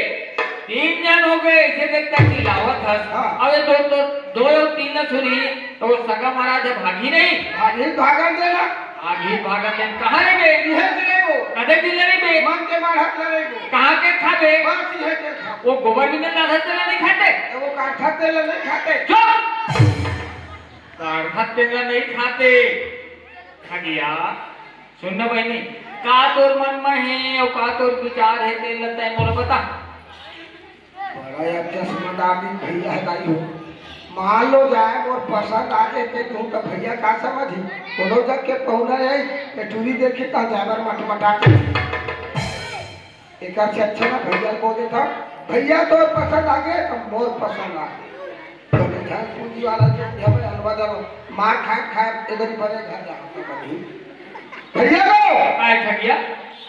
तीन झन हो गए, इसे देखता चिल्लावत हस। हाँ। अब ये दो, दो, दो या तीन न सुनी, तो वो सगा महाराज अब भागी नहीं? भागी भागन देना। भागी भागन देना, कहाँ रे बे? इहे रे वो। कदे दिन रे बे? मन के मार हाथ रे वो। कहाँ के खा बे? बस इहे के खा। वो गोबर भी नहीं लाता तेला नहीं खाते? वो काढ़ा तेला नहीं खाते। चुप! काढ़ा तेला नहीं खाते। खा गया। सुन ना बहिनी, का तोर मन में हे अउ का तोर विचार हे, तेन ल तैं मोला बता। बड़ा अचस मत आदमी भैया हे दाई हो। मान लो जाए मोर पसंद आ जाए ते कहूँ तो भैया का समझी? कोनो जग के पहुना आई, ते टूरी देखी ता जाबर मटमटा। एकर से अच्छा ना भैया को देता, भैया तोर पसंद आ गए तो मोर पसंद आ गए। बोले, "धन पूंजी वाला जो भी हमें अलवा दलो, मार खाए खाए, ए दरी बने घर जाओ तो बनी।" भैया को, काय ठगिया?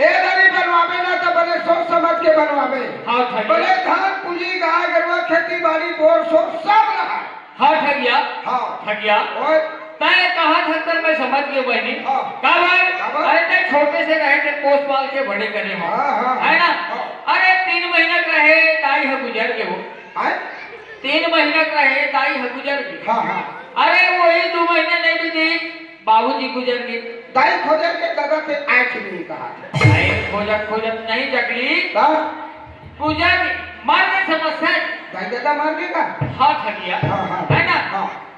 ए दरी बनवावे ना तो बने सोच समझ के बनवावे। हाँ, ठगिया। बने धन पूंजी, गाय गरुआ, खेती बाड़ी, बोर सोर सब रहा। हाँ, ठगिया। हाँ। ठगिया। और तैं कहत हस त मैं समझ गेंव बहिनी। हाँ। काबर? काबर? अरे तैं छोटे से रहे के पोस पाल के बड़े करे हस। हाँ, हाँ, है ना? हाँ। अरे तीन महीना के रहे, दाई ह गुजर गे वो। आय? तीन महीना के रहे, दाई ह गुजर गे। हाँ, हाँ। अरे वही दू महीना नइ बीतिस, बाबूजी गुजर गे। दाई खोजर के ददा ते आय के नहीं कहा था। दाई खोजत खोजत नहीं जकली। हाँ। गुजर गे, मर गे समस्या। दाई ददा मर गे का? हाँ, ठगिया। हाँ, हाँ। है ना? हाँ।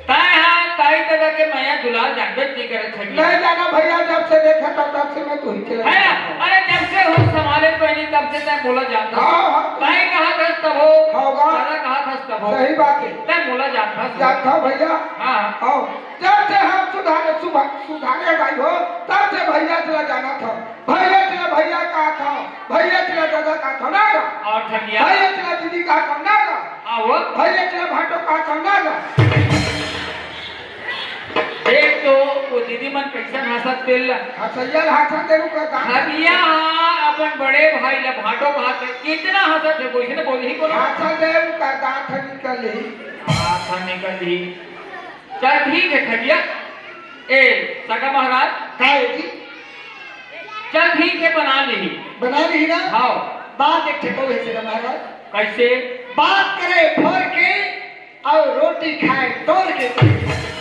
तैं हा दाई ददा के मया दुलार जानबे नइ करे ठगिया। नहीं जाना भैया, जब से देखा था तब से मैं तुही के है ना? अरे जब से होश संभाले बहिनी तब से तैं मोला जानत हस। हाँ, हाँ। तैं कहत हस तभो, होगा। दादा कहत हस तभो। सही बात है। तैं मोला जानत हस। जानत हस भैया। हाँ। आओ। जब से हम सुधारे, सुभा-, सुधारे भाई हो, तब से भैया चला जानत हस। भैया चला भैया कहत हस, भैया चला दादा कहत हस ना गा। अउ ठगिया। भैया चला दीदी कहत हस ना गा। अउ? भैया चला भाटो कहत हस ना गा। देख तो, वो दीदी मन कइसन हंसत तेल ला। हंसइया ला हंसत तेल का दांत। ठगिया अपन बड़े भाई ला भाटो कहत हे, कितना हंसत हे, कोई से बोलही कोनो। हंसत हे, वो का दांत निकल ही। दांत निकल ही। चल ठीक हे ठगिया। ए, सगा महाराज। का हे जी? चल ठीक हे, बना लिही। बना लिही ना? हाँ। बात एक ठे हे सगा महाराज। कइसे? बात करे फोर के अउ रोटी खाए तोर के।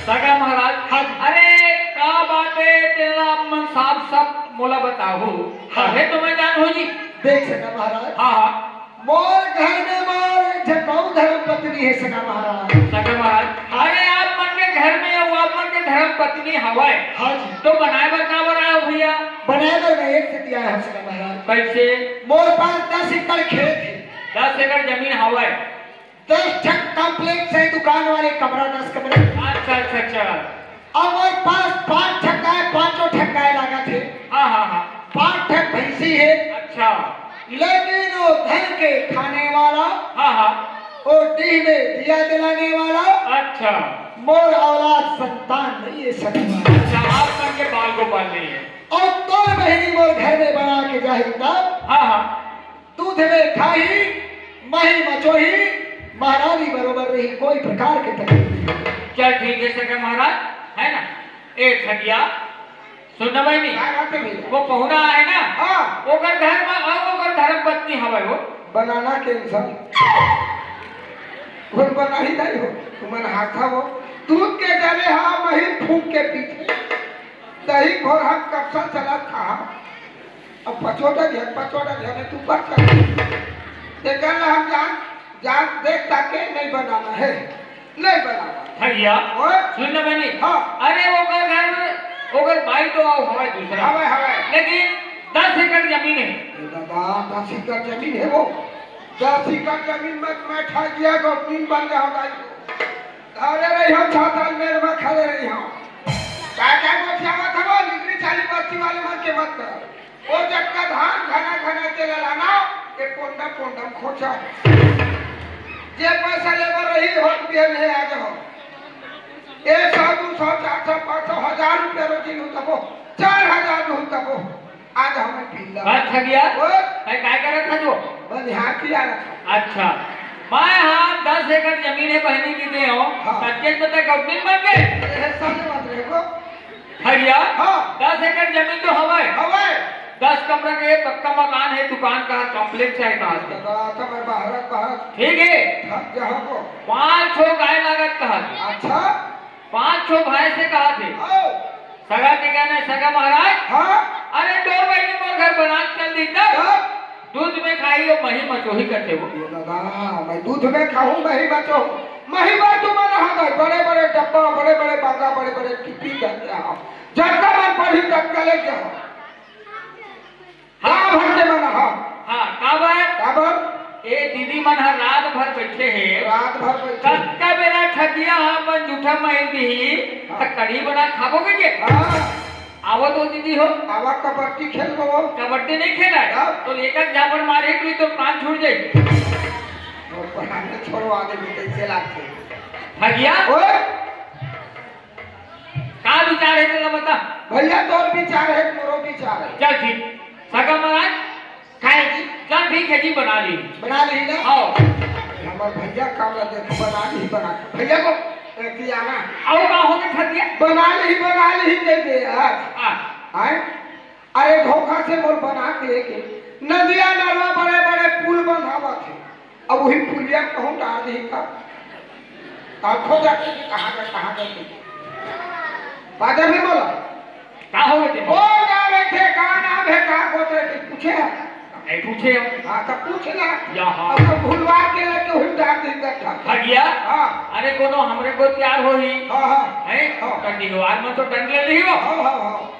सगा महाराज। हाँ जी। अरे, का बात हे, तेला मन साफ साफ मोला बताहू। हाँ। तभे तो मैं जानहूँ जी। देख सगा महाराज। हाँ, हाँ। मोर घर में मोर एक झन अउ धर्म पत्नी हे सगा महाराज। सगा महाराज। हाँ। अरे, आप मन के घर में अउ आप मन के धर्म पत्नी हवय। हाँ जी। तो बनाए बर काबर आए हो भैया? बनाए बर मैं एक सेती आए हंव सगा महाराज। कइसे? मोर पास दस एकड़ खेत हे। दस एकड़ जमीन हवय। दस ठक कॉम्प्लेक्स हे, दुकान वाले कमरा, दस कमरे। अच्छा, अच्छा, अच्छा। अउ मोर पास पांच ठक गाय, पांचों ठक गाय लागत हे। हाँ, हाँ, हाँ। पांच ठक भैंसी हे। अच्छा। लेकिन वो धन के खाने वाला, हाँ, हाँ। वो डीह में दिया जलाने वाला, अच्छा। मोर औलाद संतान नहीं हे सगा महाराज। अच्छा, आप मन के बाल गोपाल नहीं हे। अउ तोर बहिनी मोर घर में बना के जाही तब। हाँ, हाँ। दूध में खाही, मही मचोही, महारानी बरोबर रही, कोई प्रकार के तकलीफ नहीं। चल ठीक हे सगा महाराज, है ना? ए ठगिया, सुन ना बहिनी, का बात हे भैया? वो पहुना हे ना? हाँ। ओकर घर में अउ ओकर धर्म पत्नी हवय वो। बनाना कैंसल। वो बनाही नहीं हो, तुमन हाथा हो। दूध के जरे हा, मही फूंक के पीथे। दही घोर हम कब सा चलत था। अब पचोड़ा झन, पचोड़ा झन, तू पर चल। तेकर ला हम जान, जान देख ताके नहीं बनाना हे, नहीं बनाना। भैया, ओए। सुन ना बहिनी। हाँ। अरे, ओकर घर, ओकर भाई तो अउ हवय दूसरा। हवय, हवय। लेकिन दस एकड़ जमीन हे। ए दादा, दस एकड़ जमीन हे वो। दस एकड़ जमीन में मैं ठगिया गौतमी बन जाहूं दाई। अरे रही हम छाता मेड़ में खड़े रही हम। का, का गोठियावत हवय, निकरी चाली बस्ती वाले मन के मत कर। ओ जतका धान घना घना तेल लाना, ए कोंडम कोंडम खोचा। जे पैसा लेबर रही, होत बिहान हे आ जाओ। एक सौ, दू सौ, चार सौ, पाँच सौ, हजार रुपया रोजी लू तबो, चार हजार लू तबो। आज हमें पीला। बस ठगिया? ओ? मैं काय करत था तू? बनिहार की आ रखा। अच्छा। मैं हाँ दस एकड़ जमीन हे बहिनी की दे हो। हाँ। सच्चे तो तक गवर्नमेंट बन गए। अरे हे साले बात रहे को। भैया, हाँ। दस एकड़ जमीन तो हवय। हवय। दस कमरा के पक्का मकान हे, दुकान का कॉम्प्लेक्स हे कहा से? दादा, तो मैं बाहर, बाहर ठीक हे। थक जाऊँ को। पाँच छो गाय लागत कहा से? अच्छा। पाँच छो भैंस हे कहा से? आओ। सगा के कहना हे, सगा महाराज। हाँ। अरे तोर बहिनी मोर घर बना के चल दी तब। तब? दूध में खाही अउ मही मचोही करथे वो। ये दादा, मैं दूध में खाहूं, मही मचोहूं। मही बर तुमन हा गए, बड़े बड़े डब्बा, बड़े बड़े बांगा, बड़े बड़े टिफिन धर के आओ। जतका मन पड़ही ततका ले जाओ। हाँ। गांव भर के मन हा। हाँ, काबर? काबर? ए दीदी मन हा रात भर बैठे हे। रात भर बैठे। कतका बेरा ठगिया हा अपन जूठा मही दिही, हाँ। त कढ़ी बना खाबो कहिके? हाँ। आवत हो दीदी हो। आवा कबड्डी खेलबो। कबड्डी नहीं खेला है? हाँ। तो एक आध झापड़ मारे तो, तो प्राण छूट जाए। वो पढ़ाने छोड़वा दे, कैसे लागते? ठगिया? ओए! का विचार हे तेला बता। भैया तोर विचार हे, मोरो विचार हे। चल ठीक। सगा महाराज? काय जी? चल ठीक हे जी, बना ली। बना ली ना? आओ। हमार भैया काम ला देख, बना ली, बना। भैया को अरे, किया ना। अउ का होगे ठगिया? बना लेही, बना लेही कह दे आज। हाँ। आए? अरे, धोखा से मोर बना के लेके नदिया नरवा बड़े बड़े पुल बंधावत हे। अब वही पुलिया कहूँ डाल दी का? अब खो जाते कि कहाँ गए, कहाँ गए? बाजा में बोला। का हो गए? ओ, का बैठे, का नाम है, का गोत्र है, पूछे? नहीं पूछे हम। हाँ, तब पूछ ना। यहाँ। अब तो भूलवा के लेके वही डाल दी का। ठगिया? हाँ। अरे, कोनो हमरे को तैयार होही। हाँ, हाँ। हैं? हाँ। तो निगवार में तो डंड ले लियो। हाँ, हाँ, हाँ।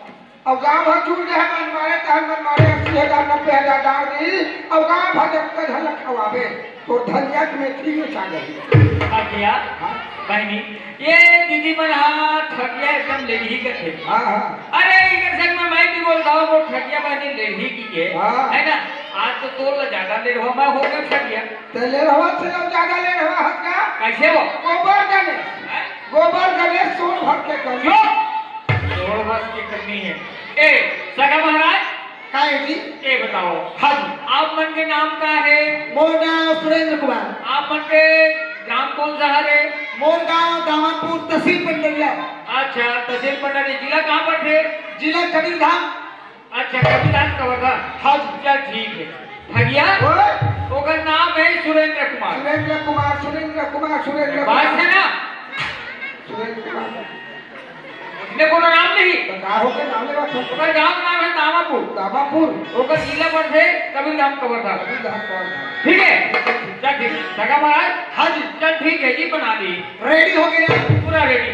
अब गाँव भर जुड़ गए, मन मारे, तहन मन मारे, अस्सी हजार, नब्बे हजार डाल दी। अब गाँव भर जब तक झलक खवावे, तो धनिया के मेथी में छा गई। ठगिया? हाँ। बहनी, ये दीदी मन हा ठगिया एकदम लेगही कथे। हाँ, हाँ। अरे, इकर संग में मैं भी बोलता हूँ, वो ठगिया बहनी लेगही की के, हाँ। है ना? आज तो तोर ला ज्यादा लेढ़वा मैं हो गया ठगिया। ते लेढ़वा से अब ज्यादा लेढ़वा हत का? कैसे हो? गोबर गणेश। हैं? गोबर गणेश सोन भर के कमी। चुप! सोन भर के कमी है। ए, सगा महाराज, का है जी? ए बताओ। हाँ जी। आप मन के नाम का है? मोर नाम सुरेंद्र कुमार। आप मन के ग्राम कौन सा हरे? मोर गांव दामापुर, तहसील पंडरिया। अच्छा, तहसील पंडरिया, जिला कहाँ पड़थे? जिला कबीरधाम। अच्छा, कबीरधाम कवर्धा। हाँ जी। चल ठीक है। ठगिया? ओए। ओकर नाम है सुरेंद्र कुमार। सुरेंद्र कुमार, सुरेंद्र कुमार, सुरेंद्र बात कुमार। है ना? सुरेंद्र कुमार। इसने कोनो नाम नहीं। तो का हो के नाम लेवा था? ओकर गांव नाम है दामापुर। दामापुर। ओकर जिला पड़थे कबीरधाम कवर्धा। कबीरधाम कवर्धा। ठीक है? चल ठीक है। सगा महाराज? हाँ जी। चल ठीक है जी, बना दी। रेडी हो गया? पूरा रेडी।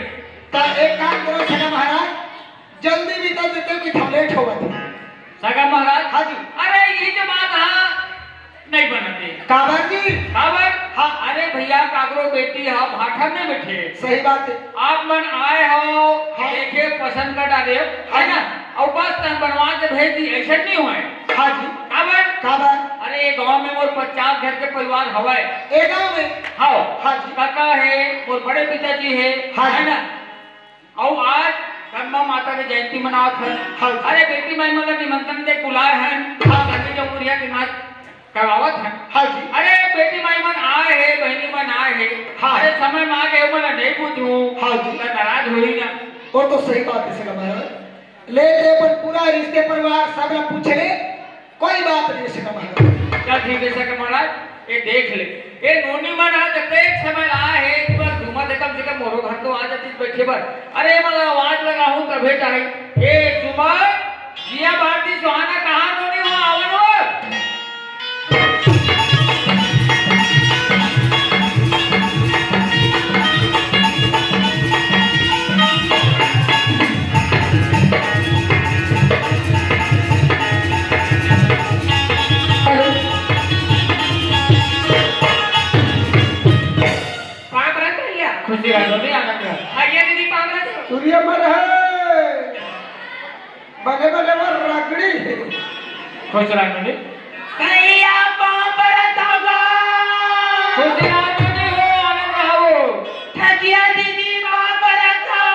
तो एक काम करो सगा महाराज, जल्दी निकल देते हो कि हम लेट होवत है। सगा महाराज? हाँ जी। अरे, ये जो बात हा, नहीं बनत हे। काबर जी? काबर? हाँ। अरे भैया, काकरो बेटी हा भाठा में बैठे। सही बात है। आप मन आए हो, हाँ। देखे, पसंद कर डारे, है हाँ। ना? अउ बस तन बनवा के भेज दी, ऐसा नहीं होय। हाँ जी। काबर? काबर? अरे, ये गांव में मोर पचास घर के परिवार हवय। ए गांव में? हाँ। हाँ जी। काका है, मोर बड़े पिताजी है, हाँ है जी। ना? अउ आज करमा माता के जयंती मनावत हन। हाँ। अरे बेटी माई मन ला निमंत्रण दे बुलाए हन। हाँ। संगी जमुरिया के नाच करवावत हन। हाँ जी। अरे बेटी माई मन आए हे, बहिनी मन आए हे। हाँ। अरे समय में आ गए, मन ला नहीं पूछूं। हाँ जी। त नाराज होही ना। वो तो सही बात है सगा महाराज। ले ते अपन पूरा रिश्ते परिवार सब ला पूछ ले। कोई बात नहीं सगा महाराज। चल ठीक है सगा महाराज, ये देख ले। ये नोनी मन हा जतेक समय ला आए हे, एक बार झूमा दे, कम से कम मोरो घर तो आ जाती बैठे बर। अरे, मैं आवाज लगाहूं तभे जाही। ए झूमर, जिया भारती सुहाना कहाँ नोनी हो, आवन हो? पाँव परत भैया। खुशी रहो, नहीं आनंद रहो। भैया दीदी पाँव परत। सूर्य मर है। बने बने वो रगड़ी। खुश रहो, नहीं। भैया पाँव परत होगा। खुशी रहो, नहीं हो, आनंद रहो। ठगिया दीदी पाँव परत हो।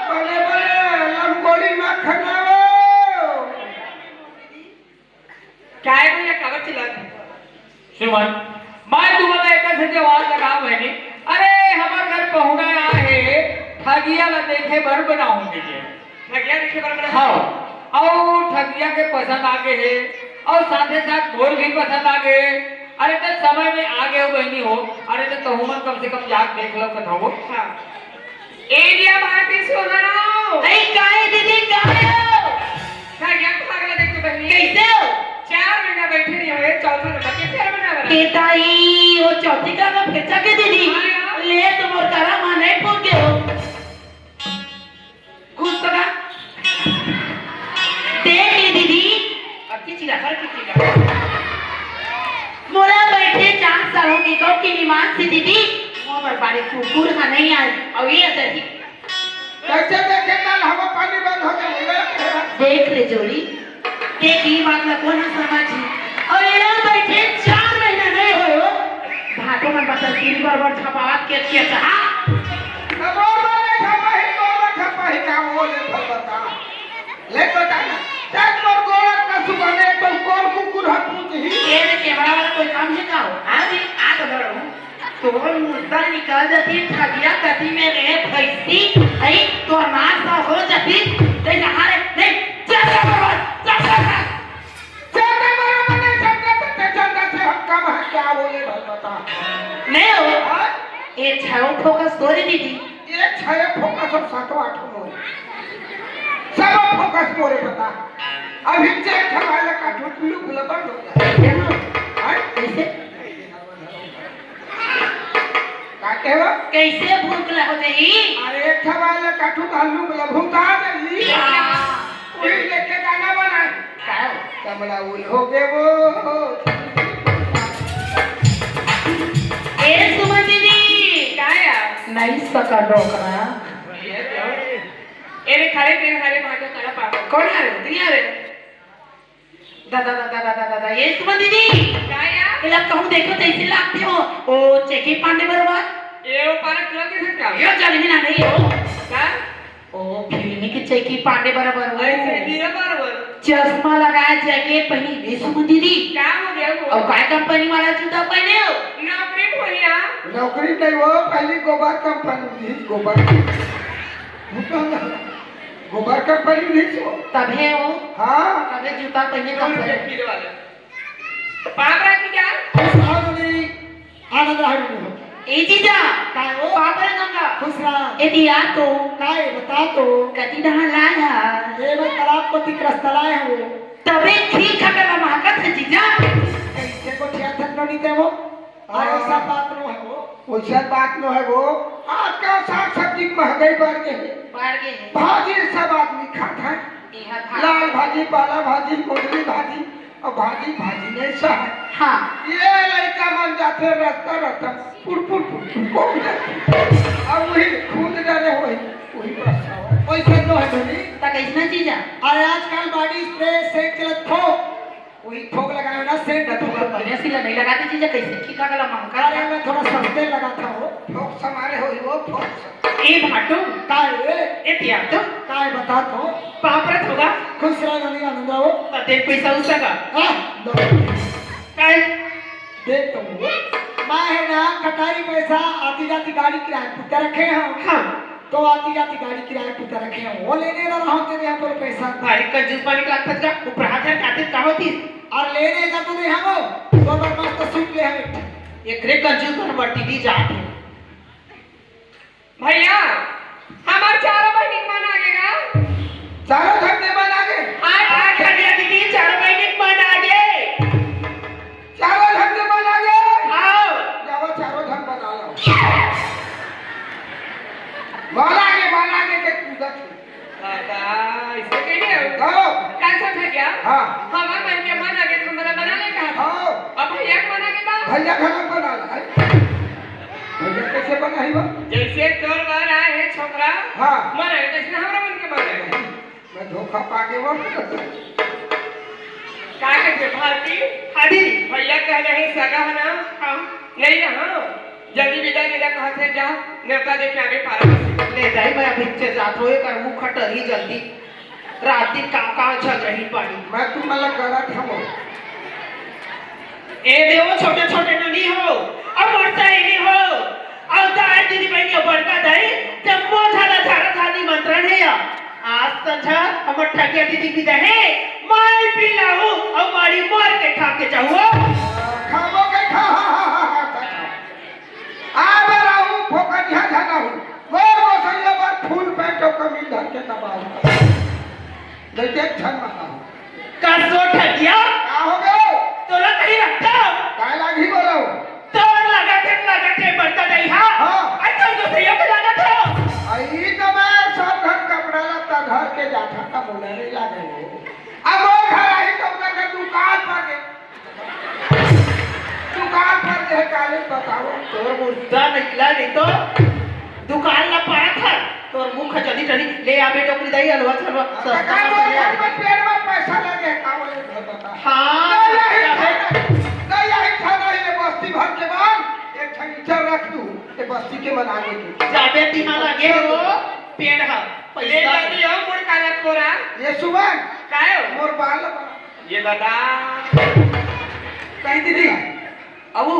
बने बने लंगोड़ी मक्खन हो। काय भैया काबर चिल्लात हे? सुमन, मैं तुमन ला एकर सेती आवाज लगाव हंव। अरे, हमर घर पहुना आए हे, ठगिया ला देखे बर बनाहूं कहिके। ठगिया देखे बर बनाहूं? हाँ, अउ ठगिया के पसंद आ गे हे, अउ साथे साथ मोर भी पसंद आ गे हे। अरे, त समय में आ गे हो बहिनी हो, अरे, त तहू मन कम से कम जाके देख लो कथो। हाँ। ए जिया भारती सुहाना। अई, काय दीदी, काय हो? ठगिया भाग ला देख तो बहिनी। कैसे हो? चार महीना बैठे नहीं हुए, चौथा नंबर के फेर बना बना। ए ताई, वो चौथी का का फेर जाके दीदी। हाँ यार। ले तो मोर करा माँ नहीं पूछ के हो। खुश तो ना? देख ले दीदी। अब की चिल्ला, हर की चिल्ला। मोला बैठे चांद सालों के कौ की निमान से दीदी। मोर बर बारे कुकुर हा नहीं आए। अउ ये अदर ही। कैसे देखे कल हवा पानी बंद हो गया? देख रे जोड़ी, देख ई बात ला कोन समझी? अउ एला बैठे चार महीना नहीं होयो, भाटो मन बता तीन बार बार छपावत के के कहा। ना बार बार नहीं छपाही, बार बार छपाही, क्या वो ले फल बता। ले बता ना, चाहे तोर गोलक का सुबह में तो कौन कुकुर हट पूछही? ये रे कैमरा वाला कोई काम नहीं का हो? हाँ जी, आ तो डरो। तो बोल मुझे। निकल जाती, ठगिया कती में रे भैंसी, अई तोर नाश हो जाती, ते जहाँ रे, नहीं, चल रे बरोबर, चल रे, चल रे बरोबर, नहीं चल रे, ते चल रे, से हम कम है, क्या बोले भाई बता। नहीं हो, हाँ? ये छायो फोकस तोरी दीदी। ये छायो फोकस और सातों आठों मोरे। सब फोकस मोरे बता। अभी चेक ठमाला का ठुटलू गुला बंद हो जाए। हाँ? कैसे? का कहे हो? कैसे भूख लग जाई? अरे, एक ठो वाला काटू तो आलू वाला भूख आ जाई। हाँ। वही लेके गाना बनाए। का हो? कमला उल हो गए वो। ए सुमन दीदी। का या? नहीं सका डोकरा। ए रे, खाले पेन खाले भाटो करा पापा। कौन आ रहे? दुनिया रे। दादा, दादा, दादा, दादा, ये सुमन दीदी। का या? एला कहूँ देखो तैसे लागते हो। ओ, चेकी पांडे बरोबर। ए, ओ पारा तुरंत ही सकता। यो जन्मी ना नहीं हो। का? ओ, फिल्मी के चेकी पांडे बरोबर हो। ऐसे हीरो बरोबर। चश्मा लगाए जैकेट पहनी, ये सुमन दीदी। का हो गया वो? और काय कंपनी वाला जूता पहने हो? नौकरी में हो या? नौकरी नहीं हो, पहली गोबर कंपनी थी, गोबर। गोबर कंपनी नहीं छो। तभे हो। हाँ। तभे जूता पहने दो रुपये कंपनी। किलो वाले। पाप राखी क्या? खुश रहो नी, आनंद रहो नी हो। ए जीजा। काय हो? पाप रे गंगा। खुश रहा। ए दिया तो। काय बता तो। कति डहा लाया। ये मैं तालाब को तिक रस्ता लाया हूँ। तबे खीर खटला महकत है जीजा। कैसे को ठिया थक नो नी ते वो? अरे, हाँ। सब बात नो है वो। वैसा बात नो है वो। आजकल साग सब्जी की महंगाई बढ़ गई है। बढ़ गई है। भाजी सब आदमी खात है। इहाँ भाजी। लाल भाजी, पाला भाजी, कुंदरी भाजी, और भाजी, भाजी नहीं सह। हाँ। ये लड़का मन जाते रस्ता रस्ता पुर, पुर, पुर, पुर, पुर जाते। अब वही खुद डरे वही, वही रस्ता हो। वैसे तो है धनी। त कैसना चीज है? अरे आजकल body spray, scent चलत हो। वही थोक लगाए हो ना, सेंट तो थोक। बढ़िया सी नहीं लगाते जीजा, कैसे की का गला महका अरे, मैं थोड़ा सस्ते लगाता हूँ। थोक समारे हो ही वो, थोक। ए भाटू। काय रे? ए तिया तो। काय बता तो? पाप रत होगा। खुश रहो, धनी आनंद रहो। त देख पैसा उसका का। हाँ, लो। काय? देख तो। मैं है ना, कटारी पैसा आती जाती गाड़ी किराए पे रखे हैं। हाँ। तो आती जाती गाड़ी किराए पे रखे हैं, वो लेने ना रहो तेरे यहाँ पर पैसा। भारी कंजूस पानी का लगता था, ऊपर हाथ है, जाते का होती? और लेने जा तो नहीं हम, तो मैं मस्त सूट ले हम एक ठे। एकरे कंजूस पर बट्टी दी जात है। भैया, हमार चारों बहिनी के मन आगे का? चारों झन के मन आगे? हाँ, हाँ, खड़िया दीदी, चारों बहिनी के मन आगे। चारों झन के मन आगे? हाँ। जावा, चारों झन बना लो। मन आगे, मन आगे के कूदत है। दादा, ऐसे कहीं नहीं हो। हाँ। कैसा था क्या? हाँ। हमार मन के मन आगे तो हमारा बना ले कहा। हाँ। अब भैया के मन आगे था? भैया खाना बना ला। भैया कैसे बना ही बा? जैसे तोर बार आए है छोकरा, हाँ। मन आगे, तैसे हमरा मन के मन आगे। मैं धोखा पा के वो। का कहते भारती? हाँ जी। भैया कहले है सगा है ना? हाँ। नहीं ना, हाँ। जल्दी विदा, विदा कहा से जा, नेवता दे के आवे पारा बसी। ले जाई, मैं अभी से जात होए कर मुंह खटर ही जल्दी। रात दिन काम, काम चल रही पानी। मैं तू मला गलत हूँ। ए देवो, छोटे छोटे ननी हो, अब मोर सहेली हो, अब दाई दीदी बहनी हो, बड़का दाई, जम्मो झाला झारा झार निमंत्रण है या। आज संझा हमर ठगिया दीदी विदा है, माई पिलाऊ, अब मारी मार के खा के जाऊ। खाबो के खा, खा, खा, खा, खा, खा। आ बराऊ फोकनिया झना हूँ। मोर गोसैया बर फूल पैंट अउ कमीज धर के तबाह हूँ। जैसे एक झन मना हूँ। का सो ठगिया? का हो गयो? तोला कहीं रखता? काय लागी बोलो? तोर लागत है, लागत है, बड़का दई हा? हाँ। आई तोर गोसैया के लागत हो? आई तो मैं सब घर कपड़ा लत्ता धर के जाता था, बोले नहीं लागे हो। अब वो घर आई तो ओकर के दुकान पर के दुकान पर जे काले बताओ। तोर मुद्दा निकला नहीं तो दुकान ला पारा था। तोर मुंह खचली टली ले आबे डोकरी दाई, अलवा छलवा सस्ता का मस्त बोल ले घर आबे। पर पेड़ में पैसा लगे, का बोले घर बता। हाँ, नहीं, यही जाबे। खाना, नहीं, यही खाना, ये बस्ती भर के बाद एक ठन ईंटा रख दूँ, ये बस्ती के मनाने के। जाबे तिहा लगे हो, पेड़ हा, ले पैसा। जाती हो, मुड़ काला कोरा। ये सुमन, काय हो? मोर बाल बा। ये दादा। कहीं दीदी, अबू,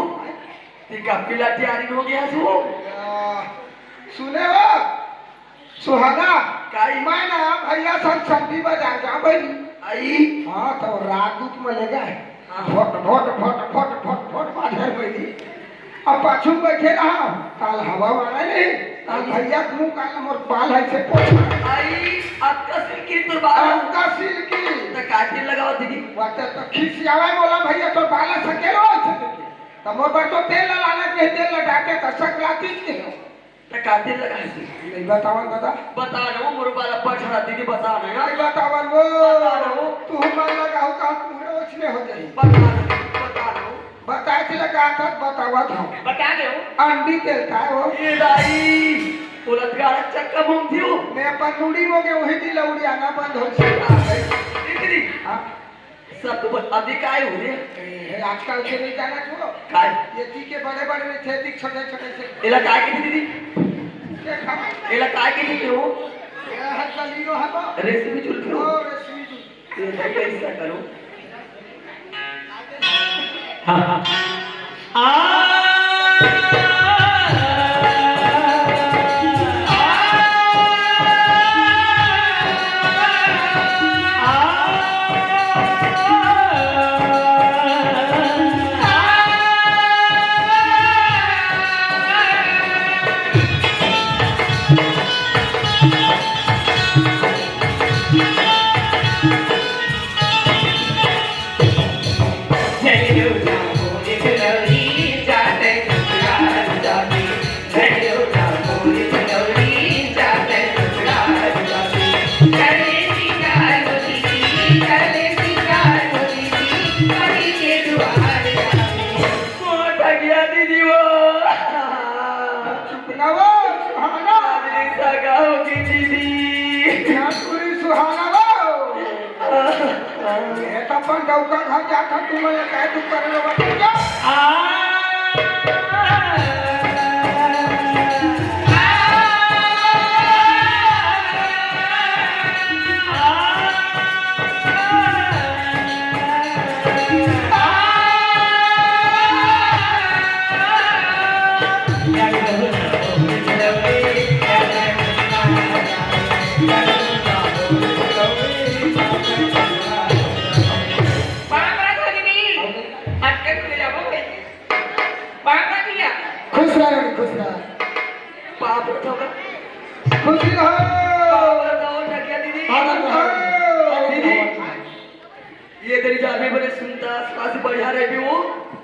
ठीक है, पिला तैयारी हो गया सु। आ, सुने हो सुहाना, काई? मैं ना भैया संग सब्जी बाजार जा भाई। आई? हाँ, तो रात दूत में ले गए। हाँ। Vote, vote, vote, vote, vote, vote बाजार में ली। अब पाछू बैठे रहा, काल हवा मारा नहीं, काल भैया तू काल मोर बाल है से पोछा। आई, अक्का सिल्की तोर बाल? अक्का सिल्की। त का तेल लगावा दीदी? वाता तो खिसियावा मोला भैया, तोर बाल सकेलो ऐसे देखे। त मोर बर तो तेल ला लाना के, तेल ला डाके त सकला तीज के हो। त का तेल लगा है? नहीं बतावन बता। बता रहा हूँ, मोर बाल अब्बड़ झड़ा दीदी, बता रहा हूँ। नहीं बतावन वो। बता रहा हूँ। तू मन लगाओ का पूरा उसने हो जाई। बता रहा हूँ, बता रहा हूँ। बताए थे लगा था, बतावा था। बता दे हो। अंडी तेल का हो। ये दाई, बोलत गाड़ा चक्का घूमती हूँ। मैं अपन रूढ़ी मोगे वही दिन लौड़ी आना बंद हो गया। इतनी। हाँ। सब तो बता दे काय हो रे? ए, हे, आजकल के नहीं जाना छोड़ो। काय? ये ती के बड़े बड़े में थे, ती छोटे छोटे से। एला काय के दीदी? देखा। एला काय के दीदी हो? ये हाथ का लीनो है बा। रेशमी जुल्फी हो? ओ, रेशमी जुल्फी। ये भाई कैसा करो? हाँ, हाँ। आ, आ, आ, मोटा गया दीदी वो। चुप ना वो, सुहाना। अरे सगा होगी दीदी। ना पूरी सुहाना वो। ये तो अपन डौका घर जाता, तू मैं कह तू कर लो बता। आ। खुश रहो, खुश रहो। पाँव पड़त हँव। खुशी रहो। पाँव पड़त हँव, नगिया दीदी। आनंद रहो। दीदी, ये दरी जाबे बने सुनता, सास बढ़िया रहिबे वो।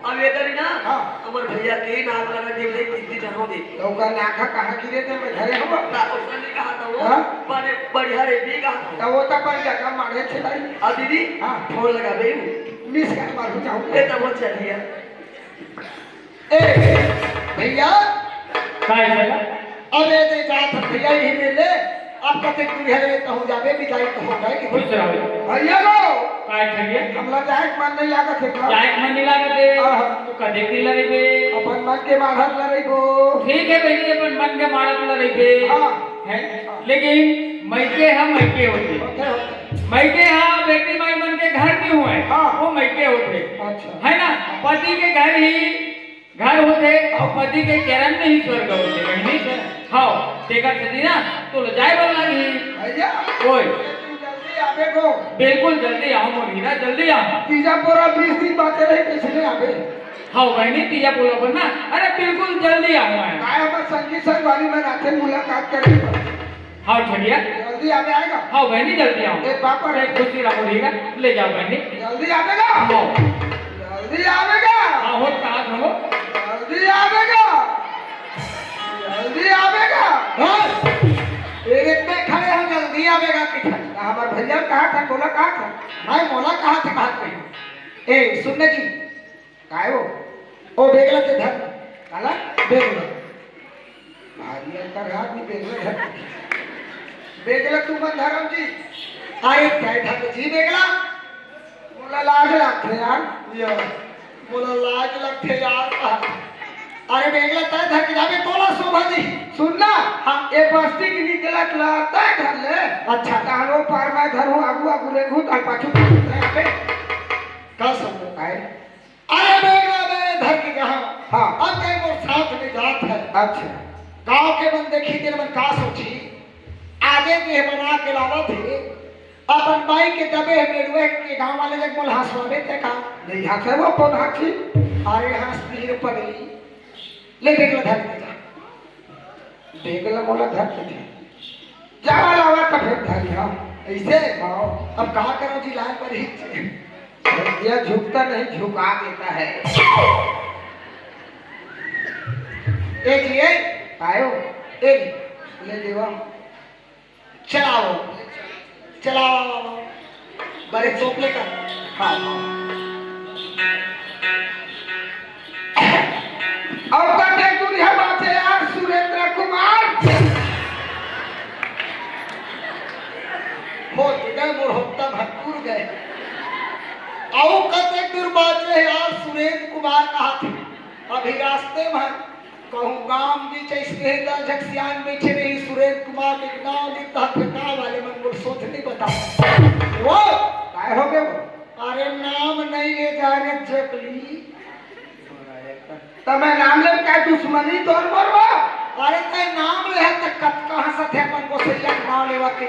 अब ये दरी ना, हाँ। हमर भैया के नाक लगा दे, बोले, कितनी जन हो दे। तो ओकर नाक ह कहाँ गिरे थे, मैं घरे हँव। ना, ओसने नहीं कहा था वो। हाँ? बने बढ़िया रहिबे कहा था। तो वो तो अपन जगह मारे छे भाई। आ दीदी, हाँ। फोन लगाबे वो। मिस कॉल मारू जाऊँ। ये तो वो चलिया। ए, भैया। काय भैया? अरे, दे जात हन भैया, यही में ले। अब कते दूर है रे, कहूँ जाबे, बिदाई तो हो गए कि खुश रहो। भैया लो। काय भैया? हमला जाए के मन नहीं लागत है का? जाए के मन नहीं लागत है। हाँ, हाँ। तो कदे के लड़े बे? अपन मन के मारत लड़े बो। ठीक है बहिनी, अपन मन के मारत लड़े बे। हाँ। है? लेकिन मइके ह मइके होथे। होथे, होथे। मइके ह बेटी माई मन के घर नहीं होय, हाँ। वो मइके होथे। अच्छा। है ना? पति के घर ही घर होथे अउ पति के चरण में ही स्वर्ग होथे, बहिनी। अच्छा। हव, तेकर सेती ना तोला जाए बर लागही। भैया, ओए। तू जल्दी आबे गो। बिल्कुल जल्दी आहूँ मोर हीरा, जल्दी आहूँ। तीजा पोरा बीस दिन बाँचे रही, कइसे नहीं आबे? हव बहिनी, तीजा पोरा बर ना, अरे बिल्कुल जल्दी आहूँ मैं। काय हमर संगी संगवारी मन आथे मुलाकात करे बर। हव, ठगिया। जल्दी आबे आएगा। हव, बहिनी, जल्दी आहूँ। ए, पापा। ए, खुशी रहो, ठीक है? ले जाओ, बहिनी। जल्दी आबे गा। हव। जल्दी आबे गा। हाँ, हो, कहाँ था वो? जल्दी आबे गा। जल्दी आबे गा। हाँ। ए, इतने खड़े हो, जल्दी आबे गा कि ठग। हमर भैया कहाँ था, बोला कहाँ था? मैं बोला कहाँ था, कहाँ था? ए, सुन ना जी, काय वो? ओ, बेगला के धर। काला? बेगला। भारी अंतर है आदमी बेगला धर। बेगला तू मन धरम जी। अरे, काय धर जी बेगला? मोला लाज लागथे यार। या, मोला लाज लगथे यार। अरे, बेगला तय धर के जाबे, तोला शोभा जी। सुन ना, हाँ। ए बस्ती के निकलत ला तय धर ले। अच्छा। तालो पार मैं धरूँ, आगू आगू रेंगहूँ, ताल पाछू पाछू तय आबे। का समझो काय? अरे बेगला बे धर के कहा। हाँ। अब कहीं अच्छा। गांव के मन देखही तेन मन का सोचही? आगे के बना के लावत हे, अपन बाई के दबे हे मेड़ुए के गांव वाले जग मोला हंसवाबे ते का? नहीं हंसे वो, कौन हंसी? अरे हंस नहीं रे पगली, ले बेग ला धर दे जा। बेग ला मोला धर दे जा। जावा लावा त फेर धर लिया। ऐसे? हाँ। अब का करो जी, लाल पर ही। ये झुकता नहीं, झुका देता है। ए जी, ए। आयो। ए जी। ले लेवा। चलाओ। चलाओ, आओ, आओ। बड़े चोपले का। हाँ। अउ कते दूरिहा बाचे यार सुरेंद्र कुमार। हो गए मोर होता भरपूर गए। अउ कते दूर बाचे यार सुरेंद्र कुमार कहा थे। अभी रास्ते में कहूँ गांव बीच ऐसे दस झक सियान बैठे रही, सुरेंद्र कुमार के नाम ली तहत गांव वाले मन मोर सोच नहीं बता। वो काय हो गए वो? अरे नाम नहीं ले जा रे जकली। त मैं नाम ले का दुश्मनी तोर मोर वो? अरे तय नाम ले है त कत कहाँ से थे अपन गोसैया के नाम लेवा के?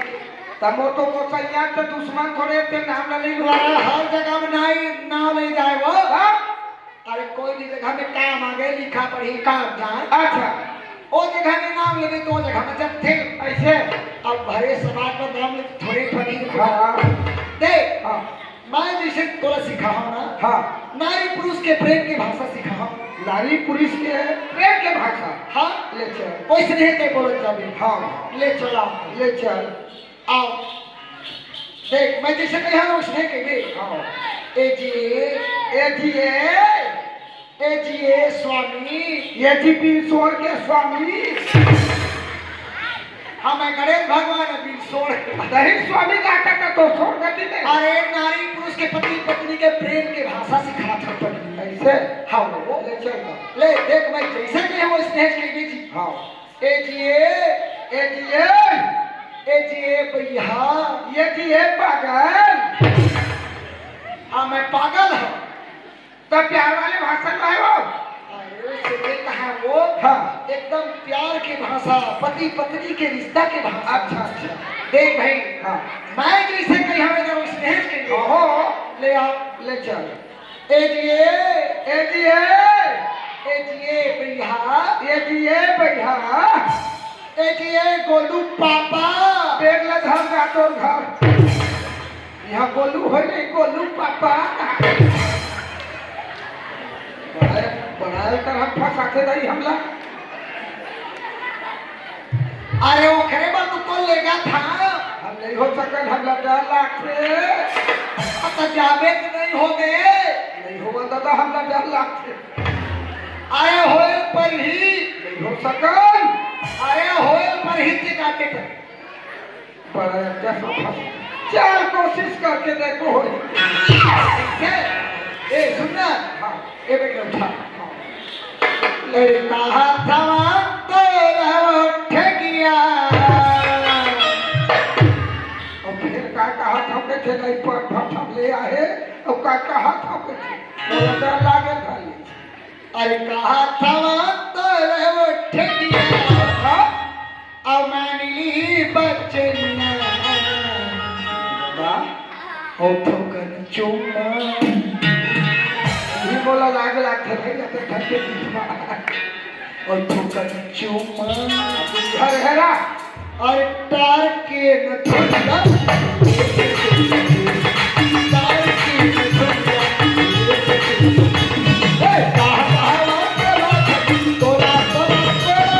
त मोर तो गोसैया त दुश्मन थोड़े, ते नाम ना ले। अरे हर जगह में नहीं नाम ले जाए वो। हाँ? अरे कोई भी जगह में काम आ गए, लिखा पढ़ी काम जाए। अच्छा। ओ जगह में नाम लेबे तो ओ जगह में जब थे। ऐसे? अब भरे समाज में नाम ले थोड़े पढ़ी। हाँ। देख, हाँ। मैं जैसे तोला सिखाहूँ ना, हाँ। नारी पुरुष के प्रेम की भाषा सिखाहूँ। नारी पुरुष के प्रेम के भाषा? हाँ। ले चल। वैसे नहीं ते बोलत जाबे। हाँ। ले चला। ले चल। आओ। देख, मैं जैसे कहा ना, वैसे कहिबे। हाँ। ए जी। ए जी, ए। ए जी, ए स्वामी। ए जी, बिनसोड़ के स्वामी। हाँ, मैं गणेश भगवान है, बिनसोड़। नहीं, स्वामी का कहता तो सोड़ गति नहीं। अरे, नारी पुरुष के पति पत्नी के प्रेम के भाषा सिखात हँव पत्नी। ऐसे? हाँ, वो। ले चल ना। ले, देख, मैं जैसे कहे वो स्नेह के जी। हाँ। ए जी ए, ए जी ए, ए जी ए भैया। ए जी ए पागल। हाँ, मैं पागल हूँ। तो प्यार वाले भाषा में है वो। अरे, से ये कहा वो? हाँ। एकदम प्यार की भाषा, पति पत्नी के रिश्ता की भाषा। अच्छा, अच्छा। देख भाई, हाँ। मैं जैसे कही हूँ, इधर स्नेह के लिए। ओहो। ले आओ। ले चल। ए जी ए, ए जी ए, ए जी ए भैया, ए जी ए भैया, ए जी ए गोलू पापा। बेग ला धर जा तोर घर। यहाँ गोलू होय नहीं, गोलू पापा। बड़ा, बड़ा एकर हम फंसाते नहीं हमला। अरे ओकरे बर तो तोर लेगत हँव। हम नहीं हो सकन, हमला डर लागथे। अब तो जाबे तो नहीं होगे। नहीं होगा दादा, हमला डर लागथे। अरे होय परही। नहीं हो सकन। अरे होय परही ते का के। बड़ा अच्छा सफर। चल कोशिश करके देखो होई। ए, सुन ना। हाँ। ए बेटा उठा। हाँ। लड़का हथवा तोरा उठ गया। अब फिर का कहा था के थे नहीं पर फटम ले आए, अब का कहा था के थे? बोला डर लागे था ये। अरे कहा था तोरा उठ गया। हाँ? अउ मांग ली बचनिया। बाबा, अउ थोकन चुम्मा। ये बोला लाग लागथे भाई, अगर घर के बीच में। अउ थोकन चुम्मा। घर हेरा। अउ टार के न थोड़ा। टार के न थोड़ा। ए, कहा, कहा, बात करो, तोरा, तोरा, तोरा।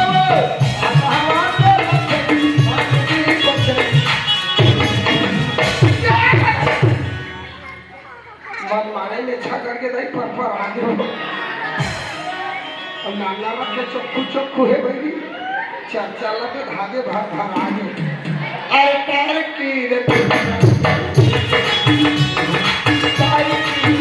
मन मारे में छा करके नहीं पर पर आ गयो। अब नाना रख के चक्कू चक्कू है भाई। चल चल के धागे भर भर आ गए। अरे तार की रे। तार की।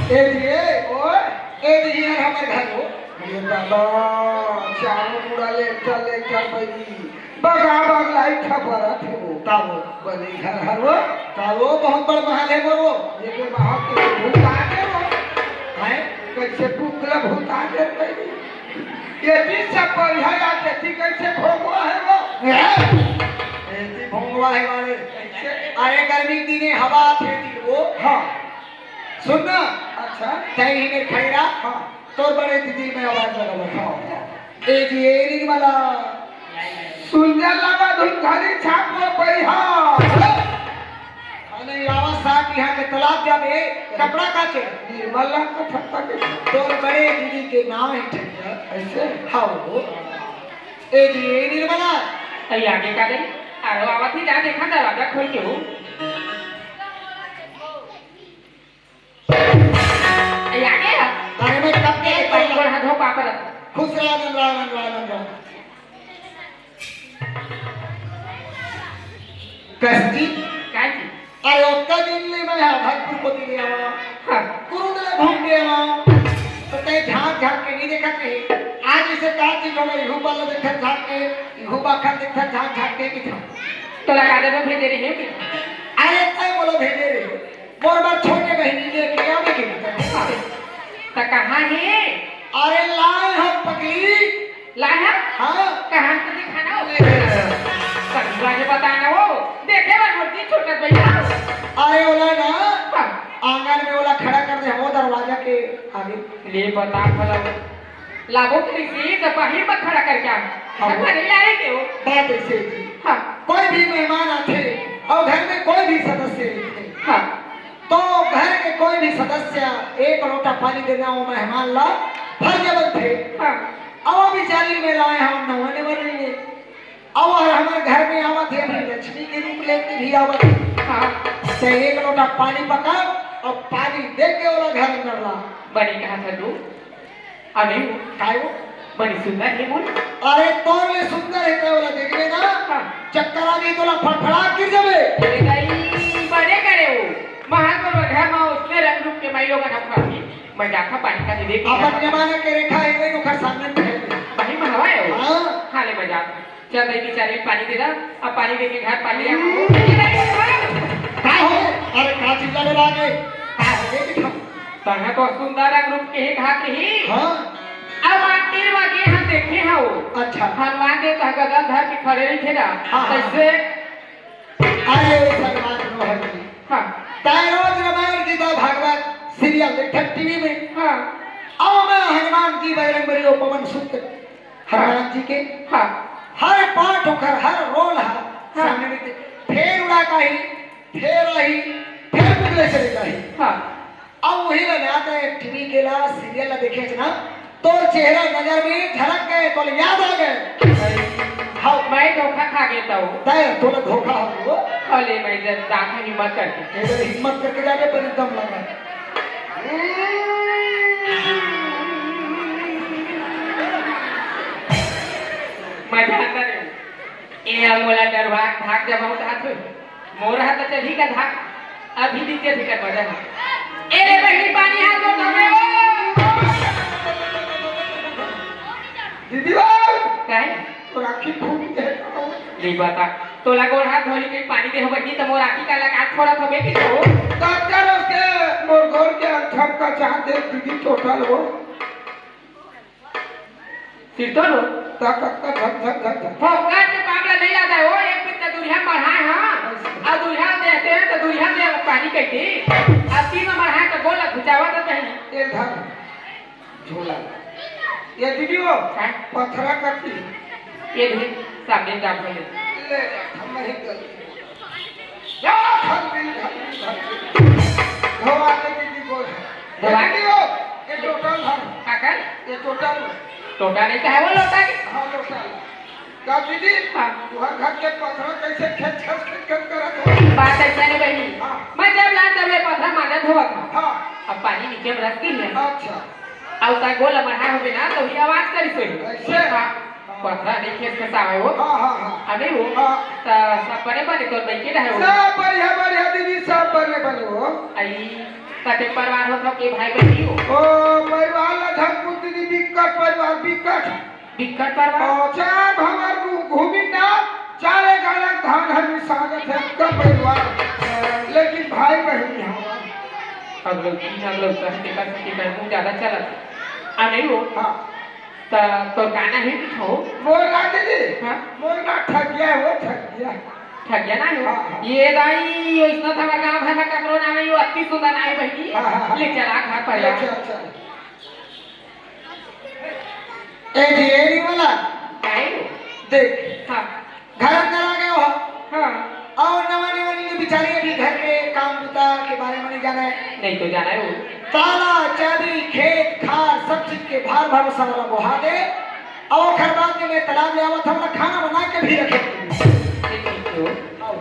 ए दिए, ओए, ए दिए, हम घर हो। ये दादा, चारों मुड़ा ले चल, ले चल बई। बगा बगलाई खबर थे वो। तावो। बने घर हर वो। तावो बहुत बड़ महल है वो। ये के बाहर के भूत आ गए वो। हैं? कैसे पुतला भूत आ गए बई? ये चीज सब बढ़िया याद है, ठीक कैसे भोगवा है वो? हैं? ऐसी भोंगवा है वाले। कैसे? अरे गर्मी के दिने हवा थे थी वो। हाँ। सुन ना। अच्छा। तय ही में खड़े रहा। हाँ। तोर बड़े दीदी में आवाज लगा बता। ए जी, ए निर्मला। सुंदर लावा धुन घड़ी छाप वो पई हा। अरे लावा साहब यहाँ के तालाब जाबे, कपड़ा काचे। निर्मला का थप्पा के। तोर बड़े दीदी के नाम है ठगिया। ऐसे? हाँ वो। ए जी, ए निर्मला। अरे आगे का गई? अरे बाबा थी जा देखा दरवाजा खोल के हो। अरे आगे है। अरे मैं कब के ए, भाई, गोड़ हाथ धो पापर। खुश रहा, आनंद रहा, आनंद रहा, आनंद रहा। कस जी? काय जी? अरे ओतका दिन ले मैं हा भरतपुर कोती ले आवा। हाँ। कुरुद ले घूम के आवा। तो तय झांक झांक के नहीं देखत रही। आज इसे का चीज हो गई, इहू बाल देखत झांक के, इहू बाखर देखत झांक झांक के किथा। तोला का देबो भेजे रहे हो कि? अरे तय बोलो भेजे रहे हो। मोर बर छोटे बहिनी लेके आवे के बता। त कहाँ हे? अरे लाए हम पगली। लाए हम? हाँ। कहाँ से दिखाना हो? ए। सही बात बता ना हो। देखे बर मूर्ति छोटा भैया। अरे ओला ना, हाँ। आंगन में ओला खड़ा कर दे, हो दरवाजा के आगे। ले बता भला। लाबो के लीसी, त बाहिर म खड़ा करके आ। हाँ, वो अरे, लाए के हो। बात ऐसे है जी। हाँ। कोई भी मेहमान आथे अउ घर में कोई भी सदस्य रहिथे, हाँ। तो घर के कोई भी सदस्य एक लोटा पानी देना वो मेहमान ला फर्ज बनथे। हाँ। अब वो बेचारी में लाए हम नवा नेवर नहीं है। अब वो हमारे घर में आवत है, अपनी लक्ष्मी के रूप लेके भी आवत है। हाँ। तो एक लोटा पानी पका और पानी दे के ओला घर अंदर ला। बनी कहा था तू? अभी काय वो? बड़ी सुंदर हे मोर। अरे तोर ले सुंदर हे, तय ओला देखबे ना। हाँ। चक्कर आ गई तोला फड़फड़ा गिर जाबे। अरे दाई, बने करे वो। महल पर घर में उसने रंग रूप के माई लोगन अपना भी। मैं जाखा पानी का दे दे। अपन जमाना के रेखा है, वही ओखर सामने में है। वही में हवा है वो। हाँ। हाँ ले मैं जा। चल भाई बेचारे पानी दे दा। अब पानी दे के घर पानी आ। हम्म। का हो? अरे का चिल्ला डरा गए? का हो गए बेटा? तहाँ तो सुंदर रूप के ही घात ही। हाँ। अब आते वगे हम देखे हव। अच्छा। हनुमान देव तह गदा धर के खड़े रहिथे ना। हाँ, हाँ। कैसे? अरे भगवान रोहन जी। हाँ। ताय रोज रामायण गीता भागवत सीरियल देखत टीवी में। हाँ। अब मैं हनुमान जी बजरंग बली और पवन सुत हनुमान जी के हाँ। हर पाठ ओकर, हर रोल हा हाँ। सामने में दे-, फेर उड़ा का ही, फेर आही, फेर पुतले चले जाही। हाँ। अब वही ला जाता है टीवी के ला, सीरियल ला देखे ना, तोर चेहरा नजर में झलक गए, तोला याद आ गए। हाँ। मैं धोखा खा गया था वो। तय, तोला धोखा हो वो। अले मैं जब जाके हिम्मत करके। ए, जब हिम्मत करके जाके पर एकदम लगा। मैं जानता नहीं हूँ। ए, अब मोला डरवा भाग जब हम कहा थे, मोर हाथ चढ़ी का धाक, अभी दिखे थे कर बजा। ए रे बहनी, पानी हाथ दो तो मैं, ओ! दीदी बाबू! काहे? तो राखी फूट गए। ले बता, तोला गोड़ हाथ धोली के पानी दे हो बहनी, तो मोर राखी का लगा थोड़ा तो बेटी तो। डॉक्टर उसके मोर गोड़ के अंठम का चाह दे दीदी, टोटल हो। सिरतोन हो। ता कक्का धक धक धक धक। फोकट के मामला नहीं आता हो, एक पित्ता दुरिया मढ़ाए हाँ। अच्छा। अब दुरिया देते हैं तो दुरिया दे पानी कहती। अब तीन मढ़ाए तो गोला घुचावा तो कहीं। ये धर। झोला। ये दीदी हो, हाँ? पथरा करती है। ये भी सामने जाम है। ले, हम नहीं गलती। या, धर भी, धर भी, धर भी। धोवा के दीदी बोल है। धोवा? ये दीदी हो, ये टोटल धर। का कर? ये टोटल। टोटा नहीं तो है वो लोटा के? हाँ, टोटल। का दीदी? हाँ। तुहर घर के पथरा कैसे खेच खेच खेच खेच करत हो? बात ऐसा नहीं बहनी। हाँ। मैं जब लान तब ले पथरा मांजत होवत हूँ। हाँ। अब पानी नीचे में रख दी है। अच्छा। अब तक गोल मढ़ा हो बिना तो ही आवाज करी से। ऐसे? हाँ। पथरा नहीं खेच के सावे हो। हाँ, हाँ, हाँ। अबे वो। हाँ। त सब बने बने तोर बैठे रहे हो। सब बढ़िया, बढ़िया दीदी, सब बने बने हो। आई, कते परिवार हो तो के भाई बहनी हो? ओ, परिवार ला धन कुल दीदी दिक्कत परवार। अउ चार भंवर घूमिन ना, चारे गाड़ा धान हर मिसा जाथे, अतका परिवार। लेकिन भाई बहिनी हवय। अगलो तीन, अगलो दस, तेकर सेती कहूँ जादा चलत हे। आ नहीं हो। हाँ। त तोर गाना ही कुछ हो। मोर ना दीदी। हाँ। मोर ना ठगिया हो, ठगिया। ठगिया ना हो। हाँ, हाँ। ये दाई, यो इसना था गाँव भर में ककरो ना नहीं, यो अति सुंदर ना है बहिनी। हाँ, हाँ, हाँ। ले चला घर पर ले यार। चल, चल। ए जी, ए जी वाला। काहे हो? देख। हाँ। घर अंदर आ गए हो। हाँ। अउ नवा नवा नी बिचारी अभी घर के काम बुता के बारे में नहीं जाना है। नहीं तो जाना है वो। ताला, चाबी, खेत, खार, सब चीज के भार भरोसा वाला बोहा दे। अउ ओखर बाद में मैं तालाब ले आवत हूँ, खाना बना के भी रखे। ठीक, ठीक हो। आओ।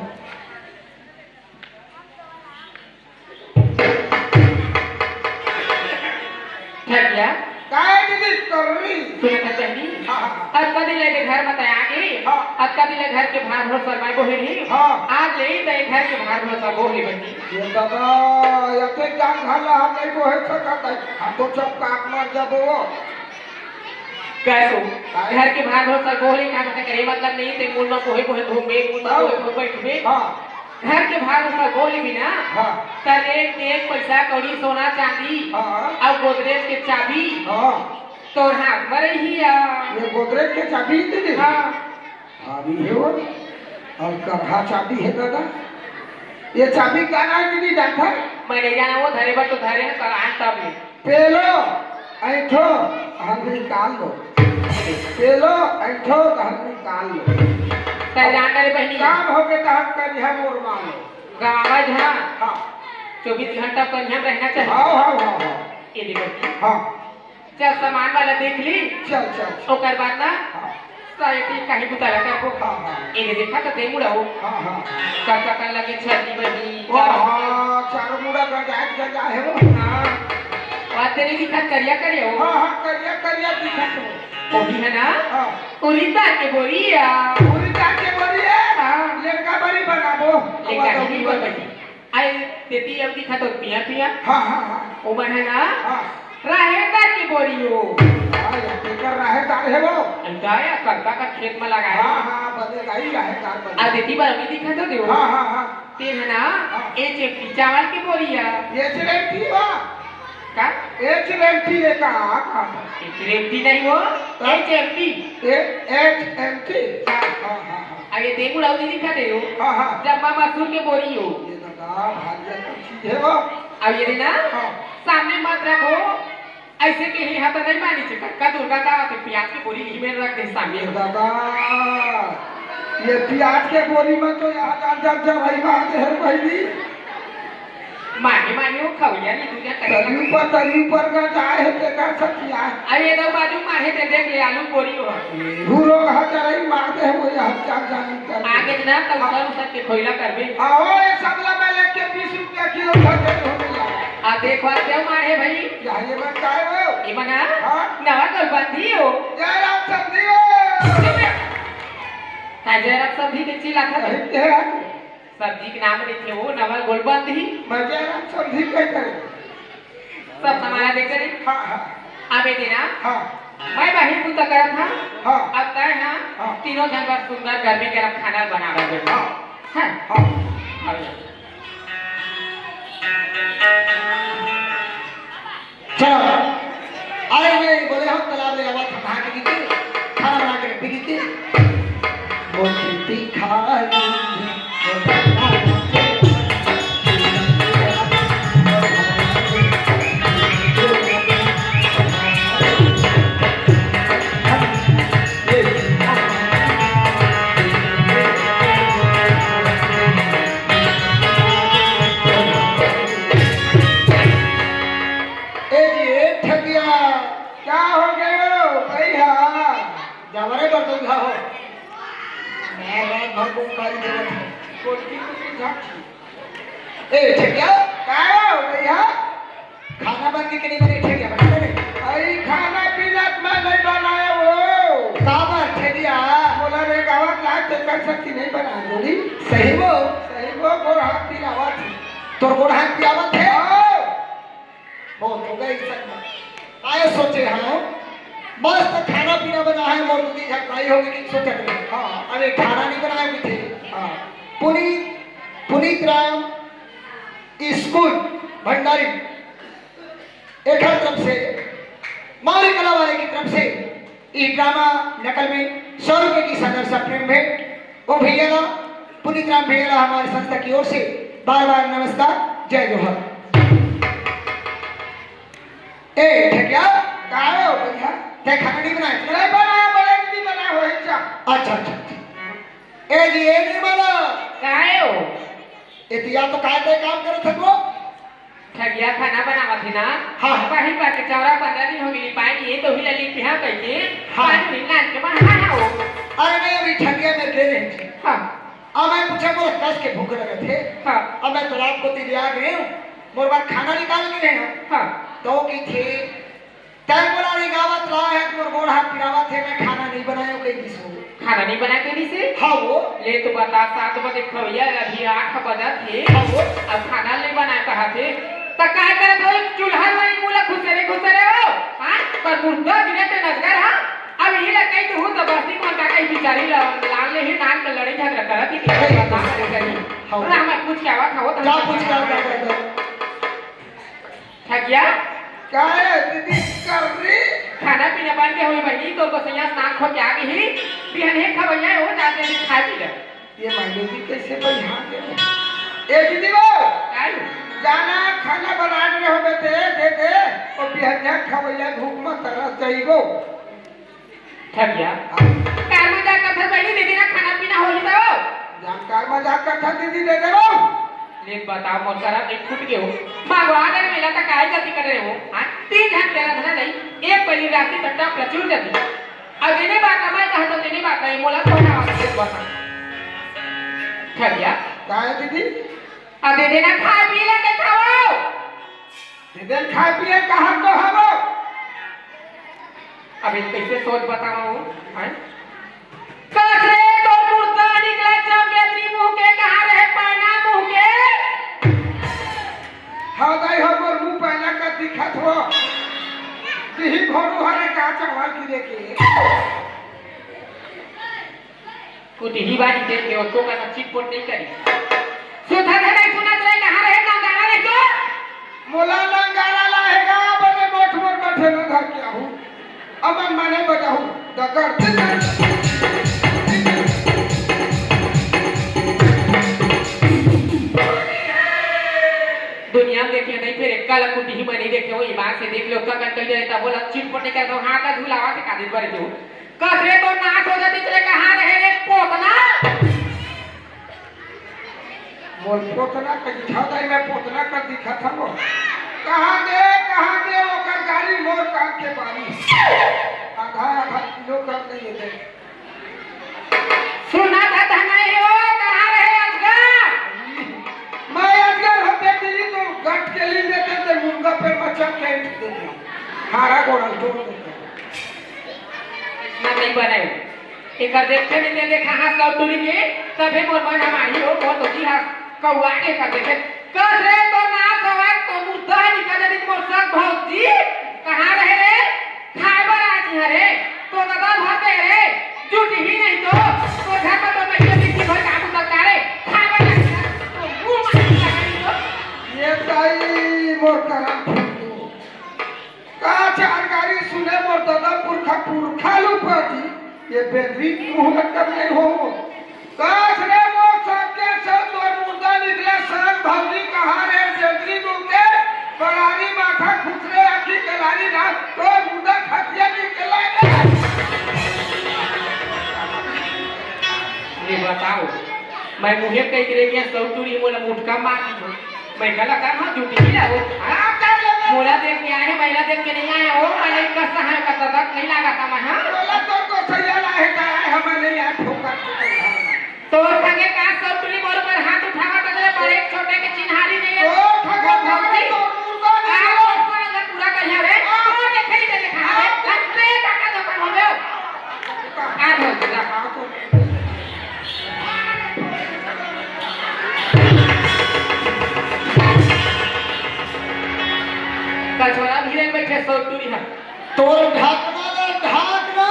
ठगिया। काय दीदी कर रही? सुनत हस बहिनी? हाँ, हाँ। अतका दिन ले घर म तैं आगे। हाँ। अतका दिन ले घर के भार भरोसा मैं बोहे रही। हाँ। आज ले तैं घर के भार भरोसा बोहे बहिनी। ये दादा, ये तो जान घर ला हम नहीं बोहे सकत है। हम तो चुप काट मर जाबो। कैसो? काय? घर के भार भरोसा बोहे का बता करे मतलब नहीं, तैं मूल में बोहे बोहे घूमबे, मूल में तब? बोहे बोहे बैठबे। हाँ। घर के भार भरोसा बोली भी ना, हाँ। त रेट देख, पैसा कौड़ी, सोना चांदी, हाँ। अउ गोदरेज के चाबी, हाँ। तोर हाथ म रही आ। ये गोदरेज के चाबी दीदी? हाँ। भारी हे वो, अउ करहा चाबी हे दादा। ये चाबी का नाम दीदी जानता? मैं नहीं जाना, वो धरे बर तो धरे हे, पर आन तब ले। पेलो, ऐंठो, हम निकाल लो। पेलो, ऐंठो, हम निकाल लो। तैं जान रे बहिनी। काम होगे त हम करिहा मोर मान लो। गाँव झा। हाँ। चौबीस घंटा करिहा रहना चाहिए। हाँ, हाँ, हाँ, हाँ। ये देखो। हाँ। चल, सामान वाला देख ली। चल, चल, चल। ओकर बाद ना, हाँ। सारे ती काही बुता ला करबो। हाँ, हाँ। एने देखा तो दे मुड़ा हो। हाँ, हाँ। कतका कन लगे छरनी बनी, वाह, चारों हाँ, चारों मुड़ा गजात गजा हे वो। हाँ। वाह, तेरी दिखत करिया करिया हो। हाँ, हाँ, करिया करिया दिखत हो। वो भी है ना? हाँ। उरिदा के बोरिया। उरिदा के बोरिया? हाँ। लड़का बड़ी बनाबो। लड़का ही नहीं बनी। आए, तेती अउ दिखत हो पिया पिया। हाँ, हाँ, हाँ। ओ मन है ना? हाँ। राहेदार के बोरी हो। हाँ, या तेकर राहेदार हे वो। अंधा या करका का खेत में लगाए। हाँ, हाँ, बने गाई राहेदार बने। आ देती बर अभी दिखत हो देव। हाँ, हाँ, हाँ। ते है ना? हाँ। एच एम टी चावल के बोरी या। एच एम टी वा? का? एच एम टी है का? हाँ, हाँ। एच एम टी नहीं हो, तो? H M T. ए-, एच एम टी। हाँ। हाँ, हाँ, हाँ, हाँ। अब ये देखो लाओ दीदी दिखत हो। हाँ, हाँ। जम्मा मसूर के बोरी हो। ये दादा, भारी अकन चीज हे वो। अब ये ना, हाँ। सामने मत रखो, ऐसे के ही हाथ नहीं मानी से, का दुर्गा का आते प्याज के बोरी ही में रख दे सामने। ये दादा, ये प्याज के बोरी में तो यहाँ जा, जा, जा भाई मार दे हर भाई भी। माने, माने वो खौया नहीं दुनिया करे। तरी ऊपर, तरी ऊपर का जाए है, तेरा सतिया। अरे, ये तो बाजू मारे ते देख ले, आलू बोरी हो। भूरो कहा चरई मारते हैं, वो यहाँ क्या जानी करते। आगे ना, तो हाँ। उतर, उतर के खोइला करबे। आओ, ये सबला मैं लेके बीस रुपया किलो खरीदे हो मिला। आ, देखो, आ, क्या मारे भाई? यहाँ ये मन काय हो? ये मना? हाँ। नवा गोलबंदी हो। जय राम समधी हो। चुप रह। हाँ, जय राम समधी के चिल्ला था। अरे, क्या है? सब्जी के नाम रहिथे वो नवल गोलबंद ही। मैं जयराम समधी कह करे। सब सामान दे करे। हाँ, हाँ। अबे देना। हाँ। मैं बाहिर बुता करत हाँ। हाँ। अब तय हाँ। हाँ। तीनों झन बर सुंदर गर्मी गरम खाना बनावे के। हाँ। हाँ। हाँ। अब चलो। अरे, मैं बोले हो, तालाब ले आवा था, नहा के दीजिए, खाना बना के रख दीजिए। वो खेती खा ली। ए जी, ए ठगिया, क्या हो गयो भैया? जबरे बरतौंधा हो। मैं रात भर को गाली देवत हूँ। कोटकी को सुलझा। ए ठगिया, का हो भैया? खाना बन के नहीं बने ठगिया, बना दे। अरे खाना पीना मैं नहीं बनाया वो। काबर ठगिया? बोला रे गावा का तेकर शक्ति नहीं बना जोड़ी। सही वो? सही वो, गोड़ हाथ पिरावत है। तोर गोड़ हाथ पिरावत है? हाँ। बहुत हो गए सब। आए सोचे हाँ, मस्त खाना पीना बना है, मोर दीदी झक भाई होगे कि सोचत रहे। हाँ। अरे खाना नहीं बनाए भी थे। हाँ। पुनीत, पुनीत राम स्कूल भंडारी एकर तरफ से, मावली कला वाले की तरफ से इस ड्रामा नकल में सौ रुपए की शानदार सा प्रेम भेंट। ओ भैया ला, पुनीत राम भैया ला हमारे संस्था की ओर से बार बार नमस्कार, जय जोहार। ए ठगिया, का हो भैया? ते खाना नहीं बनाया? नहीं बनाया, बड़े दीदी बनाया हो, अच्छा। अच्छा, अच्छा, अच्छा। ए जी, ए निर्मला। का हो? ए दिया तो काय ते काम करत हस वो? ठगिया खाना बनावत हे ना? हाँ। वही बात के चौरा पंद्रह दिन हो गई, पानी ये तो ही लली पिहा कह के, हाँ। पानी नहीं लान के बना है वो। अरे नहीं, अभी ठगिया में दे रहे हैं। हाँ। अब मैं पूछा, मोर कस के भूख लगत हे। हाँ। अब मैं तालाब को तिरिया गए हूँ, मोर बार खाना निकाल के गए हूँ। हाँ। तो की थे, तैं मोला रिंगावत रहा है, मोर गोड़ हाथ पिरावत है, मैं खाना नहीं बनायो कह दिस हो। खाना नहीं बनाए कह दिस हे? हाँ वो। ले तो बता, सात बजे खवैया, अभी आठ बजत हे। हाँ वो। अब खाना नहीं बनाए कहा थे, त काय करत हो? चूल्हा वाली मुला खुसरे खुसरे हो, हाँ? पर मुर्दा गिरे ते नजगर, हाँ? अब ये लग गई तो हूँ तो बस्ती को का कहीं बिचारी ला-, लाल ले ही नाक में लड़ाई झगड़ा करत ही नहीं, बता करे कहीं। हाँ। ना हमें पूछ के आवा था वो तो क्या हम पूछ के आवा था? ठगिया? का है दीदी कर रही? खाना पीना बन के होई बनी, तो बसैया स्नान खो के आ गई ही। बिहन हे खवैया हो जाते हैं, खा पी ले। ये मायने भी कैसे भाई यहाँ के? ए दीदी वो, काई? जाना खाना बना रहे हो बेटे, दे दे, और बिहनिया खवैया भूख मत तरस जाइबो। ठगिया। हाँ। कार में जा कथा बनी दे देना, खाना पीना हो ही तो। जा कार में जा कथा दीदी दे दे वो। ले बताओ, मोर करा एक फुट के हो। भगवान ने मिला था, काहे गलती कर रहे हो? हाँ? तीन घंटे रहा था नहीं, एक पहली रात की तट्टा प्रचुर जाती। अब देने बात ना, मैं कहा तो देने बात नहीं, मोला तो ना बात है, बता। ठगिया। का है दीदी? अब दे देना, खा पी ले, के खाओ। दे दे, खा पिए, कहा तो हम। अब एक कैसे सोच बताओ, हैं? कस रे, तोर मुर्दा निकला चमेली मुंह के, कहाँ रहे पाना मुंह के? हाँ दाई, हो मोर मुंह पाना का दिखत हो। दिही भोरू हरे का चावल गिरे के। कुटिही बारी देख के ओतको का चिटपोट नहीं करी। सुधा धरे सुनत रहे, कहाँ रहे ना गाना नहीं तो? मोला नंगारा लाहेगा, बने मोठ मोर बठे न धर के आहू। अब मने बजाहू, डगर, डगर। दुनिया में देखे नहीं, फिर एक काला कुटी ही मैं नहीं देखे हो, ईमान से देख लो, कगन कही जाए, तब बोला, चिटपट नहीं करता हूँ, हाथ का झूलावा के कादिर पर जो। कस रे तो नाश हो जाती, तेरे कहाँ रहे रे पोतना? मोर पोतना के दिखा दे, मैं पोतना कर दिखा था वो। कहाँ दे, कहाँ दे, ओकर गाड़ी मोर कान के बारी। आधा, आधा किलो कर नहीं है। सुना था धनाई हो, कहाँ रहे अजगर? मैं अजगर होते दिली तो गट के ली देते थे, मुर्गा पे मच्छर के देते। हारा गोड़ा तोड़ देते। ना नहीं बनाए। एकर देखते नहीं, मैं देखा हाँ सब टूरी के, तबे मोर मन हमारी हो, बहुत होती हाँ, कौआ के कर देखे। कस रे तो ना सवाल तो मुर्दा निकल दे मोर सब भौजी, कहाँ रहे रे? खाए बर आज यहाँ रे, तो दादा भर दे रे, जुटी ही नहीं तो, तो घर पर तो मैं ये भी भर काबू तक रे, खाए बर आज यहाँ, तो मुंह मार लगा नहीं तो। ये ताई मोर करम फूटू। का चार गाड़ी सुने मोर दादा पुरखा पुरखा लुपाती, ये बेंदरी मुंह लटकत नहीं हो। काश रे मोर सबके सब तोर मुर्दा निकले सन भौजी कहाँ रे बेंदरी मुंह के बड़ारी माथा खुसरे आखी कलारी ना तोर मुर्दा खतिया निकले रे। ये बताओ, मैं मुहे कह के रे सौतुरी मोला मुटका मार दी। मैं कला कर हाँ झूठी ही लागो। हाँ, कर ले। मोला देख के आए, महिला देख के नहीं आए हो, मैं नहीं कर सहाय करता था, नहीं लगा था मैं, हाँ? बोला तो, तो सैया ला है, का है, हमें नहीं आए, ठोकर, ठोकर, ठोकर। तो संगे का सब टुरी मोर पर हाथ उठावा, तो तेरे बड़े छोटे के चिन्हारी नहीं है। तो ठोकर, ठोकर, तो मुर्गा नहीं आ, है। और साला पूरा कर है रे। हाँ। तो देखे ही देखे खा हाँ। रे। अरे, काका धोखा हो गयो। आ धो, जा। हाँ, तो कछोरा भिरे बइठे सौतुरी ह। तोर ढकना ले ढकना।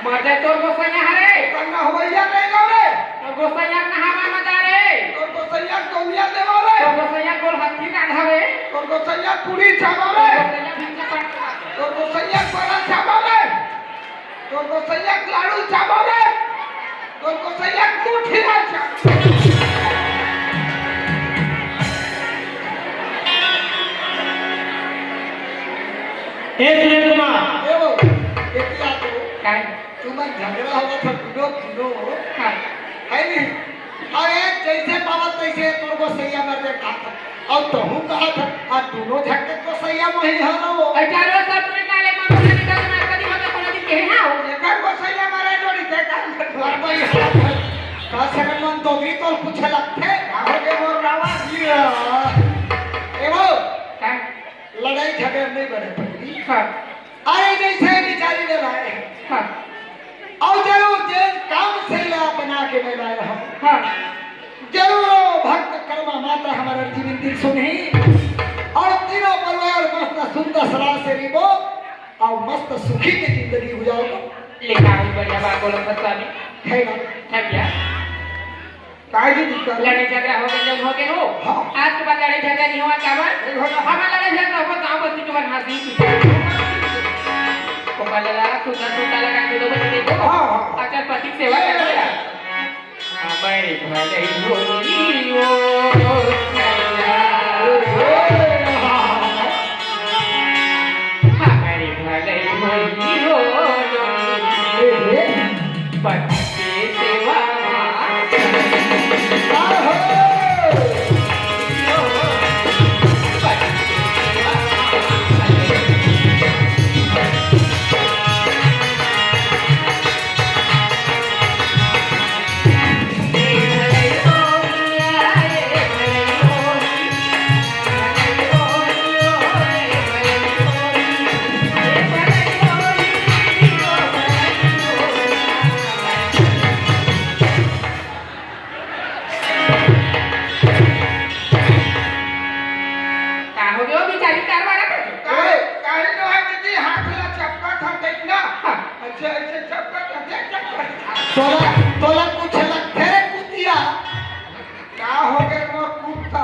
मर जाए तोर गोसैया हरे। तोर नहवैया नहीं लो रे। तोर गोसैया नहावा मजा रे। तोर गोसैया गौनिया देवा रे। तोर गोसैया गोल हत्थी काढ़ा रे। तोर गोसैया पूरी चाबा रे। तोर गोसैया भिंचा पाट। तोर गोसैया बड़ा चाबा रे। तोर गोसैया लाडू चाबा रे। तोर गोसैया मुठिया चाबा। ए सुरेश कुमार। ए वो, ए क्या तो? काय? तुमन झगड़ा होवत हे, दुनो, दुनो। हाँ। है नहीं? अरे, जैसे पावत तैसे तोर गोसैया मर जाए कहा था। अउ तहूँ कहा था, आ दुनो झट के गोसैया मोही हरो। अरे, चारों सब तुमने काले मन में निकल मार कदी होता, कोनो दिन कहे हाँ हो। एकर गोसैया मारे जोड़ी थे, काम कर। अरे भाई, हाँ भाई। का शरण मन दोगरी तोर पूछे लगथे। का हो गए मोर रावा? या। ए वो, काय? लड़ाई झगड़ा नहीं बने पड़ी। हाँ। अरे जैसे बिचारी ले लाए हैं। हाँ। अउ जरूर जेन काम से ला बना के मैं लाए रहूं। हाँ। जरूर वो भक्त कर्मा माता हमारा जीवन दिल सुनही। अउ तीनों परिवार मस्त सुंदर सलाह से रिबो। अउ मस्त सुखी के जिंदगी गुजारो। लिखा हुई बढ़िया बात बोलो सर स्वामी। है ना? है क्या? काय जी दिक्कत? लड़ाई झगड़ा हो गए, जब हो गए हो। हाँ। आज के बाद लड़ाई झगड़ा नहीं होगा, काबर? नहीं होगा। हमारा लड़ाई झगड़ा होगा, गाँव बस्ती के बाद हाथ नहीं पीछे। ओकर लगा, सूता, सूता लगा के दो बजे देखो। हाँ, हाँ। अचर पति सेवा कर लेगा। हमारे भले होई हो, हमारे भले होई हो। पति के सेवा मा। आहो। का हो गयो बिचारी कारवारा कर? काहे, काहे नो है दीदी, हाथ ला चपका था, देख ना। हाँ। अच्छा, अच्छा, चपका था, देख, चपका था। तोला, तोला कुछ लगथे रे कुतिया। का हो गए मोर कुत्ता?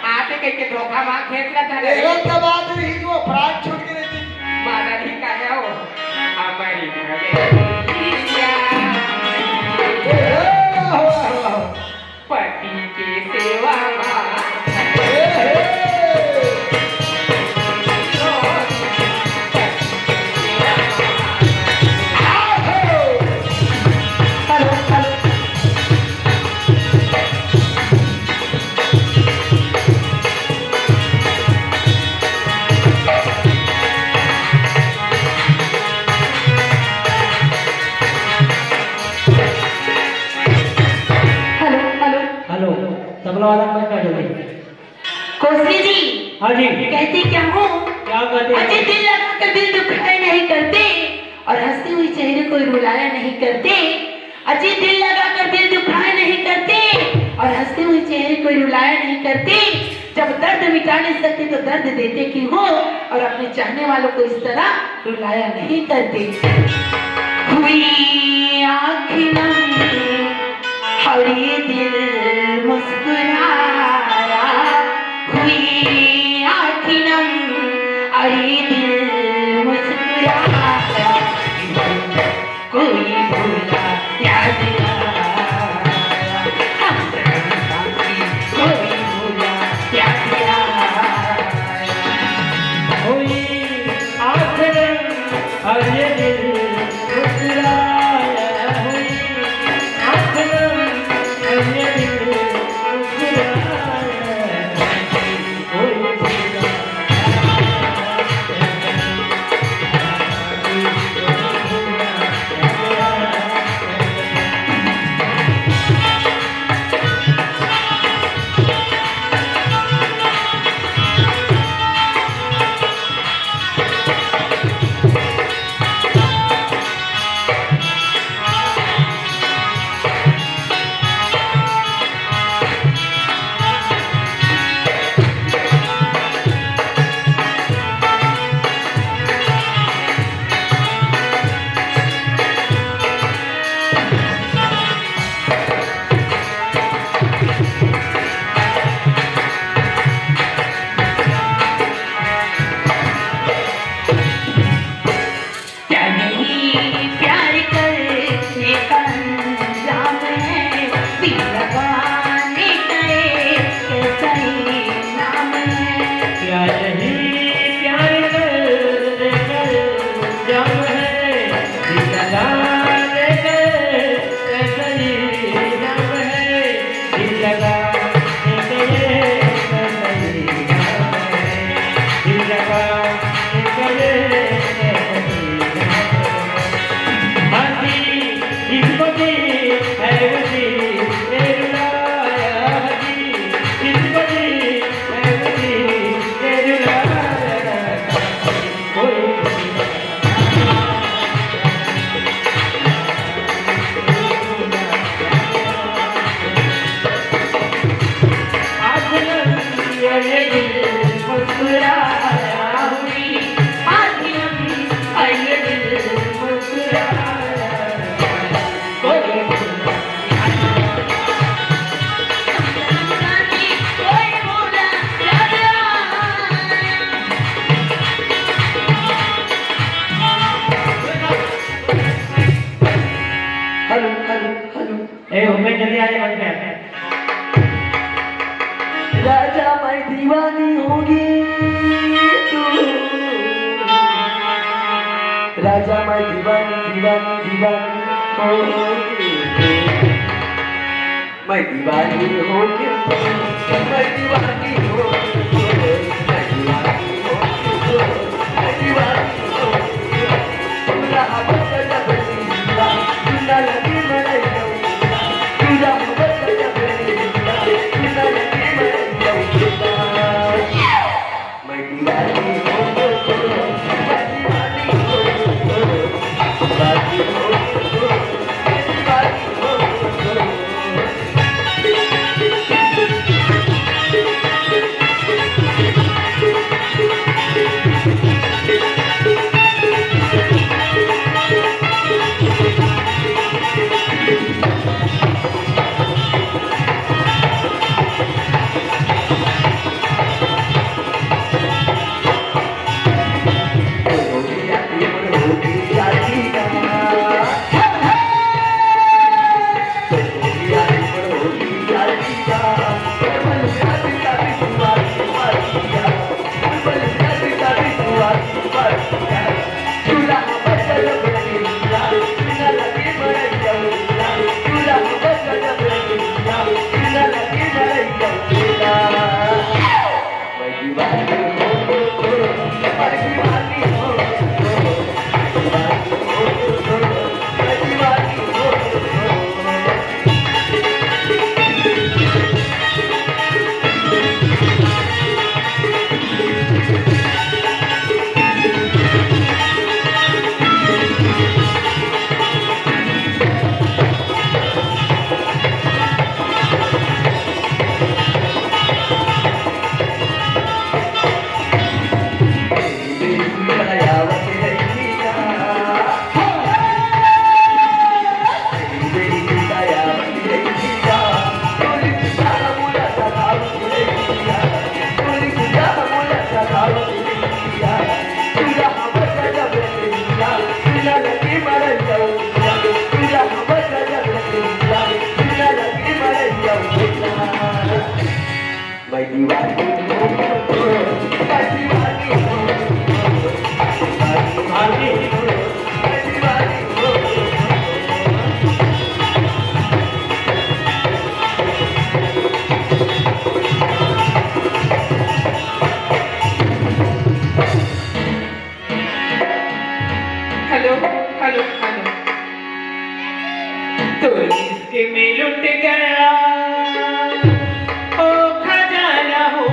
आते कह के धोखा मार खेत ला था। एला तब आज ही जो प्राण छूट के रहती। मारा नहीं काहे हो? हमारी भले। ए, हो, हो, हो। पति के सेवा मा। Hello, hello. हेलो, तबला वाला मैं कर दे। कोसली जी, हाँ जी। कहती क्या हूँ? क्या कहते हैं? अजी दिल लगा कर दिल दुखाए नहीं करते और हंसते हुए चेहरे को रुलाया नहीं करते। अजी दिल लगा कर दिल दुखाए नहीं करते और हंसते हुए चेहरे को रुलाया नहीं करते। जब दर्द मिटा नहीं सकते तो दर्द देते क्यों हो? और अपने चाहने वालों को इस तरह रुलाया नहीं करते। हुई आँख नम, अरे दिल मुस्कुराया। हुई आँख नम, अरे दिल मुस्कुराया। कोई भूला याद आया, हम साथी कोई भूला याद आया। हुई आँख नम, अरे दिल मुस्कुराया। हुई आँख नम, अरे दिल मुस्कुराया। नहीं प्यार करने का इल्जाम है, दिल लगाने का ऐसा ही इल्जाम है, दिल लगाने का ऐसा ही इल्जाम है, दिल लगाने का ऐसा ही इल्जाम है। हंसी इसको दी है, उसी ने रुलाया, हंसी इसको दी हेलो, हेलो, हेलो। ए, उमेश, जल्दी आ जा मंच पे। राजा मैं दीवानी होगी तू, राजा मैं दीवानी, दीवानी, दीवानी होगी तू। मैं दीवानी हो गया, मैं दीवानी हो गया, मैं दीवानी हो गया, मैं दीवानी हो गया। तू रहा बदल बदली, तू ना लगे मरैया, तू रहा बदल बदली, तू ना लगे मरैया। मैं दीवानी हो गया, मैं दीवानी हो गया, दीवानी हो गया, मैं दीवानी हो गया। Hello, hello, hello. तो इश्क में लुट गया ओ खजाना हो,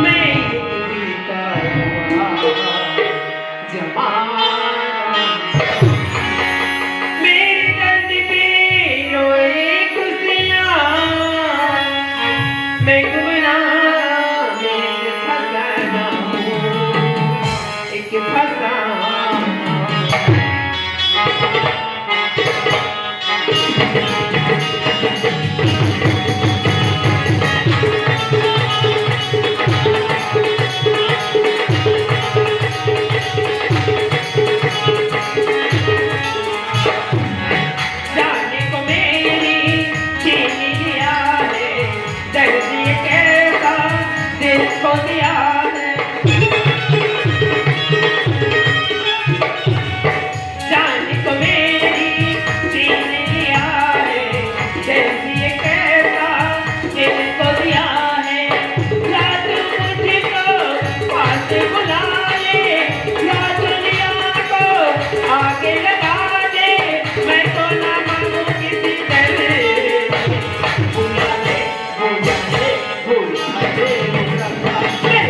मैं एक बेकार हुआ जमाना। मेरे दर्द पे रोए खुशियाँ, मैं गुमनाम एक फसाना हूँ, एक फसाना। जाने को मेरी छीन लिया है, दर्द ये कैसा दिल को दिया है, जान को मेरी छीन लिया है, जैसी ये कैसा दिल को दिया है। या तू मुझको पास बुला ले, या दुनिया को आगे लगा दे, मैं तो ना मानू किसी दर। बुला ले, बुला ले, बुला ले, बुला ले।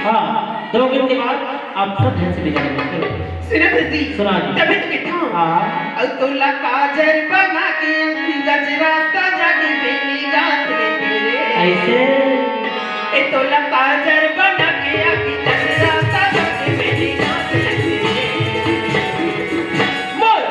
हाँ, दो गीत के बाद आप सब ढंग से बिगाड़ लो। सुनो भैया जी, सुना जी। तभी तो कहता हूँ। हाँ। और तोला काजर बना के गजरा सजा के बेली गांठ में तेरे। ऐसे? ए तोला काजर बना के आके गजरा सजा के बेली गांठ में तेरे। मोर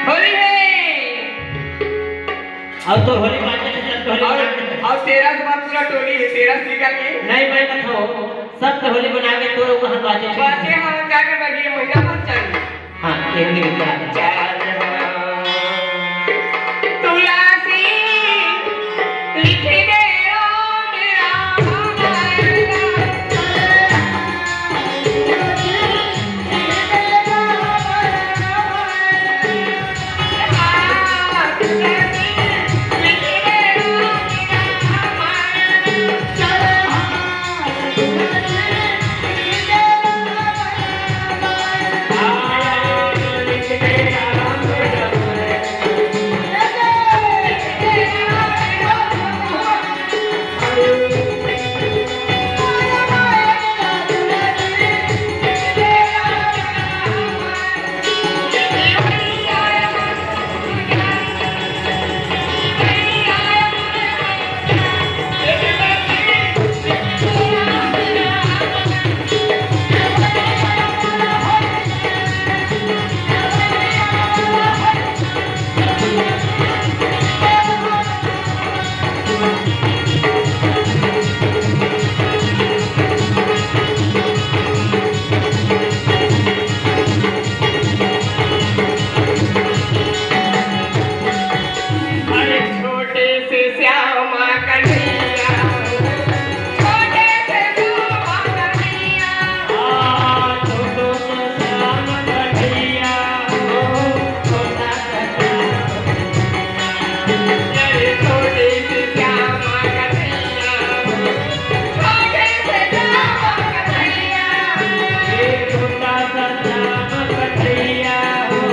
होली है। अब तो होली बाजे के साथ होली और, मना के और तेरह से बात पूरा टोली है, तेरह से निकाल के। नहीं, मैं कथो, सब तो होली मना के तो वहाँ बाजे के। बाजे हाँ, क्या कर लगी, महीना भर चाहिए। हाँ, ये होली के बाद। चार हाँ। तुलसी लिख दे रो मेरा अरे छोटे से श्यामा कन्हैया, छोटे से श्यामा कन्हैया, आ, छोटो से श्याम कन्हैया, ओ, छोटा सा श्याम। अरे छोटे से श्यामा कन्हैया, छोटे से श्यामा कन्हैया, ए, छोटा सा श्याम कन्हैया, ओ,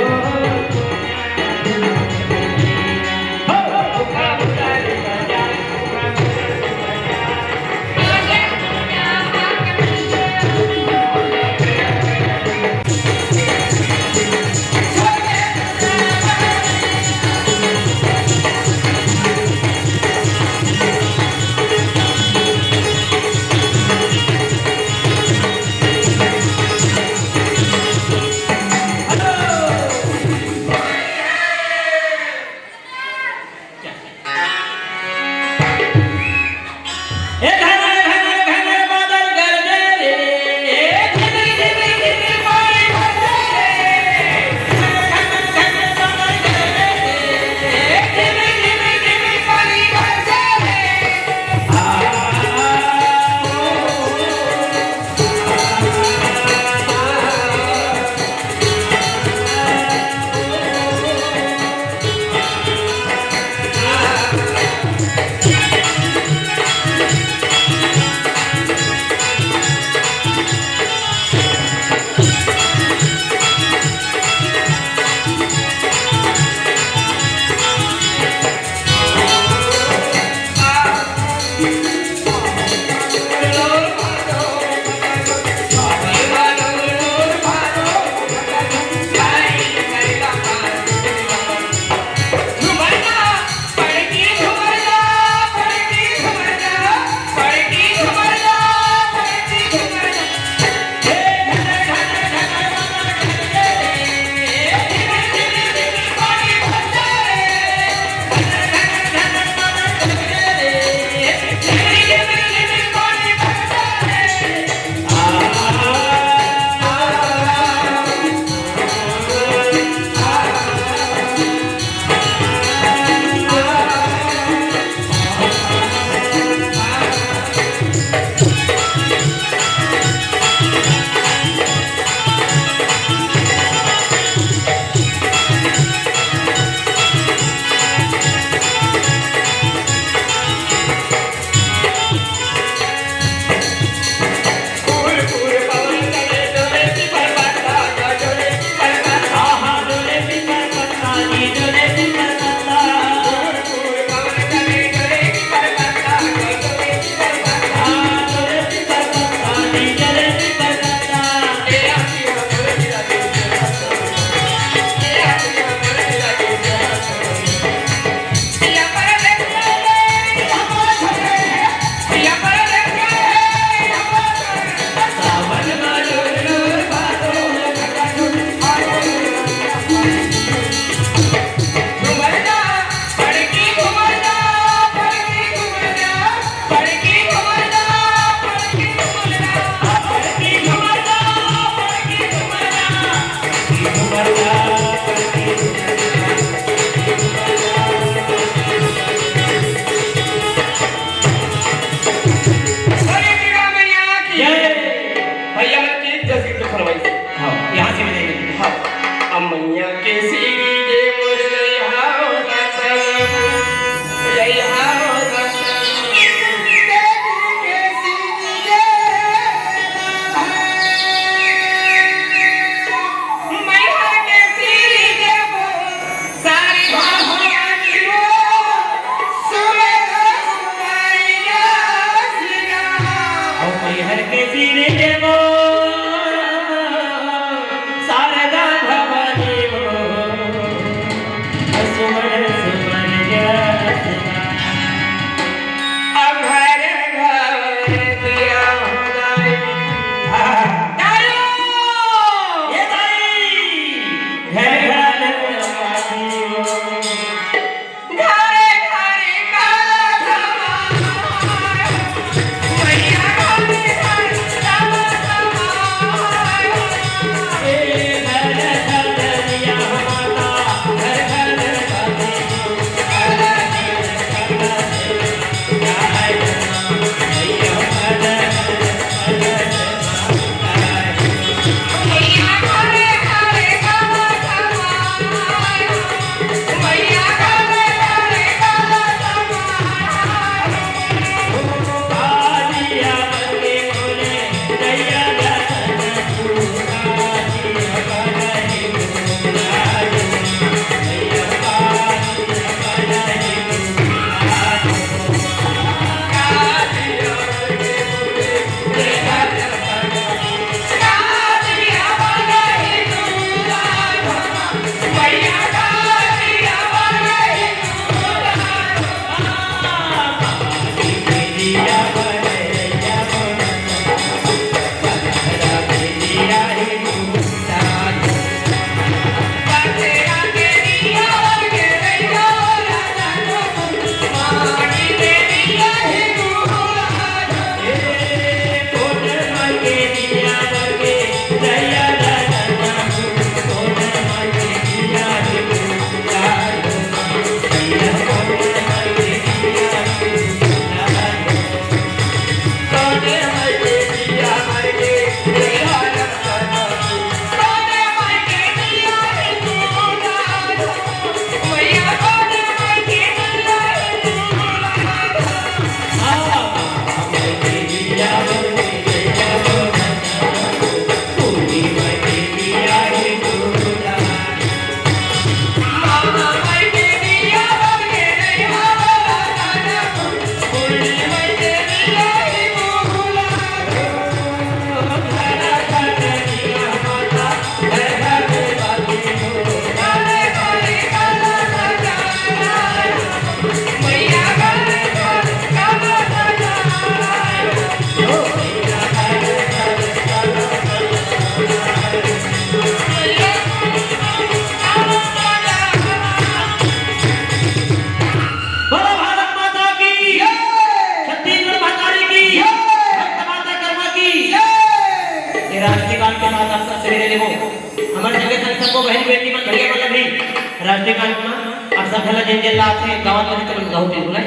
पहला जिन जिन लाथे गावत में तो गावत ही बोला।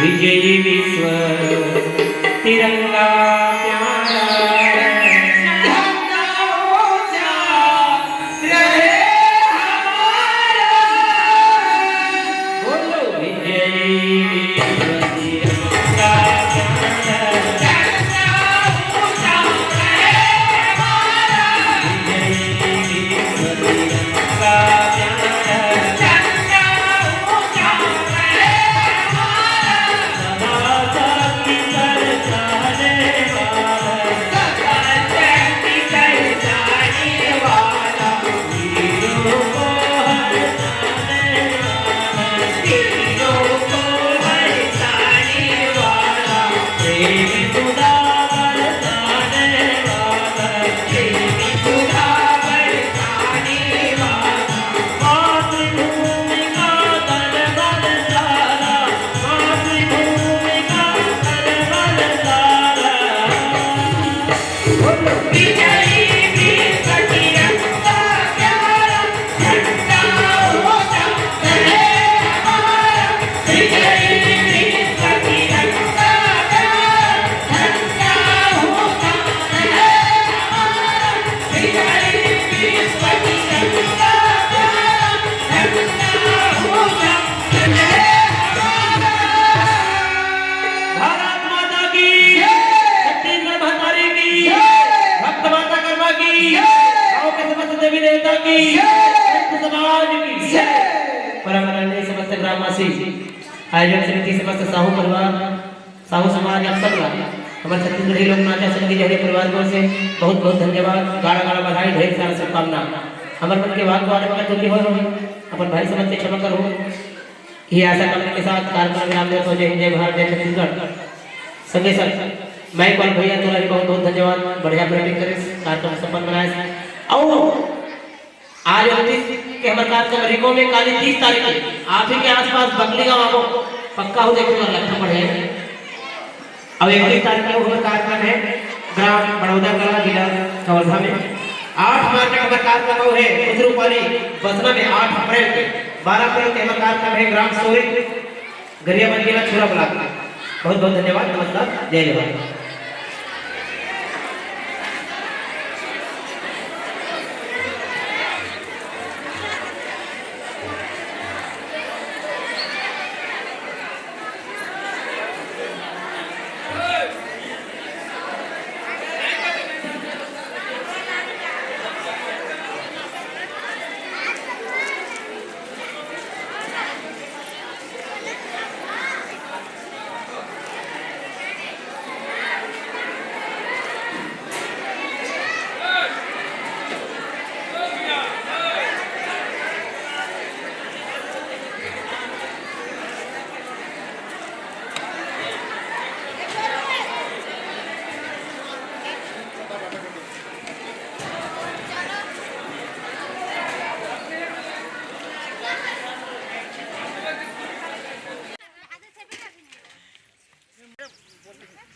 विजयी विश्व तिरंगा प्यारा, झंडा ऊंचा रहे हमारा। बोलो विजयी विश्व तिरंगा प्यारा। भारत माता की जय। छत्तीसगढ़ महतारी की जय। भक्त माता कर्मा की जय। गांव के समस्त देवी देवता की जय। संत समाज की जय। परम आदरणीय समस्त ग्रामवासी, आयोजक समिति, समस्त साहू परिवार, साहू समाज, आप सब ला हमर छत्तीसगढ़ी लोक नाचा संगीत जहरी परिवार की ओर से बहुत बहुत धन्यवाद, गाड़ा गाड़ा बधाई, ढेर सारा शुभकामना। हमर मन के वाक द्वारा मगर त्रुटि होय होही, अपन भाई समझ के क्षमा करहू। ये आशा कामना के साथ कार्यक्रम विराम देत हों। जय हिंद, जय भारत, जय छत्तीसगढ़। संगे संग मैं कौन भैया तोला भी बहुत बहुत धन्यवाद, बढ़िया बैटिंग करिस, कार्यक्रम सफल बनाइस। अउ आज उनतीस के हमर कार्यक्रम रिको में, काली तीस तारीख के आप ही के आसपास बकली गांव आबो, पक्का हो देखे बर लगता बढ़िया। अब इकतीस तारीख के हमर कार्यक्रम है ग्राम बड़ौदा कला, जिला कवर्धा में। आठ मार्च के हमर कार्यक्रम है खुसरूपाली बसना में, आठ अप्रैल के, बारह अप्रैल के हमर कार्यक्रम है ग्राम सोरे गरियाबंद जिला छुरा ब्लॉक में। बहुत बहुत धन्यवाद, नमस्कार, जय जवान।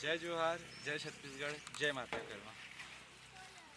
जय जोहार, जय छत्तीसगढ़, जय माता कर्मा।